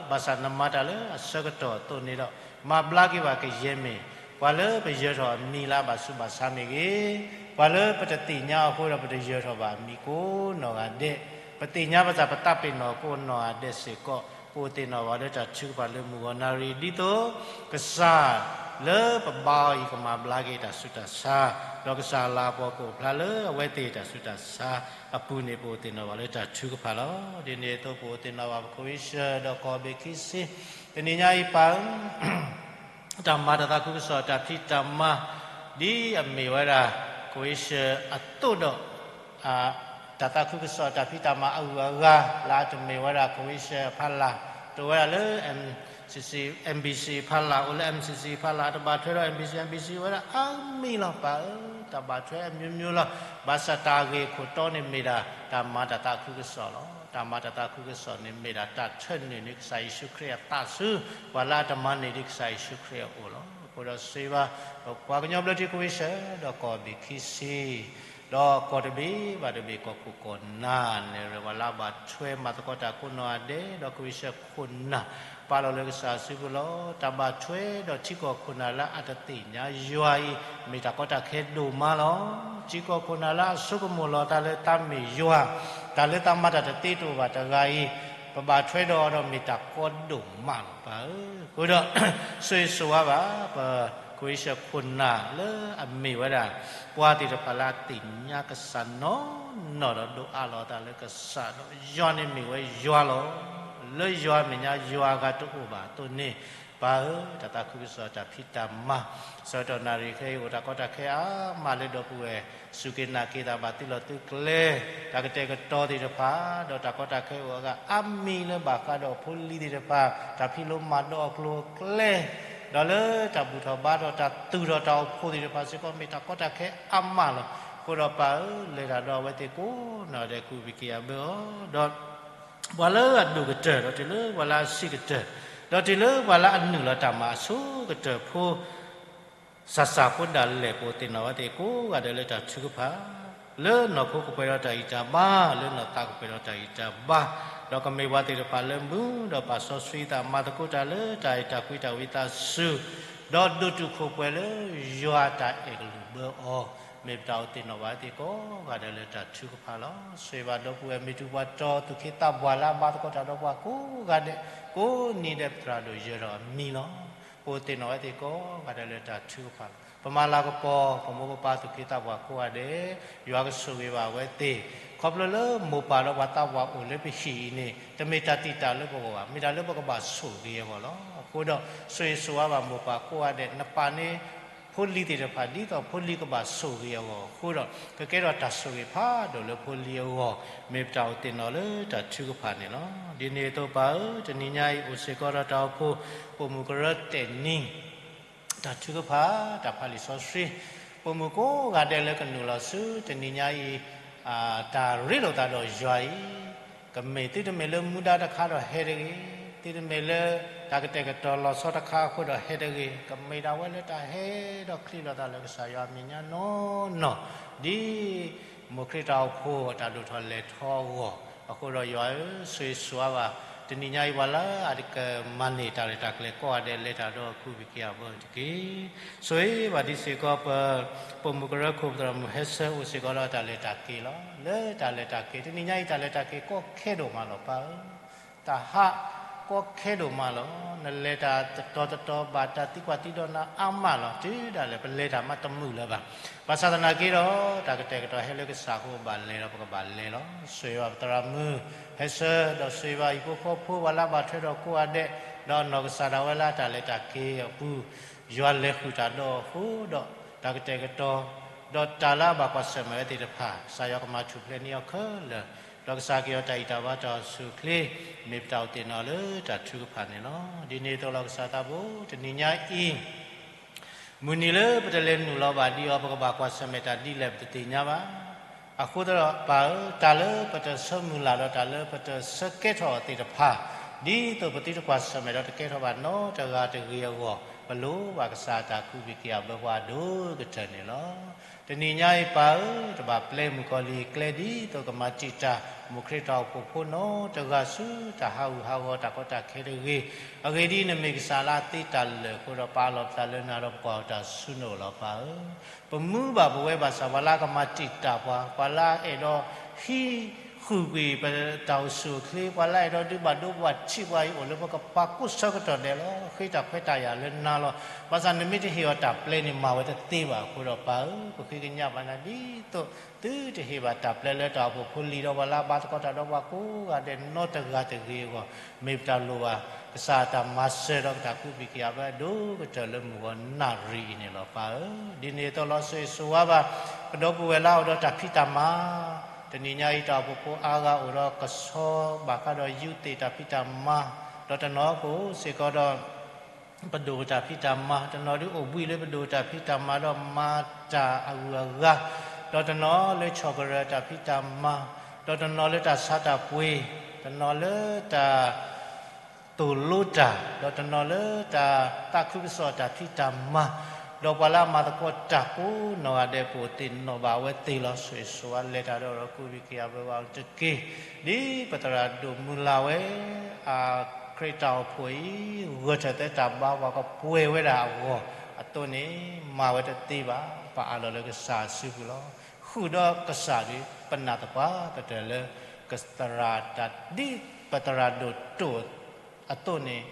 ဘၣ်ဆၣ်နမၤတၢ်လၢအဆၢကတီၢ်အသိးန့ၣ်ဒီး မၤဘျါက့ၤဘၣ်ကယဲၢ်မ့ၢ် ပှၤလၢပယၢၤထီၣ်အမံၤလၢအဘၣ်ဆူးဘၣ်ဆါမ့ၢ်ဂ့ၤ, ပှၤလၢပတသ့ၣ်ညါအဃိဒီးပတယၢၤထီၣ်ဘၣ်အမံၤကိးနီၢ်ဂၤဒဲး, ပသ့ၣ်ညါပသးပတၢ်ပ့ၤနီၣ်ကိးနီၢ်ဂၤဒဲးစ့ၢ်ကီး, ပအိၣ်သ့ၣ်နီၣ်ဘၣ်လၢတၢ်ထုကဖၣ်လၢမုၢ်ဂီၤနၣ်ရံၣ် ဒ်သိး ကစၢ်လၢပဘါအီၤအံၤကမၤဘျါက့ၤတၢ်ဆူးတၢ်ဆါ, ဒီးကစၢ်အလၤကပီၤကအိၣ်ဖျါလၢအဝဲသ့ၣ်တၢ်ဆူးတၢ်ဆါအပူၤန့ၣ် ပအိၣ်သ့ၣ်နီၣ်ဘၣ်လၢတၢ်ထုကဖၣ်လီၤ. ဒ်န့ၣ်အသိးပအိၣ်သ့ၣ်နီၣ်ဘၣ်ပကဝံၤဆၢဒီးကီၢ်ဘ့ၣ်ခံဆံ, တနံၤညါအံၤပၢ်ဧၢ တၢ်မၤတၢ်သးခုကစီၣ်တၢ်ဖံးတၢ်မၤ ဒ်အမ့ၢ်ဝဲဒၣ် ကဝံၤဆၢအသိးဒီး တၢ်သးခုကစီၣ်တၢ်ဖံးတၢ်မၤအဂုၤအဂၤ လၢအတမ့ၢ်ဝဲဒၣ်ကဝံၤဆၢအဖီလာ်, တအိၣ်ဝဲဒၣ်လၢ MBC အဖီလာ်, အိၣ်လၢ MCC အဖီလာ်, တဘၣ်ထွဲဒီး MBC, MBC ဝဲဒၣ်အါမံၤလီၤပၢ်ဧၢ, တၢ်ဘၣ်ထွဲအမျိုးမျိုးလီၤ. ဘၣ်ဆၣ်တၢ်ဂ့ၢ်ခိၣ်တီန့ၣ်မ့ၢ်ဒၣ် တၢ်မၤတၢ်သးခုကစီၣ်လီၤ. တၢ်မၤတၢ်သးခုကစီၣ်န့ၣ်မ့ၢ်ဒၣ် တၢ်ထၢနုာ်န့ၢ်ကစၢ်ယ့ၣ်ၡူးခရံာ်အသးဆူ ပှၤလၢအတမၤန့ၢ်ဒံးကစၢ်ယ့ၣ်ၡူးခရံာ်အအိၣ်လီၤ. အဃိဒီးစံးဘၣ် ပပှၤကညီဘျၢထံကဝံၤဆၢဒီးကီၢ်ဘ့ၣ်ခံဆံ ဒီးကီၢ်တဘ့ၣ်ဘၣ်တဘ့ၣ် ကီၢ်ခိၣ်ကီၢ်နၢ် နဲၣ်ရွဲၣ်ပှၤလၢအဘၣ်ထွဲမၤသကိးတၢ်ကိးနီၢ်ဂၤဒဲး ဒီးကဝံၤဆၢခိၣ်နၢ် ပာ်လီၤလၢကစၢ်အစုပူၤလီၤ. တၢ်ဘၣ်ထွဲဒီးထံကီၢ်ခိၣ်နၢ်လၢအတသ့ၣ်ညါယွၤအံၤ မ့ၢ်တၢ်ကီတၢ်ခဲဒိၣ်မးလီၤ. ထံကီၢ်ခိၣ်နၢ်လၢအဆိကမိၣ်လီၤသးလၢသးမ့ၢ်ယွၤ, တၢ်လၢသးမၤတၢ်တသ့တအိၣ်ဘၣ်တဂၤအံၤ ပဘၣ်ထွဲဒီးအီၤဒီးမ့ၢ်တၢ်ကီဒိၣ်မးလီၤပၢ်ဧၢ. အဃိဒီး ဆိၣ်ဂ့ၤဆိၣ်ဝါဘၣ် ပကဝံၤဆၢခိၣ်နၢ်လၢအမ့ၢ်ဝဲဒၣ် ပှၤသ့ၣ်တဖၣ်လၢအသ့ၣ်ညါကစၢ်နီၢ်နီၢ်ဒီးဒိးအးလီၤအသးလၢကစၢ်ဒီး ယွၤန့ၣ်မ့ၢ်ဝဲယွၤလီၤ. လၢယွၤအမဲာ်ညါယွၤအဂၤတအိၣ်ဘၣ်အသိးန့ၣ် ပၢ်ဧၢ တၢ်သးခုကစီၣ်တၢ်ဖံးတၢ်မၤ ဆၢကတီၢ်နၣ်ရံၣ်ခဲအံၤ အိၣ်တၢ်ကီတၢ်ခဲအါမးလၢဒီပုၢ်ဝဲၢ် စူၢ်က့ၤနာ်က့ၤသးဘၣ်သုးလီၢ်သုးကျဲ တၢ်ကတဲာ်ကတီၤသ့ၣ်တဖၣ် ဒီးတၢ်ကီတၢ်ခဲအိၣ်အဂၤအါမံၤလၢဘၣ်ဃးဒီးဖိလံၤသ့ၣ်တဖၣ် တၢ်ဖံးလိမၤဒိးအကျိၤအကျဲ ဒီးလၢတၢ်ဘူၣ်ထီၣ်ဘါထီၣ်တၢ်သူၣ်ထီၣ်တၢ်အိၣ်ဖှိၣ်သ့ၣ်တဖၣ်စ့ၢ်ကီး မ့ၢ်တၢ်ကီတၢ်ခဲအါမးလီၤ. အဃိဒီးပၢ်ဧၢ လဲၤတၢ်ဒီးအဝဲသ့ၣ်ကိးနီၢ်ဒဲး ကအိၣ်ဘံၣ်က့ၤအဘၢအီၤ ဒီး ပှၤလၢအဒိၣ်ကတၢၢ် ဒီးတုၤလၢပှၤလၢအဆံးကတၢၢ် ဒီးတုၤလၢပှၤလၢအနုာ်လီၤတၢ်မၤအဆိကတၢၢ်ဖိ စၢ်စၢ်ဖိဒၣ်လဲာ် ပအိၣ်သ့ၣ်နီၣ်ဝဲသ့ၣ်ကိးဂၤဒဲးလၢတၢ်ထုကဖၣ် လၢနီၢ်ခိကပှဲၤဒီးတၢ်ဂံၢ်တၢ်ဘါ လၢနီၢ်သးကပှဲၤဒီးတၢ်ဂံၢ်တၢ်ဘါ ဒီးကမ့ၢ်ပှၤသ့ၣ်တဖၣ်လၢမူဒီးပာ်စီဆှံသး မၤသကိးတၢ်လၢတၢ်အဲၣ်တၢ်ကွံတၢ်ဝံသးစူၤ ဒီးဒိၣ်တုာ်ခိၣ်ပှဲၤလၢယွၤတၢ်အဲၣ်ကလုၢ်ဘၢအီၤ မ့ၢ်ပတၢ်အိၣ်သ့ၣ်နီၣ်ဘၣ်သ့ၣ်ကိးဂၤဒဲးလၢတၢ်ထုကဖၣ်လီၤ. ဆိၣ်ဂ့ၤဘၣ်ဒီပုၢ်ဝဲၢ်မုၢ်တူၢ်ပှၤတီၤ သူၣ်က့သးပှၢ်လၢအဘါသကိးတၢ်ဒီးပှၤကိးဂၤဒဲး ကိးနံၤဒဲးပသရၣ်ဒိၣ်ယၢၤထီၣ်အမံၤလီၤ. ပအိၣ်သ့ၣ်နီၣ်ဝဲသ့ၣ်ကိးဂၤဒဲးလၢတၢ်ထုကဖၣ်လီၤ. ပမၤလၤကပီၤ ပမိၢ်ပပၢ်သူၣ်က့သးပှၢ်ကိးဂၤဒဲး ယွၤကဆိၣ်ဂ့ၤဘၣ်အဝဲသ့ၣ် ခီဖျိလၢမိၢ်ပၢ်ဒီးပှၤသးပှၢ်အိၣ်လၢပဟံၣ်အံၤန့ၣ် တမ့ၢ်တၢ်တံာ်တာ်လၢပဂီၢ်ဘၣ်, မ့ၢ်တၢ်လၢပကဘၣ်ဆိၣ်ဂ့ၤအဂီၢ်လီၤ. အဃိဒီး ဆိၣ်ဂ့ၤဆိၣ်ဝါဘၣ်မိၢ်ပၢ်ကိးဂၤဒဲး နပာ်န့ၢ် ဖိလံၤသ့ၣ်တဖၣ် ဒ်သိးဖိလံၤကဘၣ်ဆိၣ်ဂ့ၤအဂီၢ်အဃိဒီး ကကဲထီၣ်တၢ်ဆိၣ်ဂ့ၤဖးဒိၣ်လၢဖိလံၤအဂီၢ် မ့ၢ်ပတၢ်အိၣ်သ့ၣ်နီၣ်လၢတၢ်ထုကဖၣ်န့ၣ်လီၤ. ဒ်န့ၣ်အသိးပၢ်ဧၢ တနံၤညါအံၤအိၣ်စ့ၢ်ကီးဒီးတၢ်အိၣ်ဖှိၣ် ပိာ်မုၣ်ကရၢတဲာ်နံၤ တၢ်ထုကဖၣ် တၢ်ဖးလံာ်စီဆှံ ပိာ်မုၣ်ကိးဂၤဒဲးလၢကနုာ်လီၤဆူတနံၤညါအံၤ တၢ်ရ့လိာ်သးဒီးယွၤအံၤ ကမ့ၢ်သုတမ့ၢ်လၢမူဒါတခါဒီးဟဲတဂ့ၤ, သုတမ့ၢ်လၢတၢ်ကတဲာ်ကတီၤလီၤဆီတခါအဃိဒီးဟဲတဂ့ၤ, ကမ့ၢ်ဒၣ်ဝဲလၢတၢ်ဟဲဒီးချံးလိာ်သးလၢကစၢ်ယွၤအမဲာ်ညါ နီၢ်နီၢ်, ဒ် မိၢ်ခရံာ်တၢ်အိၣ်ဖှိၣ်တၢ်ဒိၣ်ထီၣ်လဲၤထီအဂီၢ်, အဃိဒီးယွၤဧၢ, ဆိၣ်ဂ့ၤဆိၣ်ဝါဘၣ် တနံၤညါအံၤ ပှၤလၢအတကမၤန့ၢ်တၢ်ရဲၣ်တၢ်ကျဲၤကိးဂၤဒဲး လဲၤတၢ်ဒီးအကူအက့ၤအဘၢတက့ၢ်. ဆိၣ်ဂ့ၤဘၣ်ဒ်စ့ၢ်ကီးပ ပိာ်မုၣ်ကရၢခိၣ်ပသရၣ်မုၣ်ဟဲဆၢ အိၣ်စ့ၢ်ကီးဒီးတၢ်လဲၤတၢ်က့ၤလီၤ. လၢတၢ်လဲၤတၢ်က့ၤ တနံၤညါအံၤ တၢ်လဲၤတၢ်က့ၤကိးခဲဒိၣ်မးလီၤပၢ်ဧၢ, တၢ်ဟး ကီခဲဒိၣ်မးလီၤ. နလဲၤတၢ်တတီၤတတီၤဘၣ်တၢ်သံကွၢ်သံဒိးနၤအါမးလီၤ. တုၤဒၣ်လဲာ်ပလဲၤတၢ်မးတမုာ်လၢၤဘၣ်. ဘၣ်ဆၣ်သနာ်က့ဒီး တၢ်ကတဲာ်ကတီၤဟဲလၢကစၢ်အဃိဘၣ်လဲၤလီၤ ပကဘၣ်လဲၤလီၤ. ဆိၣ်ဂ့ၤဘၣ်ပသရၣ်မုၣ် ဟဲဆၢ ဒီးဆိၣ်ဂ့ၤဘၣ်ဟံၣ်ဖိဃီဖိ ပှၤလၢအဘၣ်ထွဲဒီးကိးဂၤဒဲး, ဒီးနီၢ်ကစၢ်ဒၣ်ဝဲလၢတၢ်လဲၤတၢ်က့ၤအပူၤ ယွၤလဲၤဃုာ်တၢ်ဒီးအဃိဒီး တၢ်ကတဲာ်ကတီၤ ဒီးတၢ်လၢအဘၣ်ကွၢ်ဆၢၣ်မဲာ်ဝဲသ့ၣ်တဖၣ် ကစၢ်ယွၤကမၤထူၣ်ဖျဲးန့ၢ်အီၤခဲလၢာ်, ဒီးကစၢ်က့ၤအီၤတၢ်အံၣ်တၢ်ဘါတၢ်အိၣ်ဆူၣ်အိၣ်ချ့ မ့ၢ်ပတၢ်အိၣ်သ့ၣ်နီၣ်လၢတၢ်ထုကဖၣ်န့ၣ်လီၤ. ဒ်န့ၣ်အသိးလီၤ ကစၢ်သးဘိ တနံၤညါအံၤ မုၢ်နံၤလၢပတလဲၤနုာ်လီၤဘၣ်ဒံးအီၤ ပကဘၣ်ကွၢ်ဆၢၣ်မဲာ်တၢ်ဒ်လဲၣ် ပတသ့ၣ်ညါဘၣ်. အဃိသတးဒီး ပၢ်ဧၢ, တၢ်လၢပတဆၢမုၢ်လၢ်ဒီးတၢ်လၢပတဆၢကဲထီၣ်အီၤသ့ၣ်တဖၣ်, ဒ်သိးပသုတကွၢ်ဆၢၣ်မဲာ်ဒီးတကဲထီၣ်ဘၣ်နီတဂၤတဂ့ၤအဂီၢ်, ပလိၣ်ဘၣ်ကစၢ်အတၢ်ကူၣ်ဘၣ်ကူၣ်သ့အဘၢပှၤအဒိၣ်ကတၢၢ်န့ၣ်လီၤ. တနံၤညါအံၤပၢ်ဧၢ, တဘၣ်ပျဲမုၣ်ကီၤလံၤကျဲဒ်သိးကမၤတံာ်တာ် မိၢ်ခရံာ်တၢ်အိၣ်ဖှိၣ်ဖိနီတဂၤဆူတၢ်ဟးဂူာ်ဟးဂီၤတၢ်ကီတၢ်ခဲတဂ့ၤ, အဂ့ၢ်ဒ်အံၤ နမ့ၢ်ကစၢ်လၢအသ့တၢ်လၢာ်အဃိဒီး ပအးလီၤပသးလၢနၤဒီးပကွၢ်တၢ်ဆူနအိၣ်လီၤ ပၢ်ဧၢ. ပမူဘၣ်ပဝဲဘၣ်ဆၣ် ပှၤလၢအကမၤတံာ်တာ်ပှၤ, ပှၤလၢအအဲၣ်ဒိးဟံးဃုာ်ကွံာ်ပတၢ်အိၣ်ဆူၣ်အိၣ်ချ့, ပှၤလၢအအဲၣ်ဒိးဒုးဘၣ်ဒိပှၤထံးပှၤအံၤ အိၣ်လၢပကပၤကိးဆၢကတီၢ်ဒဲးလီၤ. ဃ့တၢ်ခွဲးတၢ်ယာ်လၢနၤလီၤ. ဘၣ်ဆၣ်နမ့ၢ်တဟ့ၣ်အီၤတၢ်ပျဲန့ၣ် မၤဝဲတသ့ဘၣ်အဃိဒီး ပၢ်ဧၢ, ပဃ့ကညးဘၣ်နၤဒ်သိး သုတဟ့ၣ်ဘၣ်တၢ်ပျဲလၢတၢ်အိၣ်ဖှိၣ်ဖိလံၤဒီး ပှၤလၢအဘါသကိးတၢ်ဒီးပှၤကိးဂၤဒဲးနီတဂၤတဂ့ၤအဂီၢ်, မ့ၢ်ပတၢ်လိၣ်ဘၣ် ကစၢ်အတၢ်မၤစၢၤဒီးကတၢ်ကူၣ်ဘၣ်ကူၣ်သ့အဘၢအဒိၣ်ကတၢၢ်လၢမုၢ်ဂီၤနၣ်ရံၣ်အံၤန့ၣ်လီၤ ပၢ်ဧၢ. ဒ်န့ၣ်အသိးလီၤ ဆိၣ်ဂ့ၤဆိၣ်ဝါဘၣ် ပဒီပုၢ်ဝဲၢ်လၢအအိၣ်ဒီးတၢ်ဖံးတၢ်မၤ တနံၤညါအံၤ တၢ်အိၣ်ဖှိၣ်ဖိအါဂၤအိၣ်ဒီးကဆီ ဘၣ်ဃးဒီး youth တၢ်ဖံးတၢ်မၤ, ဒီးတနီၤကအိၣ်စ့ၢ်ကီးဒီး ပဒိၣ်တၢ်ဖံးတၢ်မၤ, တနီၤဒုးအိၣ်ဘှံးလၢပဒိၣ်တၢ်ဖံးတၢ်မၤဒီးမၤတၢ်အဂုၤအဂၤ, ဒီးတနီၤလၢဆီၣ်ကရၢၢ်တၢ်ဖံးတၢ်မၤ, ဒီးတနီၤလၢတၢ်ဆါတၢ်ပှ့ၤ, တနီၤလၢတၢ် သိၣ်လိတၢ်, ဒီးတနီၤလၢတၢ်သးခုကစီၣ်တၢ်ဖံးတၢ်မၤ, ဒီးပှၤလၢအမၤသကိးတၢ်ကိးနီၢ်ဂၤဒဲး ပအိၣ်သ့ၣ်နီၣ်ဘၣ်အဝဲသ့ၣ်လီၤ. ဆိၣ်ဂ့ၤဆိၣ်ဝါလဲၤတၢ်ဒီး ဒီးကူၣ်ဘၣ်ကူၣ်သ့အဘၢပှၤတက့ၢ်. ဒ်ပသရၣ်ဒိၣ်မုၢ်လၢ်ဝဲ အခရံာ်တၢ်အိၣ်ဖှိၣ်အံၤ ဂၢၢ်ထၢၣ်သဲတၢ်ဘါပှၤကပှဲၤဝဲဒၣ်အဂီၢ်အသိးန့ၣ် မၤဝဲတသ့ဘၣ်. ပအးလီၤလၢကစၢ်အစုပူၤလီၤ. ဃုာ်ဒီးကစၢ်ဒီး ပနာ်သပှၢ်ကတၢၢ်လၢ ကသရၣ်တၢ်ဒ်ပသရၣ်ဒိၣ်တိၢ် အသိးန့ၣ်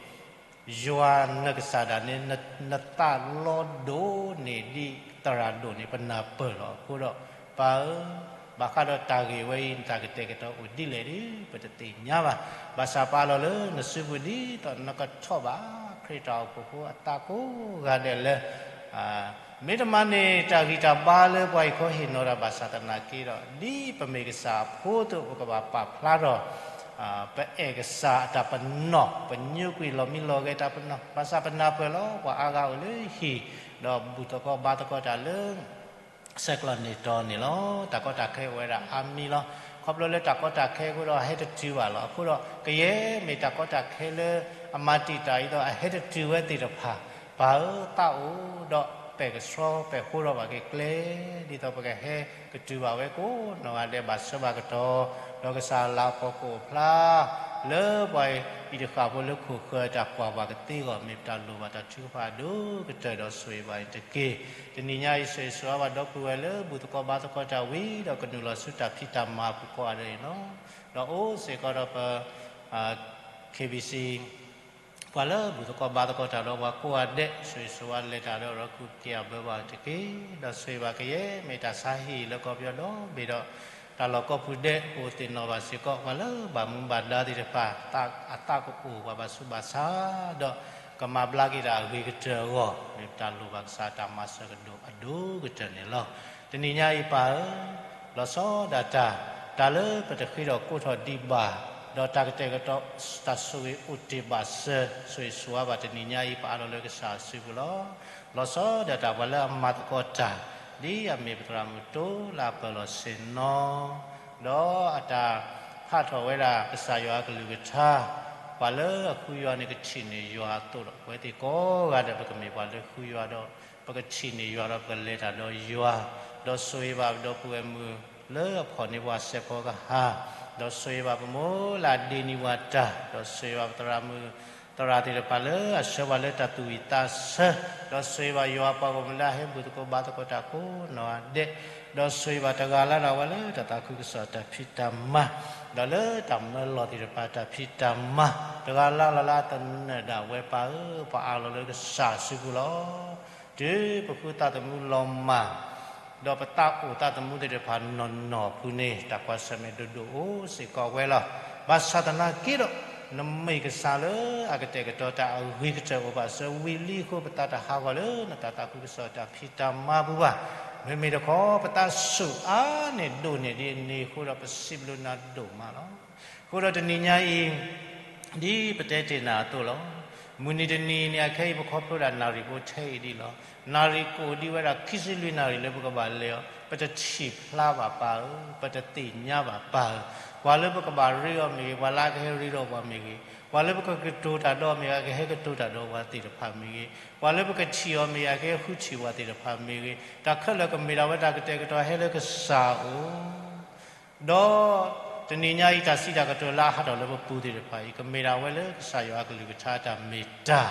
ယွၤနကစၢ်ဒၣ်န့ၣ် နသးလီၤဒိၣ်န့ၢ်ဒ်သရၣ်ဒိၣ်န့ၣ် ပနၢ်ပၢၢ်လီၤ. အဃိဒီး ပၢ်ဧၢ, ဘၣ်ဃးဒီးတၢ်ဂ့ၢ်ဝဲအံၤ နတၢ်ကတဲာ်ကတီၤအိၣ်ဒ်လဲၣ်ဒီး ပတသ့ၣ်ညါဘၣ်. ဘၣ်ဆၣ်ပအးလီၤလၢနစုပူၤဒ်သိးနကထီၣ်ဘၣ် ခရံာ်တၢ်အိၣ်ဖှိၣ်ဖိအသးကိးဂၤဒဲးလၢ မ့ၢ်တမၤန့ၢ်တၢ်ဂံၢ်တၢ်ဘါလၢပှၤဟ့ၣ်ခီဟ့ၣ်နီၤတၢ်ဘၣ်ဆၣ်သနာ်က့ဒီး ဒ်ပမ့ၢ်ကစၢ်အဖိအသိး ပကဘၣ်ပာ်ဖျါထီၣ် ပအဲၣ်ကစၢ်အတၢ်ပနီၣ်, ပညိကွံာ်လီၤမံလီၤဂဲၤတၢ်ပနီၣ်, ဘၣ်ဆၣ်ပနၢ်ပၢၢ်လီၤ ပှၤအါဂၤအိၣ်လၢဟံၣ် ဒီးဘူၣ်သကိးဘါသကိးတၢ်လၢ ဆဲးကျိးန့ၢ်တီၤန့ၣ်လီၤ. တၢ်ကီတၢ်ခဲအိၣ်ဝဲဒၣ်အါမံၤလီၤ. ခီဖျိလၢတၢ်ကီတၢ်ခဲအဃိဒီး အဟဲတတုၤဘၣ်လီၤ. အဃိဒီး ကယဲၢ်မ့ၢ်တၢ်ကီတၢ်ခဲလၢအမၤတံာ်တာ်အံၤဒီး အဟဲတတုၤဝဲသ့ၣ်တဖၣ်, ပၢ်ဧၢ, သးအိၣ်ဒီးပဲာ်ကဆှီပဲာ်ဃိဒီးဘၣ်က့ၤကျဲ ဒ်သိးပကဟဲကတုၤဘၣ်ဝဲကိးနီၢ်ဂၤဒဲးဘၣ်ဆၢဘၣ်ကတီၢ်, ဒီးကစၢ်လၤကပီၤကအိၣ်ဖျါ လၢပှၤအံၤတဃၣ်ဖိလၢခိၣ်ဃၢၤတၢ်ကွၢ်ပှၤကသ့အဂီၢ် မ့ၢ်ပတၢ်လိၣ်ဘၣ်တၢ်ထုကဖၣ်အဒိၣ်ကတၢၢ်ဒီးဆိၣ်ဂ့ၤဘၣ်အံၤတက့ၢ်. တနံၤညါအံၤ ဆိၣ်ဂ့ၤဆိၣ်ဝါဘၣ်ဒီပုၢ်ဝဲၢ်လၢဘူၣ်သကိးဘါသကိးတၢ်ဝံၤဒီး ကနုာ်လီၤဆူတၢ်ဖံးတၢ်မၤအပူၤကိးဂၤဒဲးန့ၣ်လီၤ. ဒီးအိၣ်စ့ၢ်ကီးဒီးပ KBC ပှၤလၢဘူၣ်သကိးဘါသကိးတၢ်ဒီးပှၤကိးဂၤဒဲး ဆိၣ်ဂ့ၤဆိၣ်ဝါလဲၤတၢ်ဒီးဒီးကူၣ်က့ၤအဘၢဘၣ်တက့ၢ်. ဒီးဆိၣ်ဂ့ၤဘၣ်ကယဲၢ်မ့ၢ်တၢ်ဆါဟံၣ်လၢကီၢ်ပယီၤဒီဘ့ၣ်ဒီး တၢ်လီၢ်ကိးပူၤဒဲး ပအိၣ်သ့ၣ်နီၣ်ဘၣ်စ့ၢ်ကီး ပှၤလၢဘၣ်မူဘၣ်ဒါသ့ၣ်တဖၣ် အသးကအိၣ်ပှၤဘၣ်ဆူးဘၣ်ဆါ ဒီးကမၤဘျါက့ၤတၢ်အဂ့ၤကတၢၢ်အဂီၢ် မ့ၢ်ပတၢ်လိၣ်ဘၣ်ကစၢ်တၢ်မၤစၢၤကဒိၣ်အဒိၣ်ကတၢၢ်န့ၣ်လီၤ. တနံၤညါအံၤပၢ်ဧၢ, လီၤဆီဒၣ်တၢ်, တၢ်လၢပတဃ့ထီၣ်ကိးထီၣ်ဒံးဘၣ်, ဒီးတၢ်ကတဲာ်ကတီၤတၢ်ဆိၣ်ဂ့ၤအိၣ်တ့ၢ်ဘၣ်စၢၤ ဆိၣ်ဂ့ၤဆိၣ်ဝါဘၣ်တနံၤညါအံၤ ပအးလီၤလၢကစၢ်အစုပူၤလီၤ. လီၤဆီဒၣ်တၢ်ပှၤလၢအမၤသကိးတၢ် ဒ်အမ့ၢ်ပသရၣ်မုၣ်တိလၢအပၢၢ်လီၤဆ့ၣ်နီၤ ဒီးအတၢ်ဖးထီၣ်ဝဲဒၣ်ကစၢ်ယွၤအကလုၢ်ကထါ, ပှၤလၢအဃုယွၤန့ၣ်ကထံၣ်န့ၢ်ယွၤအသိးဒီး ပဝဲသ့ၣ်ကိးဂၤဒဲး ပကမ့ၢ်ပှၤလၢဃုယွၤဒီး ပကထံၣ်န့ၢ်ယွၤဒီးပကလဲၤတၢ်ဒီးယွၤ, ဒီးဆိၣ်ဂ့ၤဘၣ်ပဒီပုၢ်ဝဲၢ်မုၣ်လၢအဖီၣ်န့ၢ်ပှၤစဲးဖီကဟၣ်, ဒီးဆိၣ်ဂ့ၤဘၣ်ပမိၢ်လၢအဒ့န့ၢ်ပှၤတၢ်, ဒီးဆိၣ်ဂ့ၤဘၣ်ပသရၣ်မုၣ် သရၣ်သ့ၣ်တဖၣ်လၢအဆှၢပှၤလၢတၢ်သူၣ်ဝံၣ်သးဆၢ, ဒီးဆိၣ်ဂ့ၤဘၣ်ယွၤအပှၤဂီၢ်မုၢ်လၢအဟဲဘူၣ်သကိးဘါသကိးတၢ်ကိးနီၢ်ဂၤဒဲး, ဒီးဆိၣ်ဂ့ၤဘၣ်တဂၤလၢ်လၢ်ဝဲလၢတၢ်သးခုကစီၣ်တၢ်ဖံးတၢ်မၤ, ဒီးလၢတၢ်မၢလီၢ်သ့ၣ်တဖၣ်တၢ်ဖံးတၢ်မၤ, တဂၤလၢ်လၢ်လၢအသနၢၣ်ဒၣ်ဝဲပၢ်ဧၢ, ပအၢၣ်လီၤလၢကစၢ်စုပူၤလီၤ. တုၤပဃုသးသမူလီၤမၢ် ဒီးပသးအိၣ်သးသမူသ့ၣ်တဖၣ်နီၢ်နီၢ်အပူၤန့ၣ် တၢ်ကွၢ်ဆၢၣ်မဲာ်ဒိၣ်ဒိၣ်အိၣ်စ့ၢ်ကီးဝဲလီၤ. ဘၣ်ဆၣ်သနာ်က့ဒီး, နမ့ၢ်ကစၢ်လၢအကတဲာ်ကတီၤတၢ်အဂ့ၤကတၢၢ်အိၣ်ဘၣ်စၢၤဝံၤလံအဃိ ပသးတဟးဂီၤလၢနတၢ်သးခုကစီၣ်တၢ်ဖံးတၢ်မၤပူၤဘၣ်. မ့မ့ၢ်တခီ ပသးစူၢ်အါန့ၢ်ဒိၣ်န့ၢ်ဒံးအန့ၣ်အဃိဒီး ပစံးဘျုးနၤဒိၣ်မးလီၤ. အဃိဒီးတနံၤညါအံၤ ဒ်ပတဲတ့ၢ်နၤအသိးလီၤ. မုၢ်နံၤတနံၤန့ၣ် အခဲအံၤပခီဖျိဒၣ်နၣ်ရံၣ်ဖိထဲအံၤဒ်လီၤ. နၣ်ရံၣ်ကအိၣ်ဒံးဝဲဒၣ်ခံဆံလွံၢ်နၣ်ရံၣ်လၢပကဘၣ်လဲၤအီၤ, ပတထံၣ်ဖျါဘၣ်ပၢ်ဧၢ, ပတသ့ၣ်ညါဘၣ်ပၢ်ဧၢ, ပှၤလၢပကဘၣ်ရ့အီၤမ့ၢ်ဂ့ၤ, ပှၤလၢအကဟဲရ့ဒီးပှၤမ့ၢ်ဂ့ၤ, ပှၤလၢပကကတိၤတၢ်ဒီးမ့ၢ်ဂ့ၤ, အကဟဲကတိၤတၢ်ဒီးပှၤသ့ၣ်တဖၣ်မ့ၢ်ဂ့ၤ, ပှၤလၢပကထံၣ်အီၤမ့ၢ်ဂ့ၤ, အကဟဲဃုထံၣ်ပှၤသ့ၣ်တဖၣ်မ့ၢ်ဂ့ၤ, တၢ်ခဲလၢာ်ကမ့ၢ်ဒၣ်ဝဲတၢ်ကတဲာ်ကတီၤဟဲလၢကစၢ်အအိၣ် ဒီးတနံၤညါအံၤ တၢ်စံးတၢ်ကတိၤလၢအဟးထီၣ်လၢပပူၤသ့ၣ်တဖၣ်အံၤ ကမ့ၢ်ဒၣ်ဝဲလၢကစၢ်ယွၤအကလုၢ်ကထါတၢ်မ့ၢ်တၢ်,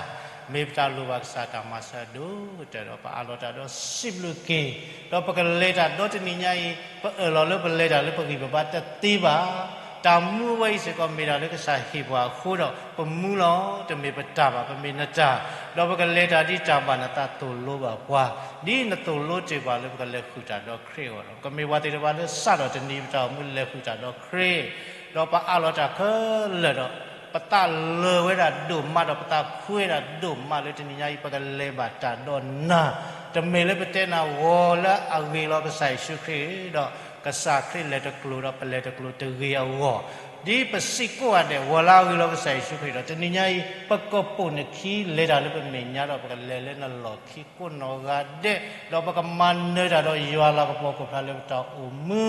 မ့ၢ်ပတၢ်လိၣ်ဘၣ်ကစၢ်တၢ်မၤစၢၤအဒိၣ်ကတၢၢ်ဒီး ပအၢၣ်လီၤတၢ်ဒီးစံးဘျုးက့ၤ, ဒီးပကလဲၤတၢ်ဒီတနံၤညါအံၤ ပအၢၣ်လီၤလၢပလဲၤတၢ်လၢပဂံၢ်ပဘါတသ့ဘၣ်. တၢ်မူဝဲအံၤစ့ၢ်ကီးမ့ၢ်ဒၣ်လၢကစၢ်ဟ့ၣ်ပှၤအဃိဒီး ပမူလီၤ, တမ့ၢ်ပတၢ်ဘၣ်, ပမ့ၢ်နတၢ်, ဒီးပကလဲၤတၢ်ဒ်တၢ်ဘၣ်နသးသိၣ်လိဘၣ်ပှၤ, ဒ်နသိၣ်လိတ့ၢ်ပှၤလၢပကလဲၤဃုာ်တၢ်ဒီးခရံာ်အဂီၢ်ဒီး ကမ့ၢ်ပှၤသ့ၣ်တဖၣ်လၢစးထီၣ်တနံၤပတၢ်အိၣ်မူလဲၤဃုာ်တၢ်ဒီးခရံာ်, ဒီးပအၢၣ်လီၤတၢ်ခဲလၢာ်ဒီး ပသးလၢာ်ဝဲဒၣ်ဒိၣ်မးဒီးပသးဖှံဝဲဒၣ်ဒိၣ်မးလၢတနံၤညါအံၤ ပကလဲၤဘၣ်တၢ်ဒီးနၤ, တမ့ၢ်လၢပတဲနၤဂီၤလၢအဂ့ၤလီၤကစၢ်ယ့ၣ်ၡူးခရံာ်ဒီး ကစၢ်ခရံာ်လဲၤတကျိၤဒီးပလဲၤတကျိၤတဂ့ၤအဂီၢ်, ဒ်ပစံးကိးဂၤဒဲး ဂီၤလၢအဂ့ၤလီၤကစၢ်ယ့ၣ်ၡူးခရံာ်ဒီး တနံၤညါအံၤ ပကပိာ်နခံလဲၤတၢ်လၢပမဲာ်ညါဒီး ပကလဲၤလၢနလီၢ်ခံကိးနီၢ်ဂၤဒဲး, ဒီးပကမၤနၢၤတၢ်ဒီးယွၤလၤကပီၤကအိၣ်ဖျါလၢပတၢ်အိၣ်မူ,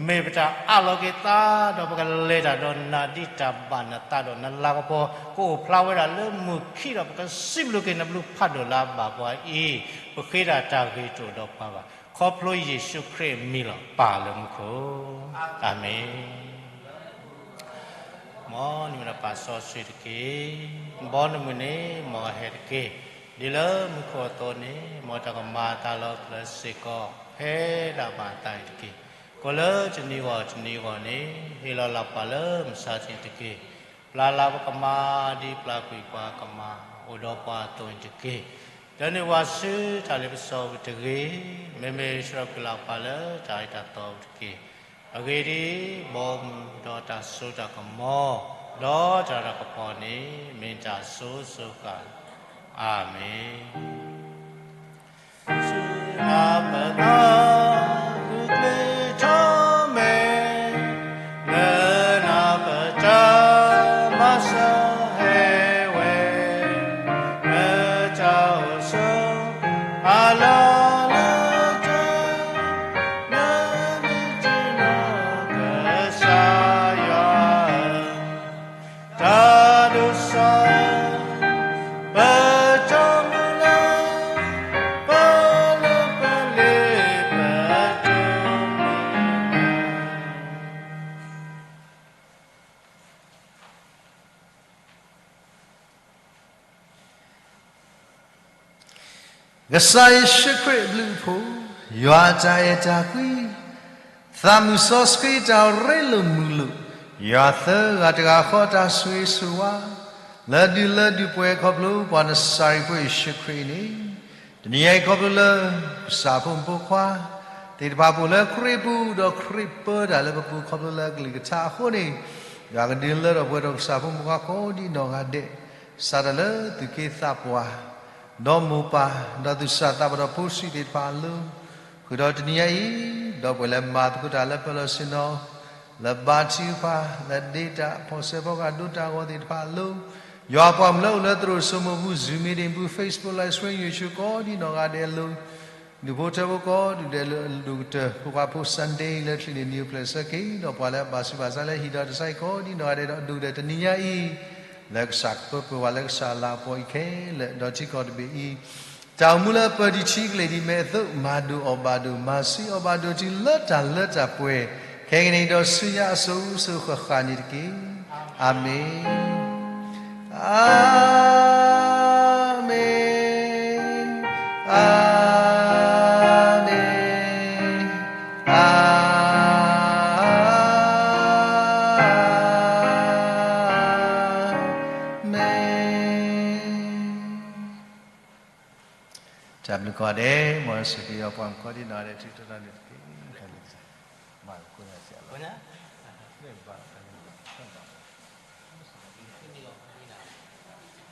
မ့ၢ်ပတၢ်အၢၣ်လီၤက့ၤသး ဒီးပကလဲၤတၢ်ဒီးနၤဒ်တၢ်ဘၣ်နသးဒီး နလၤကပီၤကအိၣ်ဖျါဝဲဒၣ်လၢမုၢ်ခံဒီး ပကစံးဘျုးက့ၤနဘျုးဖးဒိၣ်လၢအဘၣ်ပှၤအံၤ, ပဃ့ဒၣ်တၢ်ဂ့ၤတအိၣ်ဒီးပှၤဘၣ်, ခီဖျိယ့ၣ်ၡူးခရံာ်အမံၤလီၤ. ပၢ်လၢမူခိၣ်, အၤမ့ၣ်. မ်နမ့ၢ်ဒီးပာ်စီဆှံတက့ၢ်. မ်နမုၢ်န့ၣ် မ်အဟဲတက့ၢ်. ဒ်လၢမူခိၣ်အသိးန့ၣ် မ်တၢ်ကမၤအသးလၢပျၢၤစ့ၢ်ကီး ဖဲဒၣ်ဘၣ်အသးအံၤတက့ၢ်. ကိးလၢတနံၤဂီၢ်တနံၤဂီၢ်န့ၣ် ဟ့ၣ်လီၤလၢပှၤလၢမုၢ်ဆါတနံၤတက့ၢ်. ပျၢ်လၢပကမၤ ဒ်ပျၢ်ကွံာ်ပှၤကမၤ အိၣ်ဒီးပှၤအသိးန့ၣ်တက့ၢ်. ဒိးန့ၢ်ပှၤဆူတၢ်လ့ပစီပူၤတဂ့ၤ, မ့မ့ၢ်ဆှၢပှၤလၢတၢ်အံၤတၢ်သီပူၤတက့ၢ်. အဂ့ၢ်ဒ်အံၤ, ဘီမုၢ်ဒီးတၢ်စိတၢ်ကမီၤ ဒီးတၢ်တၢ်ကပီၤန့ၣ် မ့ၢ်တၢ်စိစိဃၣ်လီၤ. အၤမ့ၣ်. စူၢ်နၤပသး ဂုာ်ကျဲၤထီၣ်မဲာ် လၢနၤပတၢ်မၤစၢၤဟဲဝဲ, လၢတၢ်အိၣ်ဆိးအလီၢ်လၢတၢ် လၢနတ့ၢ်နီၢ်ကစၢ်ယွၤဧၢ, တၢ်ဒိးစီ ပတၢ်မုၢ်လၢ် ပလၢပလ့ပတိၢ်မံၤ ကစၢ်ယ့ၣ်ၡူးခရံာ်အဘျုးအဖှိၣ်, ယွၤအတၢ်အဲၣ်တၢ်ကွံ, သးမုၢ်စီဆှံတၢ်ရ့လိာ်မုာ်လိာ်, ယွၤသၢဂၤတဂၤဃီတၢ်ဆိၣ်ဂ့ၤဆိၣ်ဝါ, လၢဒုးလၢဒုးပှဲၤခီဖျိပှၤနစၤရ့းဖိယ့ၣ်ၡူးခရံာ်န့ၣ်, တနံၤအံၤခီဖျိလၢ ကစၢ်ဖိမုၣ်ဖိခွါ သ့ၣ်တဖၣ်ပအိၣ်လၢခရံာ်ပူၤ ဒီးခရံာ်ပၢတၢ်လၢပပူၤခီဖျိလၢအကလုၢ်ကထါအဃိန့ၣ်, ယွၤကဒုးလၢထီၣ်ပှဲၤထီၣ်ကစၢ်ဖိမုၣ်ဖိခွါကိးဒ်နီၢ်ဂၤဒဲး, စးထီၣ်လၢသူၣ်က့သးပှၢ် ဒီးမိၢ်ပၢ်, ဒီးသူၣ်စၢ်သးဘီၣ်ဒီးဖိဆံးသ့ၣ်တဖၣ်အလိၤ, ဃုာ်ဒီးတနံၤညါအံၤ, ဒီပုၢ်ဝဲၢ်လၢမၤသကိးတၢ်လၢပၢၢ်လီၢ်ဆ့ၣ်နီၤ, လၢဘါထုကဖၣ်, လၢဒ့တၢ်ဖီၣ်ဆၢဖီကစၢ်ဒိတၢ်ဂီၤသ့ၣ်တဖၣ်အလိၤ, ယွၤပှၤမုၣ်လၢအိၣ်လၢသရိာ်စိမိၤပူၤ Zoom meeting ပူၤ Facebook live stream YouTube ကိးဒ်နီၢ်ဂၤဒဲးအလိၤ, ဒူၣ်ဖိထၢဖိကိးဒူၣ်ဒဲးလၢအဒိၣ်ကတၢၢ် ဖိခွါဖိ Sunday လၢချံးန့ၣ် နံၤအိၣ်ဖျဲၣ်ဆၢက့ၤ ဒီးပှၤလၢအဘၣ်ဆူးဘၣ်ဆါလၢဟံၣ်ဒီးတၢ်ဆါဟံၣ်ကိးဒ်နီၢ်ဂၤဒဲးဒီး အဒိၣ်ကတၢၢ်တနံၤညါအံၤ, လၢကစၢ်ကပၢပှဲၤဝဲလၢကစၢ်အလၤကပီၤအံၤခဲလၢာ် ဒီးထံကီၢ်တဘ့ၣ်အံၤ, တၢ်အိၣ်မူလၢအပၢၢ်ထံထံကလဲာ်ဒ်မဲာ်အသိး မၤဒိၣ်အီၣ်ဘၣ်ဒိၣ် မၤဆူအီၣ်ဘၣ်ဒိၣ်တုၤလၢတၢ်လၢတၢ်ပှဲၤ, ခဲကနံၣ်အံၤဒီးဆူညါအစိၤစိၤဃၣ်ဃၣ်န့ၣ်တက့ၢ်. အၤမ့ၣ်. အၤမ့ၣ်, အၤမ့ၣ်, အၤမ့ၣ်. တၢ်ဘျုးကိးဂၤဒဲး, မ်ယွၤဆိၣ်ဂ့ၤပှၤမုၣ်ကီၤဒံနီၢ်ဂၤဒဲး ထုးထီၣ်တၢ်န့ၣ်တက့ၢ်. မၤလၢခိၣ်နၢ်စံးလီၤ.